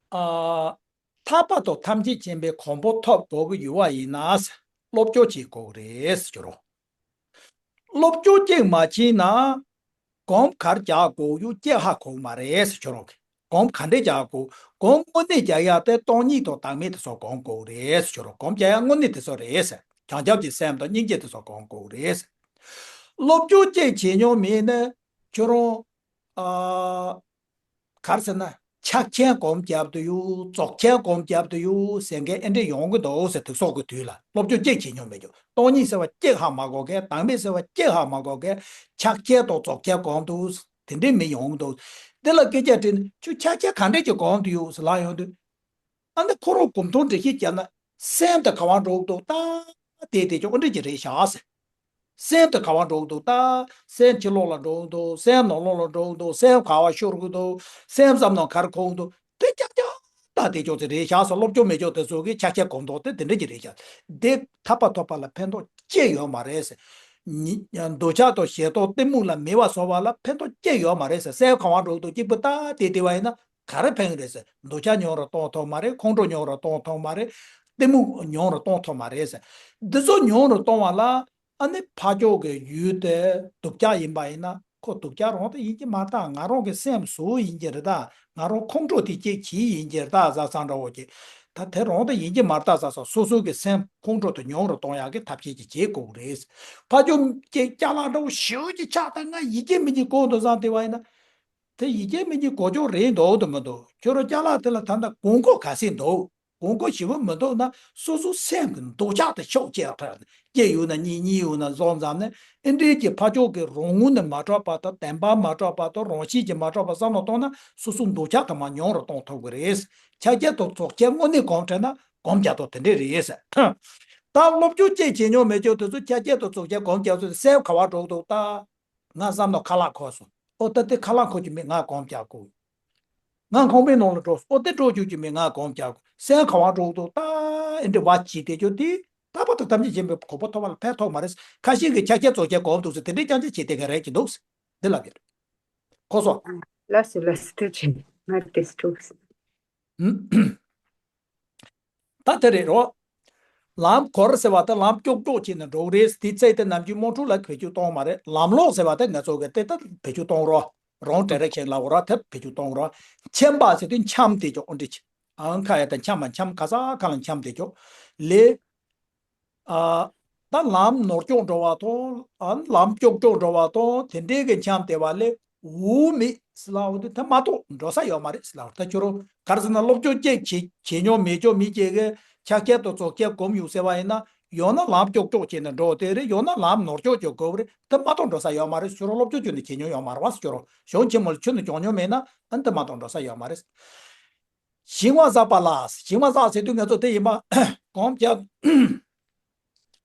ཨ། ཐར་པ་དང་ཐམས་ཅད་མཁྱེན་པའི་གོ་འཕང་ཐོབ་དགོས་ཀྱི་ཡོད་པ་ཡིན་ན་སློབ་སྦྱོང་བྱེད་དགོས་ཀྱི་རེད་ཟེར་གྱི་རོ། སློབ་སྦྱོང་གཅིག་མ་བྱས་ན། སྒོམ་ག་རེ་རྒྱག་དགོས་ཡོད་གཅིག་ཧ་གོ་གི་མ་རེད་ཟེར་ཁྱོད་རང་གིས། སྒོམ་ག་འདྲས་རྒྱག་དགོས། སྒོམ་དངོས་གནས་རྒྱག་ཡ་དེ་སྟོང་ཉིད་དང་བདག་མེད་དེ་ཚོ་སྒོམ་དགོས་རེད་ཟེར་ཁྱོད་རང་། སྒོམ་རྒྱག་ཡ་དངོས་གནས་དེ་ཚོ་རེད་ཟེར། བྱང་ཆུབ་ཀྱི་སེམས་དང་སྙིང་རྗེ་དེ་ཚོ་སྒོམ་དགོས་རེད་ཟེར། སློབ་སྦྱོང་གཅིག་བྱེད་མྱོང་མེད་ན་ཁྱོད་རང་། ཨ། ག་རེ་ཟེར་ན་ཆགས་ཆེན་སྒོམ་རྒྱབ་ཏུ་ཡོད། རྫོགས་ཆེན་སྒོམ་རྒྱབ་ཏུ་ཡོད་ཟེར་མཁན་ཨེ་འདྲས་ཡོང་གི་འདུག་ཟེར། དུག་སོགས་ཀྱི་དུས་ལ་སློབ་སྦྱོང་གཅིག་བྱེད་མྱོང་མེད་ཀྱང་སྟོང་ཉིད་ཟེར་བ་གཅིག་ཧ་མ་གོ་མཁན། བདག་མེད་ཟེར་བ་གཅིག་ཧ་མ་གོ་མཁན་ཆགས་ཆེན་དང་རྫོགས་ཆེན་སྒོམ་འདུག་དེ་འདྲས་མི་ཡོང་གི་འདུག་དེ་ལ་སྐད་ཆ་དྲིས་ན་ཁྱོད་ཆགས་ཆེན་ག་འདྲས་ཀྱི་སྒོམ་དུ་ཡོད་ཟེར་ལབ་ཡོང་དུས། ཨ་ནི་ཁོ་རང་གོམ་ཐོང་འགྲེལ་བཤད་བརྒྱབ་ན་ སེམས་དེ་ག་བ་འགྲོ་གི་འདུག་ད་དེ་དེ་ཅོག་འདྲ་གྱི་རེད་བཞག་ཟེར། སེམས་དེ་ག་བ་འགྲོ་གི་འདུག་ད། སེམས་ཕྱི་ལོགས་ལ་འགྲོ་གི་འདུག་སེམས་ནང་ལོགས་ལ་འགྲོ་གི་འདུག་སེམས་ག་བ་ཤོར་གི་འདུག་སེམས་ཙམ་ནང་ག་རེ་འཁོར་གི་འདུག་དེ་ཀྱག་ཀྱག་ད་དེ་ཅོག་ཙེ་རེད་བཞག་ཟེར། སློབ་སྦྱོང་མེད་ཅོག་དེ་ཚོ་གི་ཆ་རྐྱེན་གོམ་མདོག་དེ་དེ་འདྲ་གྱི་རེད་བཞག་དེ་ཐར་པ་ཐོབ་པ་ལ་ཕན་ཐོགས་ཅི་ཡོད་མ་རེད་ཟེར། ཉི་འདོད་ཆགས་དང་ཞེ་སྡང་གཏི་མུག་ལ་མེད་པ་བཟོ་བ་ལ་ཕན་ཐོགས་ཅི་ཡོད་མ་རེད་ཟེར། སེམས་ག་བ་འགྲོ་གི་འདུག་གཅིག་པུ་ད་དེ་དེ་བ་ཡིན་ན། ག་རེ་ཕན་གི་རེད་ཟེར། འདོད་ཆགས་ཉུང་རུ་གཏོང་ཐུབ་མ་རེད། ཁོང་ཁྲོ་ཉུང་རུ་གཏོང་ཐུབ་མ་རེད། གཏི་མུག་ཉུང་རུ་གཏོང་ཐུབ་མ་རེད་ཟེར། འདི་ཚོ་ཉུང་རུ་གཏོང་བ་ལ་ཨ་ནི་ཕར་ཕྱོགས་ཀྱི་ཡུལ་དེ་སྡུག་ཅག་ཡིན་པ་ཡིན་ན་ཁོ་སྡུག་ཅག་རང་དེ་ཡིན་གྱི་མ་རེད་ད། ང་རང་གི་སེམས་གཟུགས་ཡིན་གྱི་རེད་ད། ང་རང་ཁོང་ཁྲོ་དེ་སྐྱེ་གྱི་ཡིན་གྱི་རེད་ད་ཟ་ཚང་འདྲ་བོ་ཀྱི། ད་དེ་རང་དེ་ཡིན་གྱི་མ་རེད་ད་ཟ་ས། སོ་སོ་གི་སེམས་ཁོང་ཁྲོ་དེ་ཉུང་རུ་གཏོང་ཡག་གི་ཐབས་ཤེས་ཀྱི་བྱེད་དགོས་རེད། ཕར་ཕྱོགས་ཀྱི་ཅ་ལག་འདྲ་བོ་ཞེ་པོ་ཅིག་ཆགས་ད་ང་ཡིན་གྱི་མིན་གྱི་གོ་འདུག་བསམ་དེ་བ་ཡིན་ན། དེ་ཡིན་གྱི་མིན་གྱི་གོ་ཆོག་རེད་འདུག་དུ་མི་འདུག་ཁྱོད་རང་ཅ་ལག་དེ་ལ་ད་ལྟ་གོང་གོ་ག་ཚད་འདུག་གོང་གོ་ཞེ་པོ་མི་འདུག་ན་སོ་སོ་སེམས་ཀྱི་འདོད་ཆགས་དེ་ཤུགས་ཆེ་ར་སྐྱེ་ཡོད་ན་གཉིས་གཉིས་ཡོད་ན་བཟོ་མཚམས་ནས་ཨེ་འདྲའི་གྱི་ཕར་ཕྱོགས་ཀྱི་རང་ངོ་ནས་མ་གྲོལ་བ་དང་བདེན་པ་མ་གྲོལ་བ་དང་རང་བཞིན་གྱིས་མ་གྲོལ་བ་བསམ་བློ་གཏོང་ན་སོ་སོ་འདོད་ཆགས་དེ་མར་ཉུང་རུ་གཏོང་ཐུབ་ཀྱི་རེད། ཆ་རྐྱེན་དང་ཚོགས་ཆེན་དངོས་གནས་གོམས་འཕྲད་ན་གོམས་རྒྱག་ཐུབ་དེ་འདྲས་རེད། ད་སློབ་སྦྱོང་བཅས་བྱེད་མྱོང་མེད་ཀྱང་དེ་ཚོ་ཆ་རྐྱེན་དང་ཚོགས་ཆེན་གོམས་རྒྱག་ཚུལ་སེམས་ག་བ་འགྲོ་འདུག་ད། ང་བསམ་ན་ཁ་ལག་འཁོར་སོང་། ཨོ་ད་དེ་ཁ་ལག་འཁོར་གྱི་མི་ང་གོམས་རྒྱག་དགོས། ང་ཁང་པའི་ནང་ལ་འགྲོ་སོང་། ཨོ་དེ་འགྲོ་བཅུག་གྱི་མི་ང་གོམས་རྒྱག་དགོས། སེམས་ག་བ་འགྲོ་འདུག་ད། ཨེ་འདྲ་བ་ཅི་དེ་ཅོ་དེ་ད་བར་དུ་ཐམས་ཅད་མཁྱེན་པའི་གོ་འཕང་ཐོབ་པ་ལ་ཕན་ཐོགས་མ་རེད། ཁ་ཤས་ཀྱི་ཆ་རྐྱེན་ཚོགས་ཆེན་གོམས་འདུག་ཟེར་དེ་འདྲའི་རྐྱང་རྐྱང་བྱེད་དེ་ག་རེད་ཀྱི་འདུག་འདི་ལབ་ཡོད། ཁོ་སོ། ལགས་སོ་ལགས་སོ་ཐུགས་རྗེ་ཆེ། ང་དེ་སྤྲོ་ད་དེ་རེད་རོ། ལམ་འཁོར་ཟེར་བ་དེ་ལམ་ཀྱོག་ཀྱོག་བྱས་ནས་འགྲོ་གི་རེད། དེའི་ཚེ་དེ་ནམ་རྒྱུན་དམག་འཁྲུག་ལ་བེད་སྤྱོད་གཏོང་མ་རེད། ལམ་ལོག་ཟེར་བ་དེ་ང་ཚོ་གི་དེ་ལྟར་བེད་སྤྱོད་གཏོང་རོགས། རོང་ཌའི་རེག་ཤན་ལབ་རོགས། དེ་བེད་སྤྱོད་གཏོང་རོགས། འཁྱམས་པ་ཟེར་དུས་འཁྱམས་ཏེ་ཀྱོག་འདྲི་ཆེ། ཨང་ཁ་ཡ་དང་འཁྱམས་མ་འཁྱམས་ག་ས་ག་ལ་འཁྱམས་ཏེ་ཀྱོག་ལེ། ཨ། ད་ལམ་ནོར་ཀྱོག་འགྲོ་བ་དང་། ཨ། ལམ་ཀྱོག་ཀྱོག་འགྲོ་བ་དང་དེ་འདྲའི་གི་འཁྱམས་ཏེ་བ་ལེ། འུ་མི་སི་ལ་འུ་དེ་ཐ་མ་གཏོགས་འགྲོ་ས་ཡོད་མ་རེད་སི་ལ་འུ། ད་ཁྱོད་རང་ག་རེ་ཟེར་ན་སློབ་སྦྱོང་ཅིག་བྱེད་བྱེད་མྱོང་མེད་ཀྱོག་མི་ཅིག་གི་ཆ་རྐྱེན་དང་ཚོགས་ཆེན་གོམས་ཡོད་ཟེར་བ་ཡིན་ན་ཡང་ན་ལམ་ཀྱོག་ཀྱོག་བྱས་ནས་འགྲོ་དེ་རེད། ཡང་ན་ལམ་ནོར་ཀྱོག་ཀྱོག་དགོས་རེད། ཐ་མ་གཏོགས་འགྲོ་ས་ཡོད་མ་རེད། ཁྱོད་རང་སློབ་སྦྱོང་ཅིག་ནས་བྱེད་མྱོང་ཡོད་མ་རེད་བ་ཟེར། ཁྱོད་རང་གཞུང་ཆེན་མོ་ལ་ཁྱོན་ནས་སྦྱོང་མྱོང་མེད་ན་ཨ་ནི་ཐ་མ་གཏོགས་འགྲོ་ས་ཡོད་མ་རེད། ཞིང་བ་བསགས་པ་ལ། ཞིང་བ་བསགས་ཟེར་དུས་ང་ཚོ་དེ་ཡིན་པ། གོམས་རྒྱག་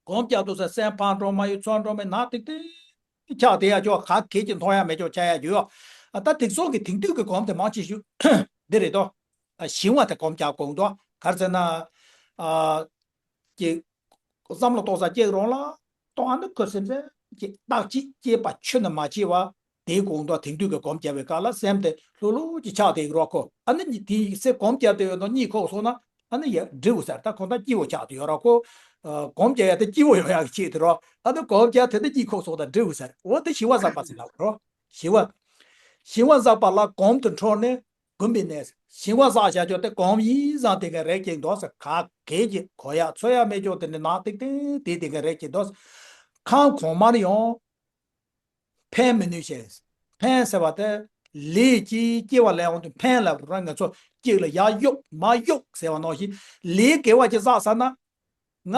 གོམས་རྒྱག་ཏུ་ཟེར་སེམས་ཕམ་འགྲོ་མ་ཡོད་ཚོར་འགྲོ་མེད་ནག་ཏིག་ཏིག་ཆགས་དེ་ཡ་ཅོ་ག་གེ་ཅི་མཐོང་ཡ་མེད་ཅོ་ཆ་ཡ་ཡོད། ཨ་ད་དེ་ཚོ་གི་དེང་དུས་ཀྱི་གོམས་དེ་མང་ཆེ་ཤོས་འདི་རེད་དོ། ཨ་ཞིང་བ་དེ་གོམས་རྒྱག་དགོས་འདུག་ག་རེ་ཟེར་ན། ཨ་ཀྱི་བསམ་བློ་གཏོང་ས་སྐྱེག་རོང་ལ་གཏོང་ཨ་ནི་ཁུ་སིམ་སེ་ཀྱི་རྟག་ཅིག་སྐྱེས་པ་ཆུ་ནི་མ་སྐྱེས་བ། དེའི་གོང་དུ་དེང་དུས་ཀྱི་གོམས་བརྒྱབ་པའི་སྐབས་ལ་སེམས་དེ་ལྷུག་ལྷུག་ཅིག་ཆགས་དེ་རོགས་ཁོ། ཨ་ནི་དེའི་སེ་གོམས་བརྒྱབ་དེ་ཡོད་དོ་གཉིད་ཁུག་སོང་ན་ཨ་ནི་ཡ་འགྲིབ་ཟེར། ད་ཁོ་ད་སྐྱིད་པོ་ཆགས་དེ་ཡོད་རོགས་ཁོ། ཨ་གོམས་བརྒྱབ་ཡ་དེ་སྐྱིད་པོ་ཡོང་ཡག་གི་ཆེད་དེ་རོགས། ཨ་ནི་གོམས་བརྒྱབ་དེ་ནི་གཉིད་ཁུག་སོང་ད་འགྲིབ་ཟེར། འོ་དེ་ཞི་བ་བསགས་པ་ཟེར་ལབ་རོགས། ཞི་བ། ཞི་བ་བསགས་པ་ལ་གོམས་དུ་འཕྲོ་ནས་གོམས་པའི་གནས། ཞི་བ་བསགས་བྱ་ཆོག་དེ་གོམས་ཡིན་ཙང་དེ་ག་རེ་སྐྱེས་འདུག་ཟེར། ག་གེ་ཅི་གོ་ཡ་ཚོ་ཡ་མེད་ཅོག་དེ་ནི་ནག་ཏིག་ཏིག་དེ་དེ་ག་རེ་སྐྱེས་འདུག་ཟེར། ཁམས་གོང་མར་ཡོང་། ཕན་མི་ནུས་ཞེས། ཕན་ཟེར་བ་དེ་ལས་ཀྱིས་སྐྱེ་བ་ལེན་འོང་དུས་ཕན་ལ་རང་ང་ཚོ་གཅིག་ལ་ཡར་གཡུག་མར་གཡུག་ཟེར་བ་ནང་བཞིན་ལས་དགེ་བ་ཅིག་བསགས་ས་ན་ང་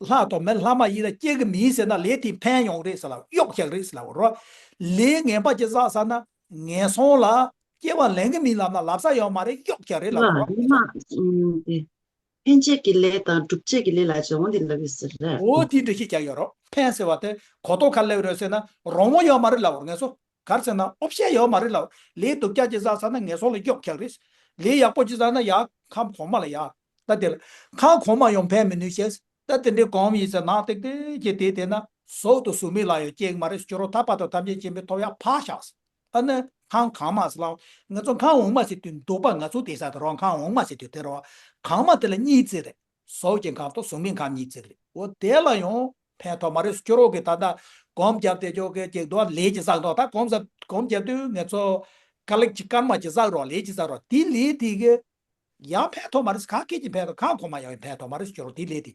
ལྷ་དང་མི་ལྷ་མ་ཡིན་ལ་སྐྱེ་གི་མིན་ཟེར་ན་ལས་དེ་ཕན་ཡོང་རེད་ཟེར་ལ་གཡུག་རྒྱག་རེད་ཟེར་ལ་རོ། ལས་ངན་པ་ཅིག་བསགས་ས་ན་ངན་སོང་ལ་སྐྱེ་བ་ལེན་གི་མིན་ལབ་ན་ལབ་ས་ཡོད་མ་རེད། གཡུག་རྒྱག་རེད་ལབ་རོ། ཕན་བྱེད་ཀྱི་ལས་དང་སྒྲུབ་བྱེད་ཀྱི་ལས་ལ་བྱེད་འོང་དེ་ལབ་ཡོད་ཟེར་རེད། འོ་དེ་འདྲ་ཞིག་ཀྱང་ཡོད་རོགས། ཕན་ཟེར་བ་དེ་གོ་རྟོགས་ཁ་སླེབས་རེད་ཟེར་ན་རང་དབང་ཡོད་མ་རེད་ལབ་རོགས། ངེས་སོ་གར་ཟེར་ན་ཨོབ་ཤན་ཡོད་མ་རེད་ལབ། ལས་སྡུག་ཅག་ཅིག་བསགས་ས་ན་ངན་སོང་ལ་གཡུག་ཁྱག་རེད། ལས་ཡག་པོ་ཅིག་བསགས་ན་ཡར་ཁམས་གོང་མ་ལ་ཡར། ད་དེ་ལ་ཁམས་གོང་མ་ཡང་ཕན་མི་ནུས་ཤེས། ད་དེ་འདྲའི་གོམས་ཡིན་ཟེར་ནག་ཏིག་ཏིག་ཅིག་དེ་དེ་ན་ཟོག་ཏུ་གཟུགས་མེད་ལ་ཡང་སྐྱེ་གི་མ་རེད། སྐྱོ་རོ་ཐག་པ་དང་ཐམས་ཅད་མཁྱེན་པའི་ཐོབ་ཡག་ཕར་བཞག་ཨ་ནི་ཁམས་གང་མ་ཟེར་ལ། ང་ཚོ་ཁམས་འོག་མ་ཟེར་དུས་འདོད་པ་ང་ཚོ་དེ་ས་དེ་རོ། ཁམས་འོག་མ་ཟེར་དུས་དེ་རོ། གང་མ་དེ་ལ་གཉིས་བརྩི་རེད། ཟོག་གི་ཁམས་དང་གཟུགས་མེད་ཁམས་གཉིས་བརྩི་རེད། འོ་དེ་ལ་ཡང་ཕན་ཐོགས་མ་རེད། སྐྱོ་རོ་གི་ད་ལྟ་གོམས་བརྒྱབ་དེ་ཅོག་གི་ཅིག་དོ་ལས་ཀྱི་བསགས་དོ། ད་གོམས་ས་གོམས་བརྒྱབ་དུས་ང་ཚོ་ཀ་ལེགས་ཀྱི་སྐར་མ་ཅིག་བསགས་རོ། ལས་ཀྱི་བསགས་རོ། དེ་ལས་དེ་གི་ཡང་ཕན་ཐོགས་མ་རེད། གང་སྐད་ཀྱི་ཕན་ཐོགས། ཁམས་གོང་མ་ཡང་ཕན་ཐོགས་མ་རེད། སྐྱོ་རོ་དེ་ལས་དེ།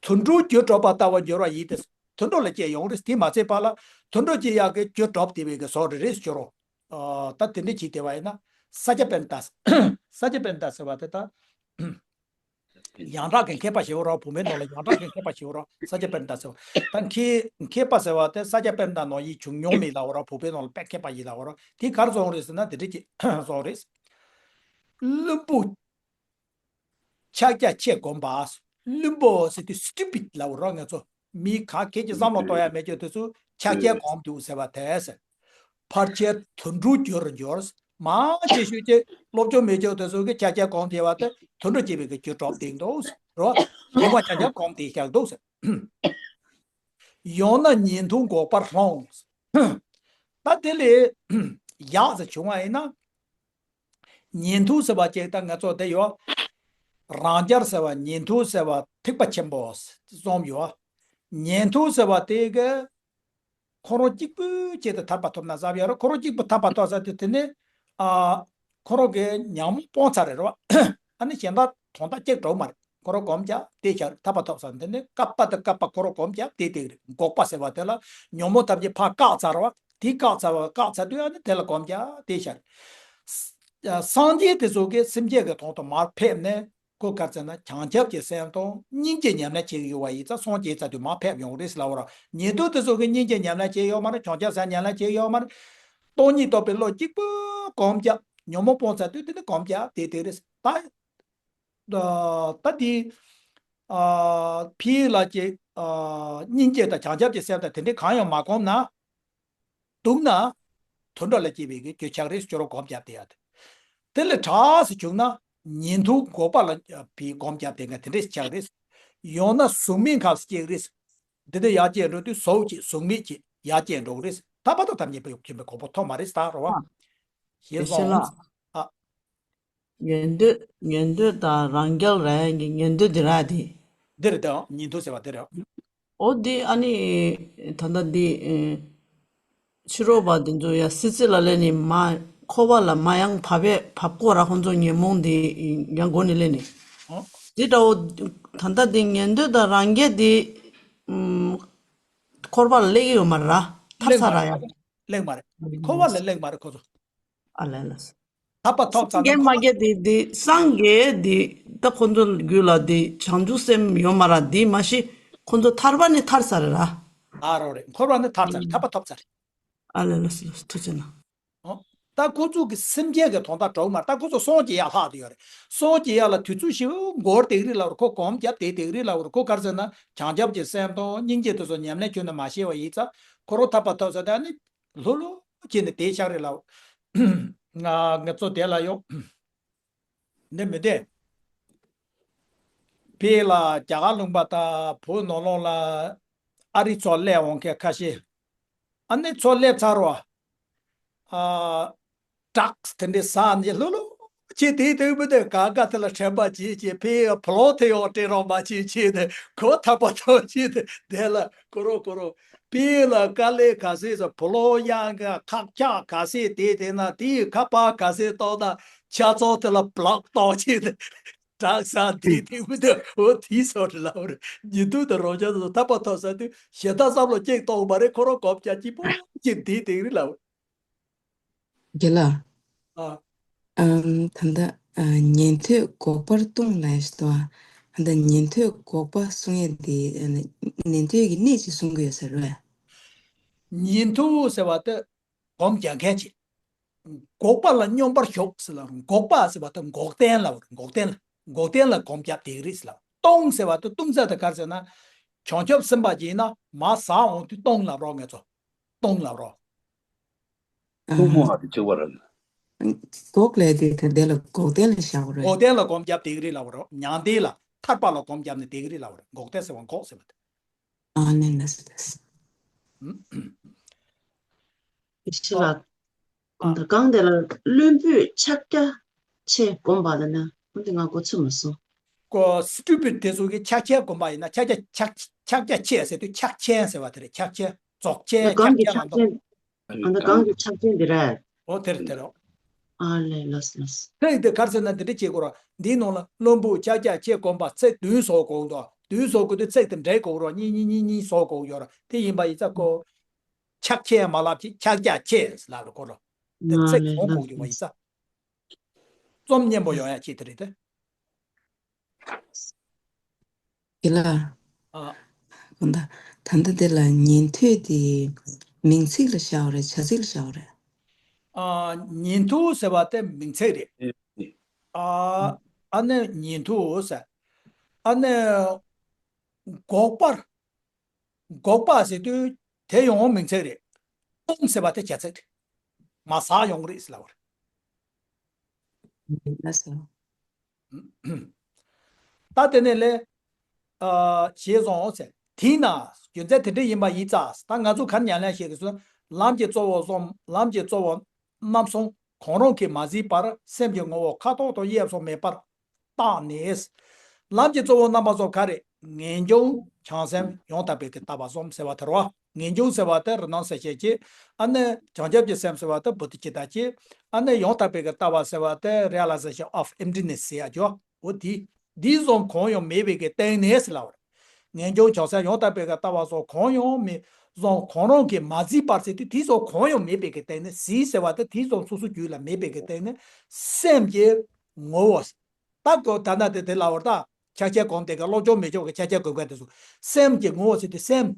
དུད་འགྲོ་རྒྱུ་གྲོགས་པ་ལྟ་བུར་འགྱུར་བ་ཡིན་ཏེ། དུད་འགྲོ་ལ་སྐྱེ་ཡོང་རེད། དེ་མ་ཚད་པ་ལ་དུད་འགྲོ་སྐྱེ་ཡག་གི་རྒྱུ་གྲོགས་དེ་བས་ཀྱི་བཟོ་རེ་རེ་སྐྱོ་རོ། ཨ་ད་དེ་འདྲ་བྱས་བསྡད་པ་ཡིན་ན་ས་ཆ་པཎྜི་ཏ། ས་ཆ་པཎྜི་ཏ་ཟེར་བ་དེ་ད་ཡང་དག་གི་མཁས་པ་ཞེ་བོ་རོ། བུད་མེད་ནང་ལ་ཡང་དག་གི་མཁས་པ་ཞེ་བོ་རོ། ས་ཆ་པཎྜི་ཏ་ཟེར་བ་ད་མཁས་མཁས་པ་ཟེར་བ་དེ་ས་ཆ་པཎྜི་ཏ་ནང་ཡིན་བྱུང་མྱོང་མེད་ལ་འོ་རོ། བུད་མེད་ནང་ལ་དཔེ་མཁས་པ་ཡིན་ལ་འོ་རོ། དེ་གར་སོང་རེད་ཟེར་ན་དེ་འདྲ་གྱི་སོང་རེད། བླུན་པོ། ཕྱག་རྒྱ་ཆེ་བསྒོམ་པ། བླུན་པོ་ཟེར་དུས་stupid ལབ་རོགས། ང་ཚོ་མི་ག་གེ་ཅི་བསམ་བློ་གཏོང་ཡ་མེད་ཀྱི་དེ་ཚོ་ཕྱག་རྒྱ་བསྒོམ་འདུག་ཟེར་བ་དེ་ཟེར། ཕལ་ཆེར་དུད་འགྲོ་གྱུར་འགྱུར། མང་ཆེ་ཤོས་ཀྱི་སློབ་སྦྱོང་མེད་ཀྱི་དེ་ཚོ་གི་ཕྱག་རྒྱ་བསྒོམ་བསྡད་པ་དེ་དུད་འགྲོ་སྐྱེ་བའི་གི་རྒྱུ་གྲོགས་བསྟན་འདུག་ཟེར་རོ། ཡོང་བ་ཆ་ཆ་བསྒོམ་བསྡད་བཞག་འདུག་ཟེར། ཡང་ན་ཉན་ཐོས་འགོག་པར་སློང་། ད་དེ་ལས་ཡག་ཙམ་བྱུང་བ་ཡིན་ན། ཉན་ཐོས་ཟེར་བ་ཅིག་ད་ང་ཚོ་དེ་ཡོད། རང་རྒྱལ་ཟེར་བ། ཉན་ཐོས་ཟེར་བ། ཐེག་པ་ཆེན་པོ་གསུམ་ཡོད། ཉན་ཐོས་ཟེར་བ་དེ་གི་ཁོ་རང་གཅིག་པུའི་ཆེད་དུ་ཐར་པ་ཐོབ་ན་བསམ་ཡོད་རེད། ཁོ་རང་གཅིག་པུ་ཐར་པ་ཐོབ་ས་དེ་དེ་ནི། ཨ། ཁོ་རང་གི་ཉོན་མོངས་སྤངས་ཚར་རེད་རོ། ཨ་ནི་གཞན་དག་དོན་དག་གཅིག་འགྲོ་མ་རེད། ཁོ་རང་གོམས་རྒྱག་དེ་ཤར་ཐར་པ་ཐོབ་ས་དེ་ནི་སྐབས་པ་དང་སྐབས་པ་ཁོ་རང་གོམས་རྒྱག་དེ་དེ་རེད། འགོག་པ་ཟེར་བ་དེ་ལ་ཉོན་མོངས་ཐམས་ཅད་ཕར་བཀག་ཚར་བ། དེ་བཀག་ཚར་བ་བཀག་ཚར་དུས་ཨ་ནི་དེ་ལ་གོམས་རྒྱག་དེ་ཤར། སངས་རྒྱས་དེ་ཚོ་གིས་སེམས་ཅན་གྱི་དོན་དུ་མར་ཕེབས་ནས། ཁོ་ག་རེ་ཟེར་ན་བྱང་ཆུབ་ཀྱི་སེམས་དང་སྙིང་རྗེ་ཉམས་ལེན་བྱེད་ཀྱི་ཡོད་པ་ཡིན་ཙང་སངས་རྒྱས་ཚར་དུས་མར་ཕེབས་ཡོང་རེད་ཟེར་ལབ་པ་རེད། ཉན་ཐོས་དེ་ཚོ་གིས་སྙིང་རྗེ་ཉམས་ལེན་བྱས་ཡོད་མ་རེད། བྱང་ཆུབ་སེམས་ཉམས་ལེན་བྱས་ཡོད་མ་རེད། སྟོང་ཉིད་རྟོགས་པའི་བློ་གཅིག་པུ་གོམས་རྒྱག་ཉོན་མོངས་སྤངས་ཚར་དུས་དེ་ནི་གོམས་རྒྱག་དེ་དེ་རེད། ད་ད་དེ་ཕི་ལ་ཅིག་སྙིང་རྗེ་དང་བྱང་ཆུབ་ཀྱི་སེམས་དང་དེ་འདྲའི་གང་ཡང་མ་གོམས་ན། འདུག་ན། དུད་འགྲོ་ལ་སྐྱེ་བའི་གི་རྒྱུ་ཆགས་རེད། ཁྱོད་རང་གོམས་རྒྱབ་དེ་ཡ་དེ། དེ་ལས་དྲག་སུ་བྱུང་ན། ཉན་ཐོས་འགོག་པ་ལ་བའི་གོམས་རྒྱབ་དེ་ང་དེ་འདྲས་ཆགས་རེད། ཡང་ན་གཟུགས་མེད་ཁམས་སུ་སྐྱེ་རེད། འདི་འདྲ་ཡར་སྐྱེ་འགྲོ་དུས་ཟོག་ཅིག་གཟུགས་མེད་ཅིག་ཡར་སྐྱེ་འགྲོ་གི་རེད། ཐར་པ་དང་ཐམས་ཅད་པའི་ཡོག་ཁྱིམ་པའི་གོ་འཕང་ཐོབ་མ་རེད་ད་རོ་བ། ཞེས་གསུངས། ཨ། ཉན་ཐོས་ཉན་ཐོས་དང་རང་རྒྱལ་ར་ཡན་གྱི་ཉན་ཐོས་འདི་ར་དེ། འདི་རེད་དེ། ཉན་ཐོས་ཟེར་བ་འདི་རེད། འོ་དེ་ཨ་ནི་ད་ལྟ་འདི་ཕྱི་རོལ་པ་འདི་ཚོ་ཡ་སྲིད་རྩེ་ལ་སླེབས་ནས་མ་འཁོར་བ་ལ་མ་ཡང་བབས་པས་བབས་སྐོར་ར་ཁོང་ཚོ་ཉོན་མོངས་འདི་ཡང་སྒོ་ནས་སླེབས་ནས། འོ། འདི་འདྲ་བོ་ད་ལྟ་འདི་ཉན་ཐོས་དང་རང་རྒྱལ་འདི་འཁོར་བ་ལ་སླེབས་ཀྱི་ཡོད་མ་རེད་ར། ཐར་ཚར་ར་ཡ། སླེབས་མ་རེད། འཁོར་བ་ལ་སླེབས་མ་རེད་ཁོ་ཚོ། ཨ་ལས་ལས། ཐར་པ་ཐོབ་ཚར་ན། སངས་རྒྱས་མ་རྒྱས་དེ་དེ་སངས་རྒྱས་དེ་ད་ཁོ་ཚོ་རྒྱུད་ལ་དེ་བྱང་ཆུབ་སེམས་ཡོད་མ་ར་དེ་མ་གཞི་ཁོ་ཚོ་ཐར་པ་ནི་ཐར་ཚར་རེད་ར། ཨ་རོ་རེད། འཁོར་བ་ནི་ཐར་ཚར་རེད། ཐར་པ་ཐོབ་ཚར་རེད། ཨ་ལས་ལས་ལས་ཐུགས་རྗེ་གནང་། ཨོ། ད་ཁོ་ཚོ་གི་སེམས་ཅན་གི་དོན་དག་འགྲོ་གི་མ་རེད། ད་ཁོ་ཚོ་སངས་རྒྱས་ཡ་ལྷག་དེ་ཡོད་རེད། སངས་རྒྱས་ཡ་ལ་དུས་ཚོད་ཞིག་འགོར་དེ་གི་རེད་ལབ་རེད། ཁོ་གོམས་རྒྱབ་དེ་དེ་གི་རེད་ལབ་རེད། ཁོ་ག་རེ་ཟེར་ན་བྱང་ཆུབ་ཀྱི་སེམས་དང་སྙིང་རྗེ་དེ་ཚོ་ཉམས་ལེན་ཁྱོན་ནས་མ་ཤེས་པ་ཡིན་ཙང་ཁོ་རང་ཐར་པ་ཐོབ་ས་དེ་ནི། ལྷུ་ལྷུ་བྱས་ནས་དེ་ཤག་རེད་ལབ། ང་ང་ཚོ་དེ་ལ་ཡོང་། འདི་མི་བདེ། ཕི་ལ་རྒྱ་གར་ལུང་པ་དང་བོད་ནང་ལོགས་ལ་ཨ་རི་ཚོ་སླེབས་འོང་མཁན་ཁ་ཤས། ཨ་ནི་ཚོ་སླེབས་ཚར་བ། ཨ། ཌག་སི་དེ་འདྲའི་ཟ་ནས་ལྷུ་ལྷུ་བྱས་དེའི་སྟེང་མི་དེ་ག་ག་དེ་ལ་དྲན་པ་བྱེད་ཀྱི་ཕི་ཡ་ཕོ་ལོ་དེ་ཡང་སྤྲད་རོགས་མ་བྱེད་བྱས་ནས་ཁོ་ཐར་པ་ཐོབ་བྱས་ཏེ་དེ་ལ་ཁོ་རོ་ཁོ་རོ། དཔེ་ལ་དཀའ་ལས་ག་ཚད་ཟེར། ཕོ་ལོ་གཡང་ག་ཁག་ཆག་ག་ཚད་དེ་དེ་ན་དེའི་ཁ་པར་ག་ཚད་གཏོང་ན་ཆ་ཚང་དེ་ལ་བི་ལོག་གཏོང་བྱས་ནས་དྲག་ས་དེ་དེ་མི་དེ་འོ་དེའི་སོགས་རེད་ལབ་རེད། ཉིན་དུ་དེ་རོ་ཅག་ཚོ་ཐར་པ་ཐོབ་ས་དུས་ཞེ་དྲག་བསམ་བློ་གཅིག་གཏོང་མ་རེད། ཁོ་རང་གོམས་རྒྱག་གཅིག་པོ་གཅིག་དེ་དེ་རེད་ལབ། རྒན་ལགས། ཨ། ཨམ། ད་ལྟ་ཨ། ཉན་ཐོས་འགོག་པར་ལྟུང་ལབ་ཡ་ཞིག་འདུག་ཨ། ད་ལྟ་ཉན་ཐོས་འགོག་པ་གསུང་ཡས་དེ་ཨ་ནི་ཉན་ཐོས་ཀྱི་གནས་ཅིག་གསུང་གི་ཡོད་ས་རེད་པས། ཉན་ཐོས་ཟེར་བ་དེ་སྒོམ་རྒྱག་མཁན་ཅིག་འགོག་པ་ལ་སྙོམས་པར་ཞུགས་ཟེར་ལབ། འགོག་པ་ཟེར་བ་དེ་འགོག་བདེན་ལབ་རེད། འགོག་བདེན་ལ། འགོག་བདེན་ལ་སྒོམ་རྒྱབ་བསྡད་ཀྱི་རེད་ཟེར་ལབ། ལྟུང་ཟེར་བ་དེ་ལྟུང་ས་དེ་ག་རེ་ཟེར་ན། བྱང་ཆུབ་སེམས་དཔའ་ཅིག་ཡིན་ན་མར་ཟགས་འོང་དུས་ལྟུང་ལབ་རོགས། ང་ཚོ་ལྟུང་ལབ་རོགས། ཐུན་མོང་བ་དེ་གཅིག་པ་རེད། འགོག་ལས་དེ་དེ་འདྲ་ལ་འགོག་བདེན་ལ་བཞག་པ་རེད། འགོག་བདེན་ལ་སྒོམ་རྒྱབ་བསྡད་ཀྱི་རེད་ལབ་པ་རེད། མྱང་འདས་ལ་ཐར་པ་ལ་སྒོམ་རྒྱབ་ནས་བསྡད་ཀྱི་རེད་ལབ་པ་རེད། འགོག་བདེན་ཟེར་བ་འགོག་ཟེར་བ་དེ། ཨ་ནི་ན་ཟེར་ཏེ། ཨ། ཨ། གང་དེ་ལ་བླུན་པོས་ཕྱག་རྒྱ་ཆེ་བསྒོམ་པ་ལ་ན་འོ་དེ་ང་གོ་ཚོད་མ་སོང་། ཀོ་སི་ཊུ་པིཌ་དེ་ཚོ་གིས་ཕྱག་ཆེན་བསྒོམ་པ་ཡིན་ན་ཕྱག་རྒྱ་ཕྱག་ཕྱག་རྒྱ་ཆེ་ཟེར་དུས་ཕྱག་ཆེན་ཟེར་བ་དེ་རེད། ཕྱག་ཆེན། རྫོགས་ཆེན། གང་གི་ཕྱག་ཆེན་ལ་འདུག་ཨ་ནི་གང་གི་ཕྱག་ཆེན་དེ་རེད། འོ་དེ་རེད་དེ་རེད། ཨ་ལས་ལགས་ལགས། ཚིག་དེ་ག་རེ་ཟེར་ན་འདི་འདྲ་བྱེད་དགོས་ར། འདིའི་ནང་ལ་བླུན་པོ་ཕྱག་རྒྱ་ཆེ་བསྒོམ་པ་ཚིག་བདུན་བཟོ་དགོས་འདུག་བདུན་བཟོ་དགོས་དུས་ཚིག་དེ་འདྲ་དགོས་ར། གཉིས་གཉིས་གཉིས་གཉིས་བཟོ་དགོས་ཡོད་ར། དེ་ཡིན་པ་ཡིན་ཙང་ཀོ། ཕྱག་ཆེན་མ་ལབ་ཅིག་ཕྱག་རྒྱ་ཆེ་ལབ་ར་ཀོ་ར། དེ་ཚིག་བཟོ་དགོས་ཡོད་པ་ཡིན་ཙང་། རྩོམ་སྙན་པོ་ཡོང་ཡ་ཆེད་དེ་རེད་དེ། དེ་ལ། ཨ། གང་ལྟར། ད་ལྟ་དེ་ལ་ཉན་ཐོས་དེ་མིང་ཚིག་ལ་བཞག་པ་རེད། བྱ་ཚིག་ལ་བཞག་པ་རེད། ཨ། ཉན་ཐོས་ཟེར་བ་དེ་མིང་ཚིག་རེད། ཨ། ཨ་ནི་ཉན་ཐོས་ཟེར། ཨ་ནི་འགོག་པར། འགོག་པ་ཟེར་དུས་དེ་ཡང་མིང་ཚིག་རེད། སྤོང་ཟེར་བ་དེ་བྱ་ཚིག་རེད། མ་ཟག་ཡོང་རེད་ཟེར་ལབ་པ་རེད། ལགས་སོ། ད་དེ་ནས་ལས། ཨ། ཞེས་སོང་ཟེར། དེས་ན་རྒྱུ་མཚན་དེ་འདྲ་ཡིན་པ་ཡིན་ཙང་། ད་ང་ཚོ་ག་རེ་ཉམས་ལེན་བྱེད་དགོས་ཟེར་ན། ལམ་གྱི་གཙོ་བོ་གསུམ། ལམ་གྱི་གཙོ་བོ་རྣམ་གསུམ་གང་རུང་གིས་མ་ཟིན་པར་སེམས་ཀྱི་ངོ་བོ་ཁ་དོག་དང་དབྱིབས་སོགས་མེད་པར་བརྟགས་ནས། ལམ་གྱི་གཙོ་བོ་རྣམ་པ་གསུམ་ག་རེ། ངེས་འབྱུང་། བྱང་སེམས། ཡང་དག་པའི་གི་ལྟ་བ་གསུམ་ཟེར་བ་དེ་རེད་བ། ངེས་འབྱུང་ཟེར་བ་དེ་རི་ནང་སེ་ཤེས་ཀྱི། ཨ་ནི་བྱང་ཆུབ་ཀྱི་སེམས་ཟེར་བ་དེ་བོ་དྷི་ཙིཏྟ་ཀྱི། ཨ་ནི་ཡང་དག་པའི་གི་ལྟ་བ་ཟེར་བ་དེ་རི་ཡ་ལ་ཟེ་ཤན་ཨོཕ་ཨེམ་ཊི་ནེ་སི་ཟེར་ཡ་ཅོ། འོ་དེ། འདི་གསུམ་གང་ཡང་མེད་པའི་གི་སྟེང་ནས་ཟེར་ལབ་པ་རེད། ངེས་འབྱུང་། བྱང་སེམས། ཡང་དག་པའི་གི་ལྟ་བ་སོགས་གང་ཡང་མེད། གསུམ་གང་རུང་གིས་མ་ཟིན་པར་ཟེར་དུས་དེ་གསུམ་གང་ཡང་མེད་པའི་གི་སྟེང་ནས། ཟིན་ཟེར་བ་དེ་དེ་གསུམ་སོ་སོའི་རྒྱུད་ལ་མེད་པའི་གི་སྟེང་ནས། སེམས་ཀྱི་ངོ་བོ། ད་གོ་ད་ན་དེ་དེ་ལབ་པ་རེད་ད། ཕྱག་རྒྱ་སྒོམ་དེ་ག་སློབ་སྦྱོང་མི་ཆོག་གི་ཕྱག་རྒྱ་སྒོམ་མཁན་དེ་ཚོ། སེམས་ཀྱི་ངོ་བོ་ཟེར་དུས་སེམས།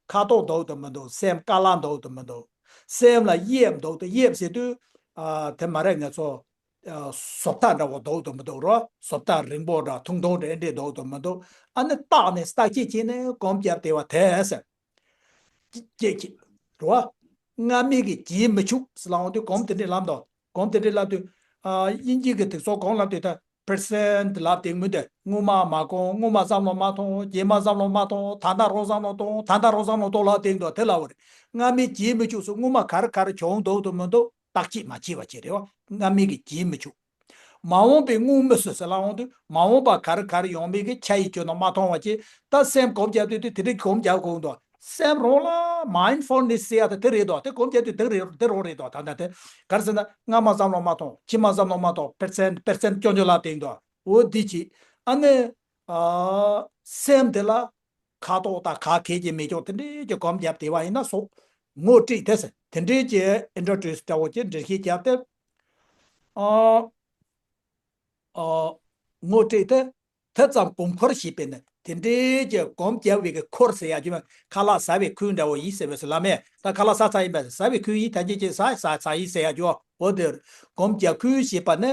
ཁ་དོག་འདུག་ཏུ་མི་འདུག་སེམས་ཀ་ལ་འདུག་ཏུ་མི་འདུག་སེམས་ལ་དབྱིབས་འདུག་ཏུ། དབྱིབས་ཟེར་དུས། ཨ། དེ་མ་རེད། ང་ཚོ། ཨ། བཟོ་ལྟ་འདྲ་བོ་འདུག་ཏུ་མི་འདུག་རོ། བཟོ་ལྟ་རིང་པོ་འདྲ། ཐུང་ཐུང་འདྲ་འདྲ་འདུག་ཏུ་མི་འདུག་ཨ་ནི་བརྟགས་ནས། བརྟག་དཔྱད་བྱས་ནས་སྒོམ་རྒྱབ་བསྡད་པ་དེ་ཟེར། ཅི་ཅི་ཅི་རོ། སྔ་མའི་གི་རྗེས་མི་ཆུག་ཟེར་ལབ་ཡོང་དུས་སྒོམ་དེ་འདྲས་ལབ་འདུག་སྒོམ་དེ་འདྲས་ལབ་དུས། ཨ། དབྱིན་ཇིའི་གི་དེ་ཚོ་སྒོམ་ལབ་དུས་ད། པར་སེན་ཊི་ལབ་དེ་མི་འདུག་སྔོན་མ་མ་གོ། སྔོན་མ་བསམ་བློ་མ་ཐོངས། རྗེས་མ་བསམ་བློ་མ་ཐོངས། ད་ལྟ་རང་བསམ་བློ་ཐོངས། ད་ལྟ་རང་བསམ་བློ་ཐོངས་ལབ་དེ་འདུག་དེ་ལབ་པ་རེད། སྔ་མའི་རྗེས་མི་ཆུག་ཟེར། སྔོན་མ་ག་རེ་ག་རེ་བྱུང་འདུག་ཏུ་མི་འདུག་བརྟག་དཔྱད་མ་བྱས་པ་བྱས་རེད་བ། སྔ་མའི་གི་རྗེས་མི་ཆུག་མ་འོངས་པའི་སྔོན་མི་སོ་ཟེར་ལབ་ཡོང་དུས། མ་འོངས་པ་ག་རེ་ག་རེ་ཡོང་མིན་གྱི་ཆ་ཡི་སྐྱོན་དུ་མ་མཐོང་བ་བྱས། ད་སེམས་སྒོམ་རྒྱབ་དུས་དུས་དེ་འདྲའི་སྒོམ་རྒྱབ་དགོས་འདུག་སེམས་རང་ལ་མའིན་ཌ་ཕུལ་ནེ་སི་ཟེར་ཡ་དེ་དེ་རེད་འདུག་དེ་སྒོམ་རྒྱབ་དུས་དེ་རེད། དེ་རང་རེད་འདུག་ད་ལྟ་དེ་ག་རེ་ཟེར་ན། སྔ་མ་བསམ་བློ་མ་ཐོངས། ཕྱི་མ་བསམ་བློ་མ་ཐོངས། པར་སེན་ཊི་པར་སེན་ཊི་སྐྱོན་བརྗོད་ལ་བརྟེན་འདུག་འོ་འདི་བྱས། ཨ་ནི། ཨ། སེམས་དེ་ལ་ཁ་དོག་དང་ག་གེ་ཅིག་མི་འཇོག་དེ་འདྲའི་གི་སྒོམ་རྒྱབ་བསྡད་པ་ཡིན་ན་སོ། ངོ་སྤྲོད་དེ་ཟེར། དེ་འདྲའི་གི་ཨིན་ཊྲོ་ཌུ་སི་འདྲ་བོ་ཅིག་འགྲེལ་བཤད་རྒྱབ་སྟེ། ཨ། ཨ། ངོ་སྤྲོད་དེ། དེ་ཙམ་སྒོམ་འཁོར་ཞེས་པས་ནི། དེ་འདྲའི་གི་སྒོམ་རྒྱབ་པའི་གི་འཁོར་ཟེར་ཡ་རྒྱུ་མ། ཁ་ལག་ཟ་བའི་ཁུལ་འདྲ་བོ་ཡིན་ཟེར་བས་སུ་ལ་མེད། ད་ཁ་ལག་ཟ་ཚར་ཡིན་པས། ཟ་བའི་ཁུལ་ཡིན། ད་ཅི་ཅི་ཟ་ཟ་ཟ་ཡིན་ཟེར་ཡ་རྒྱུ་འོ་དེ། སྒོམ་རྒྱབ་ཁུལ་ཞེས་པ་ནི།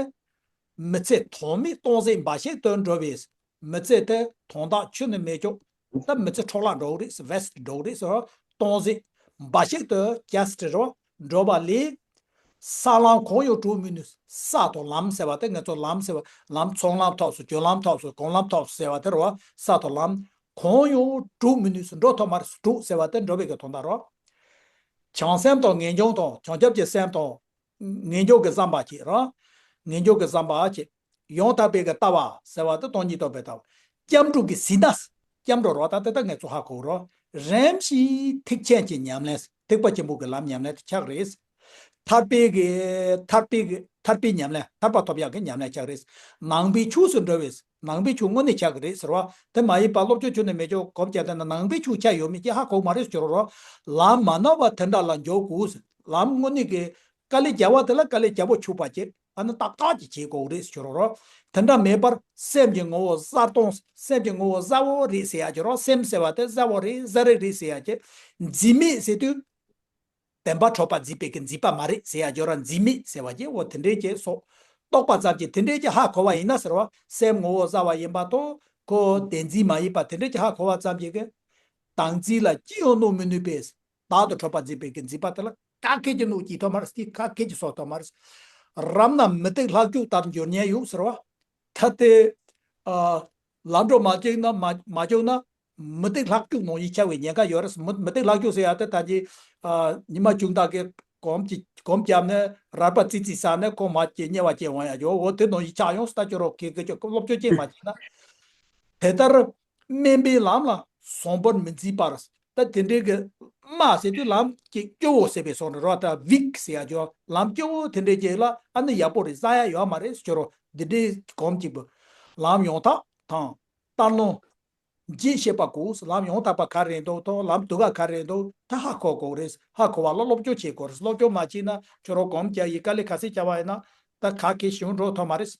མི་ཚེ་ཐོག་མའི་སྟོང་ཟད་འབའ་ཞིག་ཏུ་འགྲོ་བས། མི་ཚེ་དེ་དོན་དག་ཁྱོན་ནས་མེད་ཀྱོག་ད་མི་ཚེ་འཕྲོ་བརླག་འགྲོ་གི་རེད། ཝེ་སི་ཊི་འགྲོ་གི་རེད་ཟེར་བ། སྟོང་ཟད་འབའ་ཞིག་ཏུ། ཇ་སི་ཊི་རོ། འགྲོ་བ་ལས། ས་ལམ་གང་ཡང་གྲུབ་མི་ནུས། ས་དང་ལམ་ཟེར་བ་དེ་ང་ཚོ་ལམ་ཟེར་བ། ལམ་ཚོང་ལམ་ཐོག་སོ། སྐྱོད་ལམ་ཐོག་སོ། གོང་ལམ་ཐོག་སོ་ཟེར་བ་དེ་རེད་བ། ས་དང་ལམ་གང་ཡང་གྲུབ་མི་ནུས། འགྲོ་ཐུབ་མ་རེད། གྲུབ་ཟེར་བ་དེ་འགྲོ་བའི་གི་དོན་དག་རེད། བྱང་སེམས་དང་ངེས་འབྱུང་དང་། བྱང་ཆུབ་ཀྱི་སེམས་དང་། ངེས་འབྱུང་གི་བསམ་པ་བྱེད་རོ། ངེས་འབྱུང་གི་བསམ་པ་བྱེད། ཡང་དག་པའི་གི་ལྟ་བ་ཟེར་བ་དེ་སྟོང་ཉིད་རྟོགས་པའི་ལྟ་བ། སྐྱབས་འགྲོ་གི་ཟིན་ན། སྐྱབས་འགྲོ་རོ། ད་དེ་ད་ངས་ཚོ་ཧ་གོ་རོ། རིམ་བཞིན་ཐེག་ཆེན་གྱི་ཉམས་ལེན། ཐེག་པ་ཆེན་པོ་གི་ལམ་ཉམས་ལེན་དེ་ཆགས་རེད། ཐར་པའི་གི། ཐར་པའི་གི། ཐར་པའི་ཉམས་ལེན། ཐར་པ་ཐོབ་ཡག་གི་ཉམས་ལེན་ཆགས་རེད། ནང་པའི་ཕྱོགས་སུ་འགྲོ་བས། ནང་པའི་ཕྱོགས་དངོས་གནས་ཆགས་ཀྱི་རེད་ཟེར་བ། དེ་མ་ཡིན་པ་སློབ་སྦྱོང་ཁྱོན་ནས་མེད་ཀྱོག་སྒོམ་རྒྱག་དེ་ན་ནང་པའི་ཕྱོགས་ཆགས་ཡོད་མེད་ཅིག་ཧ་གོ་མ་རེད་ཟེར་རོ། ལམ་མ་ནོར་བ་དེ་འདྲ་ལ་འཇོག་དགོས། ལམ་དངོས་གནས་ཀྱི། དཀའ་ལས་རྒྱག་པ་དེ་ལ་དཀའ་ལས་རྒྱག་པོ་ཆུག་པ་བྱེད། ཨ་ནི་ཏག་ཏག་ཅིག་བྱེད་དགོས་རེད་ཟེར་རོ། དེ་འདྲ་མེད་པར་སེམས་ཀྱི་ངོ་བོ་གསལ་སྟོང་། སེམས་ཀྱི་ངོ་བོ་གསལ་བོ་རེད་ཟེར་ཡ་ཅིག་རོ། སེམས་ཟེར་བ་དེ་གསལ་བོ་རེད། གསལ་རིག་རེད་ཟེར་ཡ་ཅིག་འཛིན་མེད་ཟེར་དུས། བདེན་པ་གྲུབ་པ་འཛིན་པའི་གི་འཛིན་པ་མ་རེད་ཟེར་ཡ་ཅིག་རོ། འཛིན་མེད་ཟེར་བ་ཅིག་འོ་དེ་འདྲའི་ཅིག་སོགས། རྟོགས་པ་ཙམ་གྱིས་དེ་འདྲའི་ཅིག་ཧ་གོ་བ་ཡིན་ན་ཟེར་བ། སེམས་ངོ་བོ་གསལ་བ་ཡིན་པ་དང་། ཁོ་བདེན་འཛིན་མ་ཡིན་པ་དེ་འདྲའི་ཅིག་ཧ་གོ་བ་ཙམ་གྱིས་གི། བདག་འཛིན་ལ་ཅི་ཡང་གནོད་མི་ནུས་པས། བདག་ཏུ་གྲུབ་པ་འཛིན་པའི་གི་འཛིན་པ་དེ་ལ་ག་གེ་ཅིག་གནོད་སྐྱེལ་ཐུབ་མ་རེད། དེ་ག་གེ་ཅིག་བཟོ་ཐུབ་མ་རེད། རབ་ན་མུ་སྟེགས་ལྷག་སྐྱུག་ལྟར་འགྱུར་ཉེན་ཡོད་ཟེར་བ། ད་དེ། ཨ། ལམ་འགྲོ་མ་བཅུག་ན། མ་མ་བཅུག་ན། མུ་སྟེགས་ལྷག་སྐྱུག་ནང་བཞིན་ཆགས་པའི་ཉེན་ཁ་ཡོད་རེད། མུ་མུ་སྟེགས་ལྷག་སྐྱུག་ཟེར་ཡ་དེ་ད་ཅི། ཨ། ཉི་མ་བཅུ་ཕྲག་གི་གོམ་གྱི་གོམ་བརྒྱབ་ནས་རལ་པ་ཙི་ཙི་ཟ་ནས་ཁོ་མ་སྐྱེས་དམྱལ་བ་སྐྱེས་འོང་ཡ་ཡོད། འོ་དེ་ནང་བཞིན་ཆགས་ཡོང་ཟེར། ད་ཁྱོད་རང་གི་གི་ཁྱོད་སློབ་སྦྱོང་ཅིག་མ་བྱས་ན། དེ་ལྟར་དམན་པའི་ལམ་ལ་བཟང་པོར་མི་འཛིན་པར། ད་དེ་འདྲའི་གི་དམའ་ཟེར་དུས་ལམ་གྱི་སྐྱོ་བོ་ཟེར་བའི་སོགས་ནི་རོ། ད་ཝིག་ཟེར་ཡ་ཅོ། ལམ་སྐྱོ་བོ་དེ་འདྲའི་ཅིག་ལ་ཨ་ནི་ཡག་པོ་རེད་ཟེར་ཡ་ཡོད་མ་རེད་ཟེར་རོ། འདི་འདྲའི་གོམས་གཅིག་པུ། ལམ་ཡང་དག་དང་། ལྟར་སྣང་། རྗེས་ཤེས་པ་དགོས། ལམ་ཡང་དག་པ་ག་རེ་འདུག་དང་ལམ་སྡུག་ག་ག་རེ་འདུག་ད་ཧ་གོ་དགོས་རེད། ཧ་གོ་བ་ལ་སློབ་སྦྱོང་བྱེད་དགོས་རེད། སློབ་སྦྱོང་མ་བྱས་ན་ཁྱོད་རང་གོམས་རྒྱག་ཡི་དཀའ་ལས་ག་ཚད་བྱ་བ་ཡིན་ན་ད་ག་གེ་ཞིག་འགྲོ་ཐུབ་མ་རེད།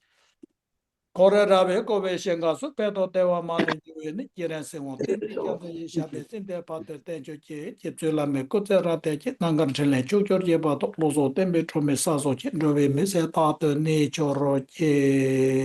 འཁོར་བའི་ར་བས་བསྐོར་བའི་ཞིང་ཁམས་སུ། ཕན་དང་བདེ་བ་མང་དུ་འབྱུང་བའི་ནི། སྐྱེས་རབས་སྲིད་དབང་བསྟན་པའི་སྐྱབས་སུ་ཡི། ཞབས་པད་སྲིད་མཐའི་བར་དུ་བརྟན་བཅོས་ཀྱི། རྗེ་བཙུན་བླ་མའི་སྐུ་ཚེ་རབ་བརྟན་ཅིང་། རྣམ་དཀར་འཕྲིན་ལས་ཕྱོགས་བཅུར་རྒྱས་པ་དང་། བློ་བཟང་བསྟན་པའི་སྒྲོན་མེ་ས་སོགས་ཀྱིས། འགྲོ་བའི་མི་ཚེ་རྟག་ཏུ་གནས་གྱུར་ཅིག།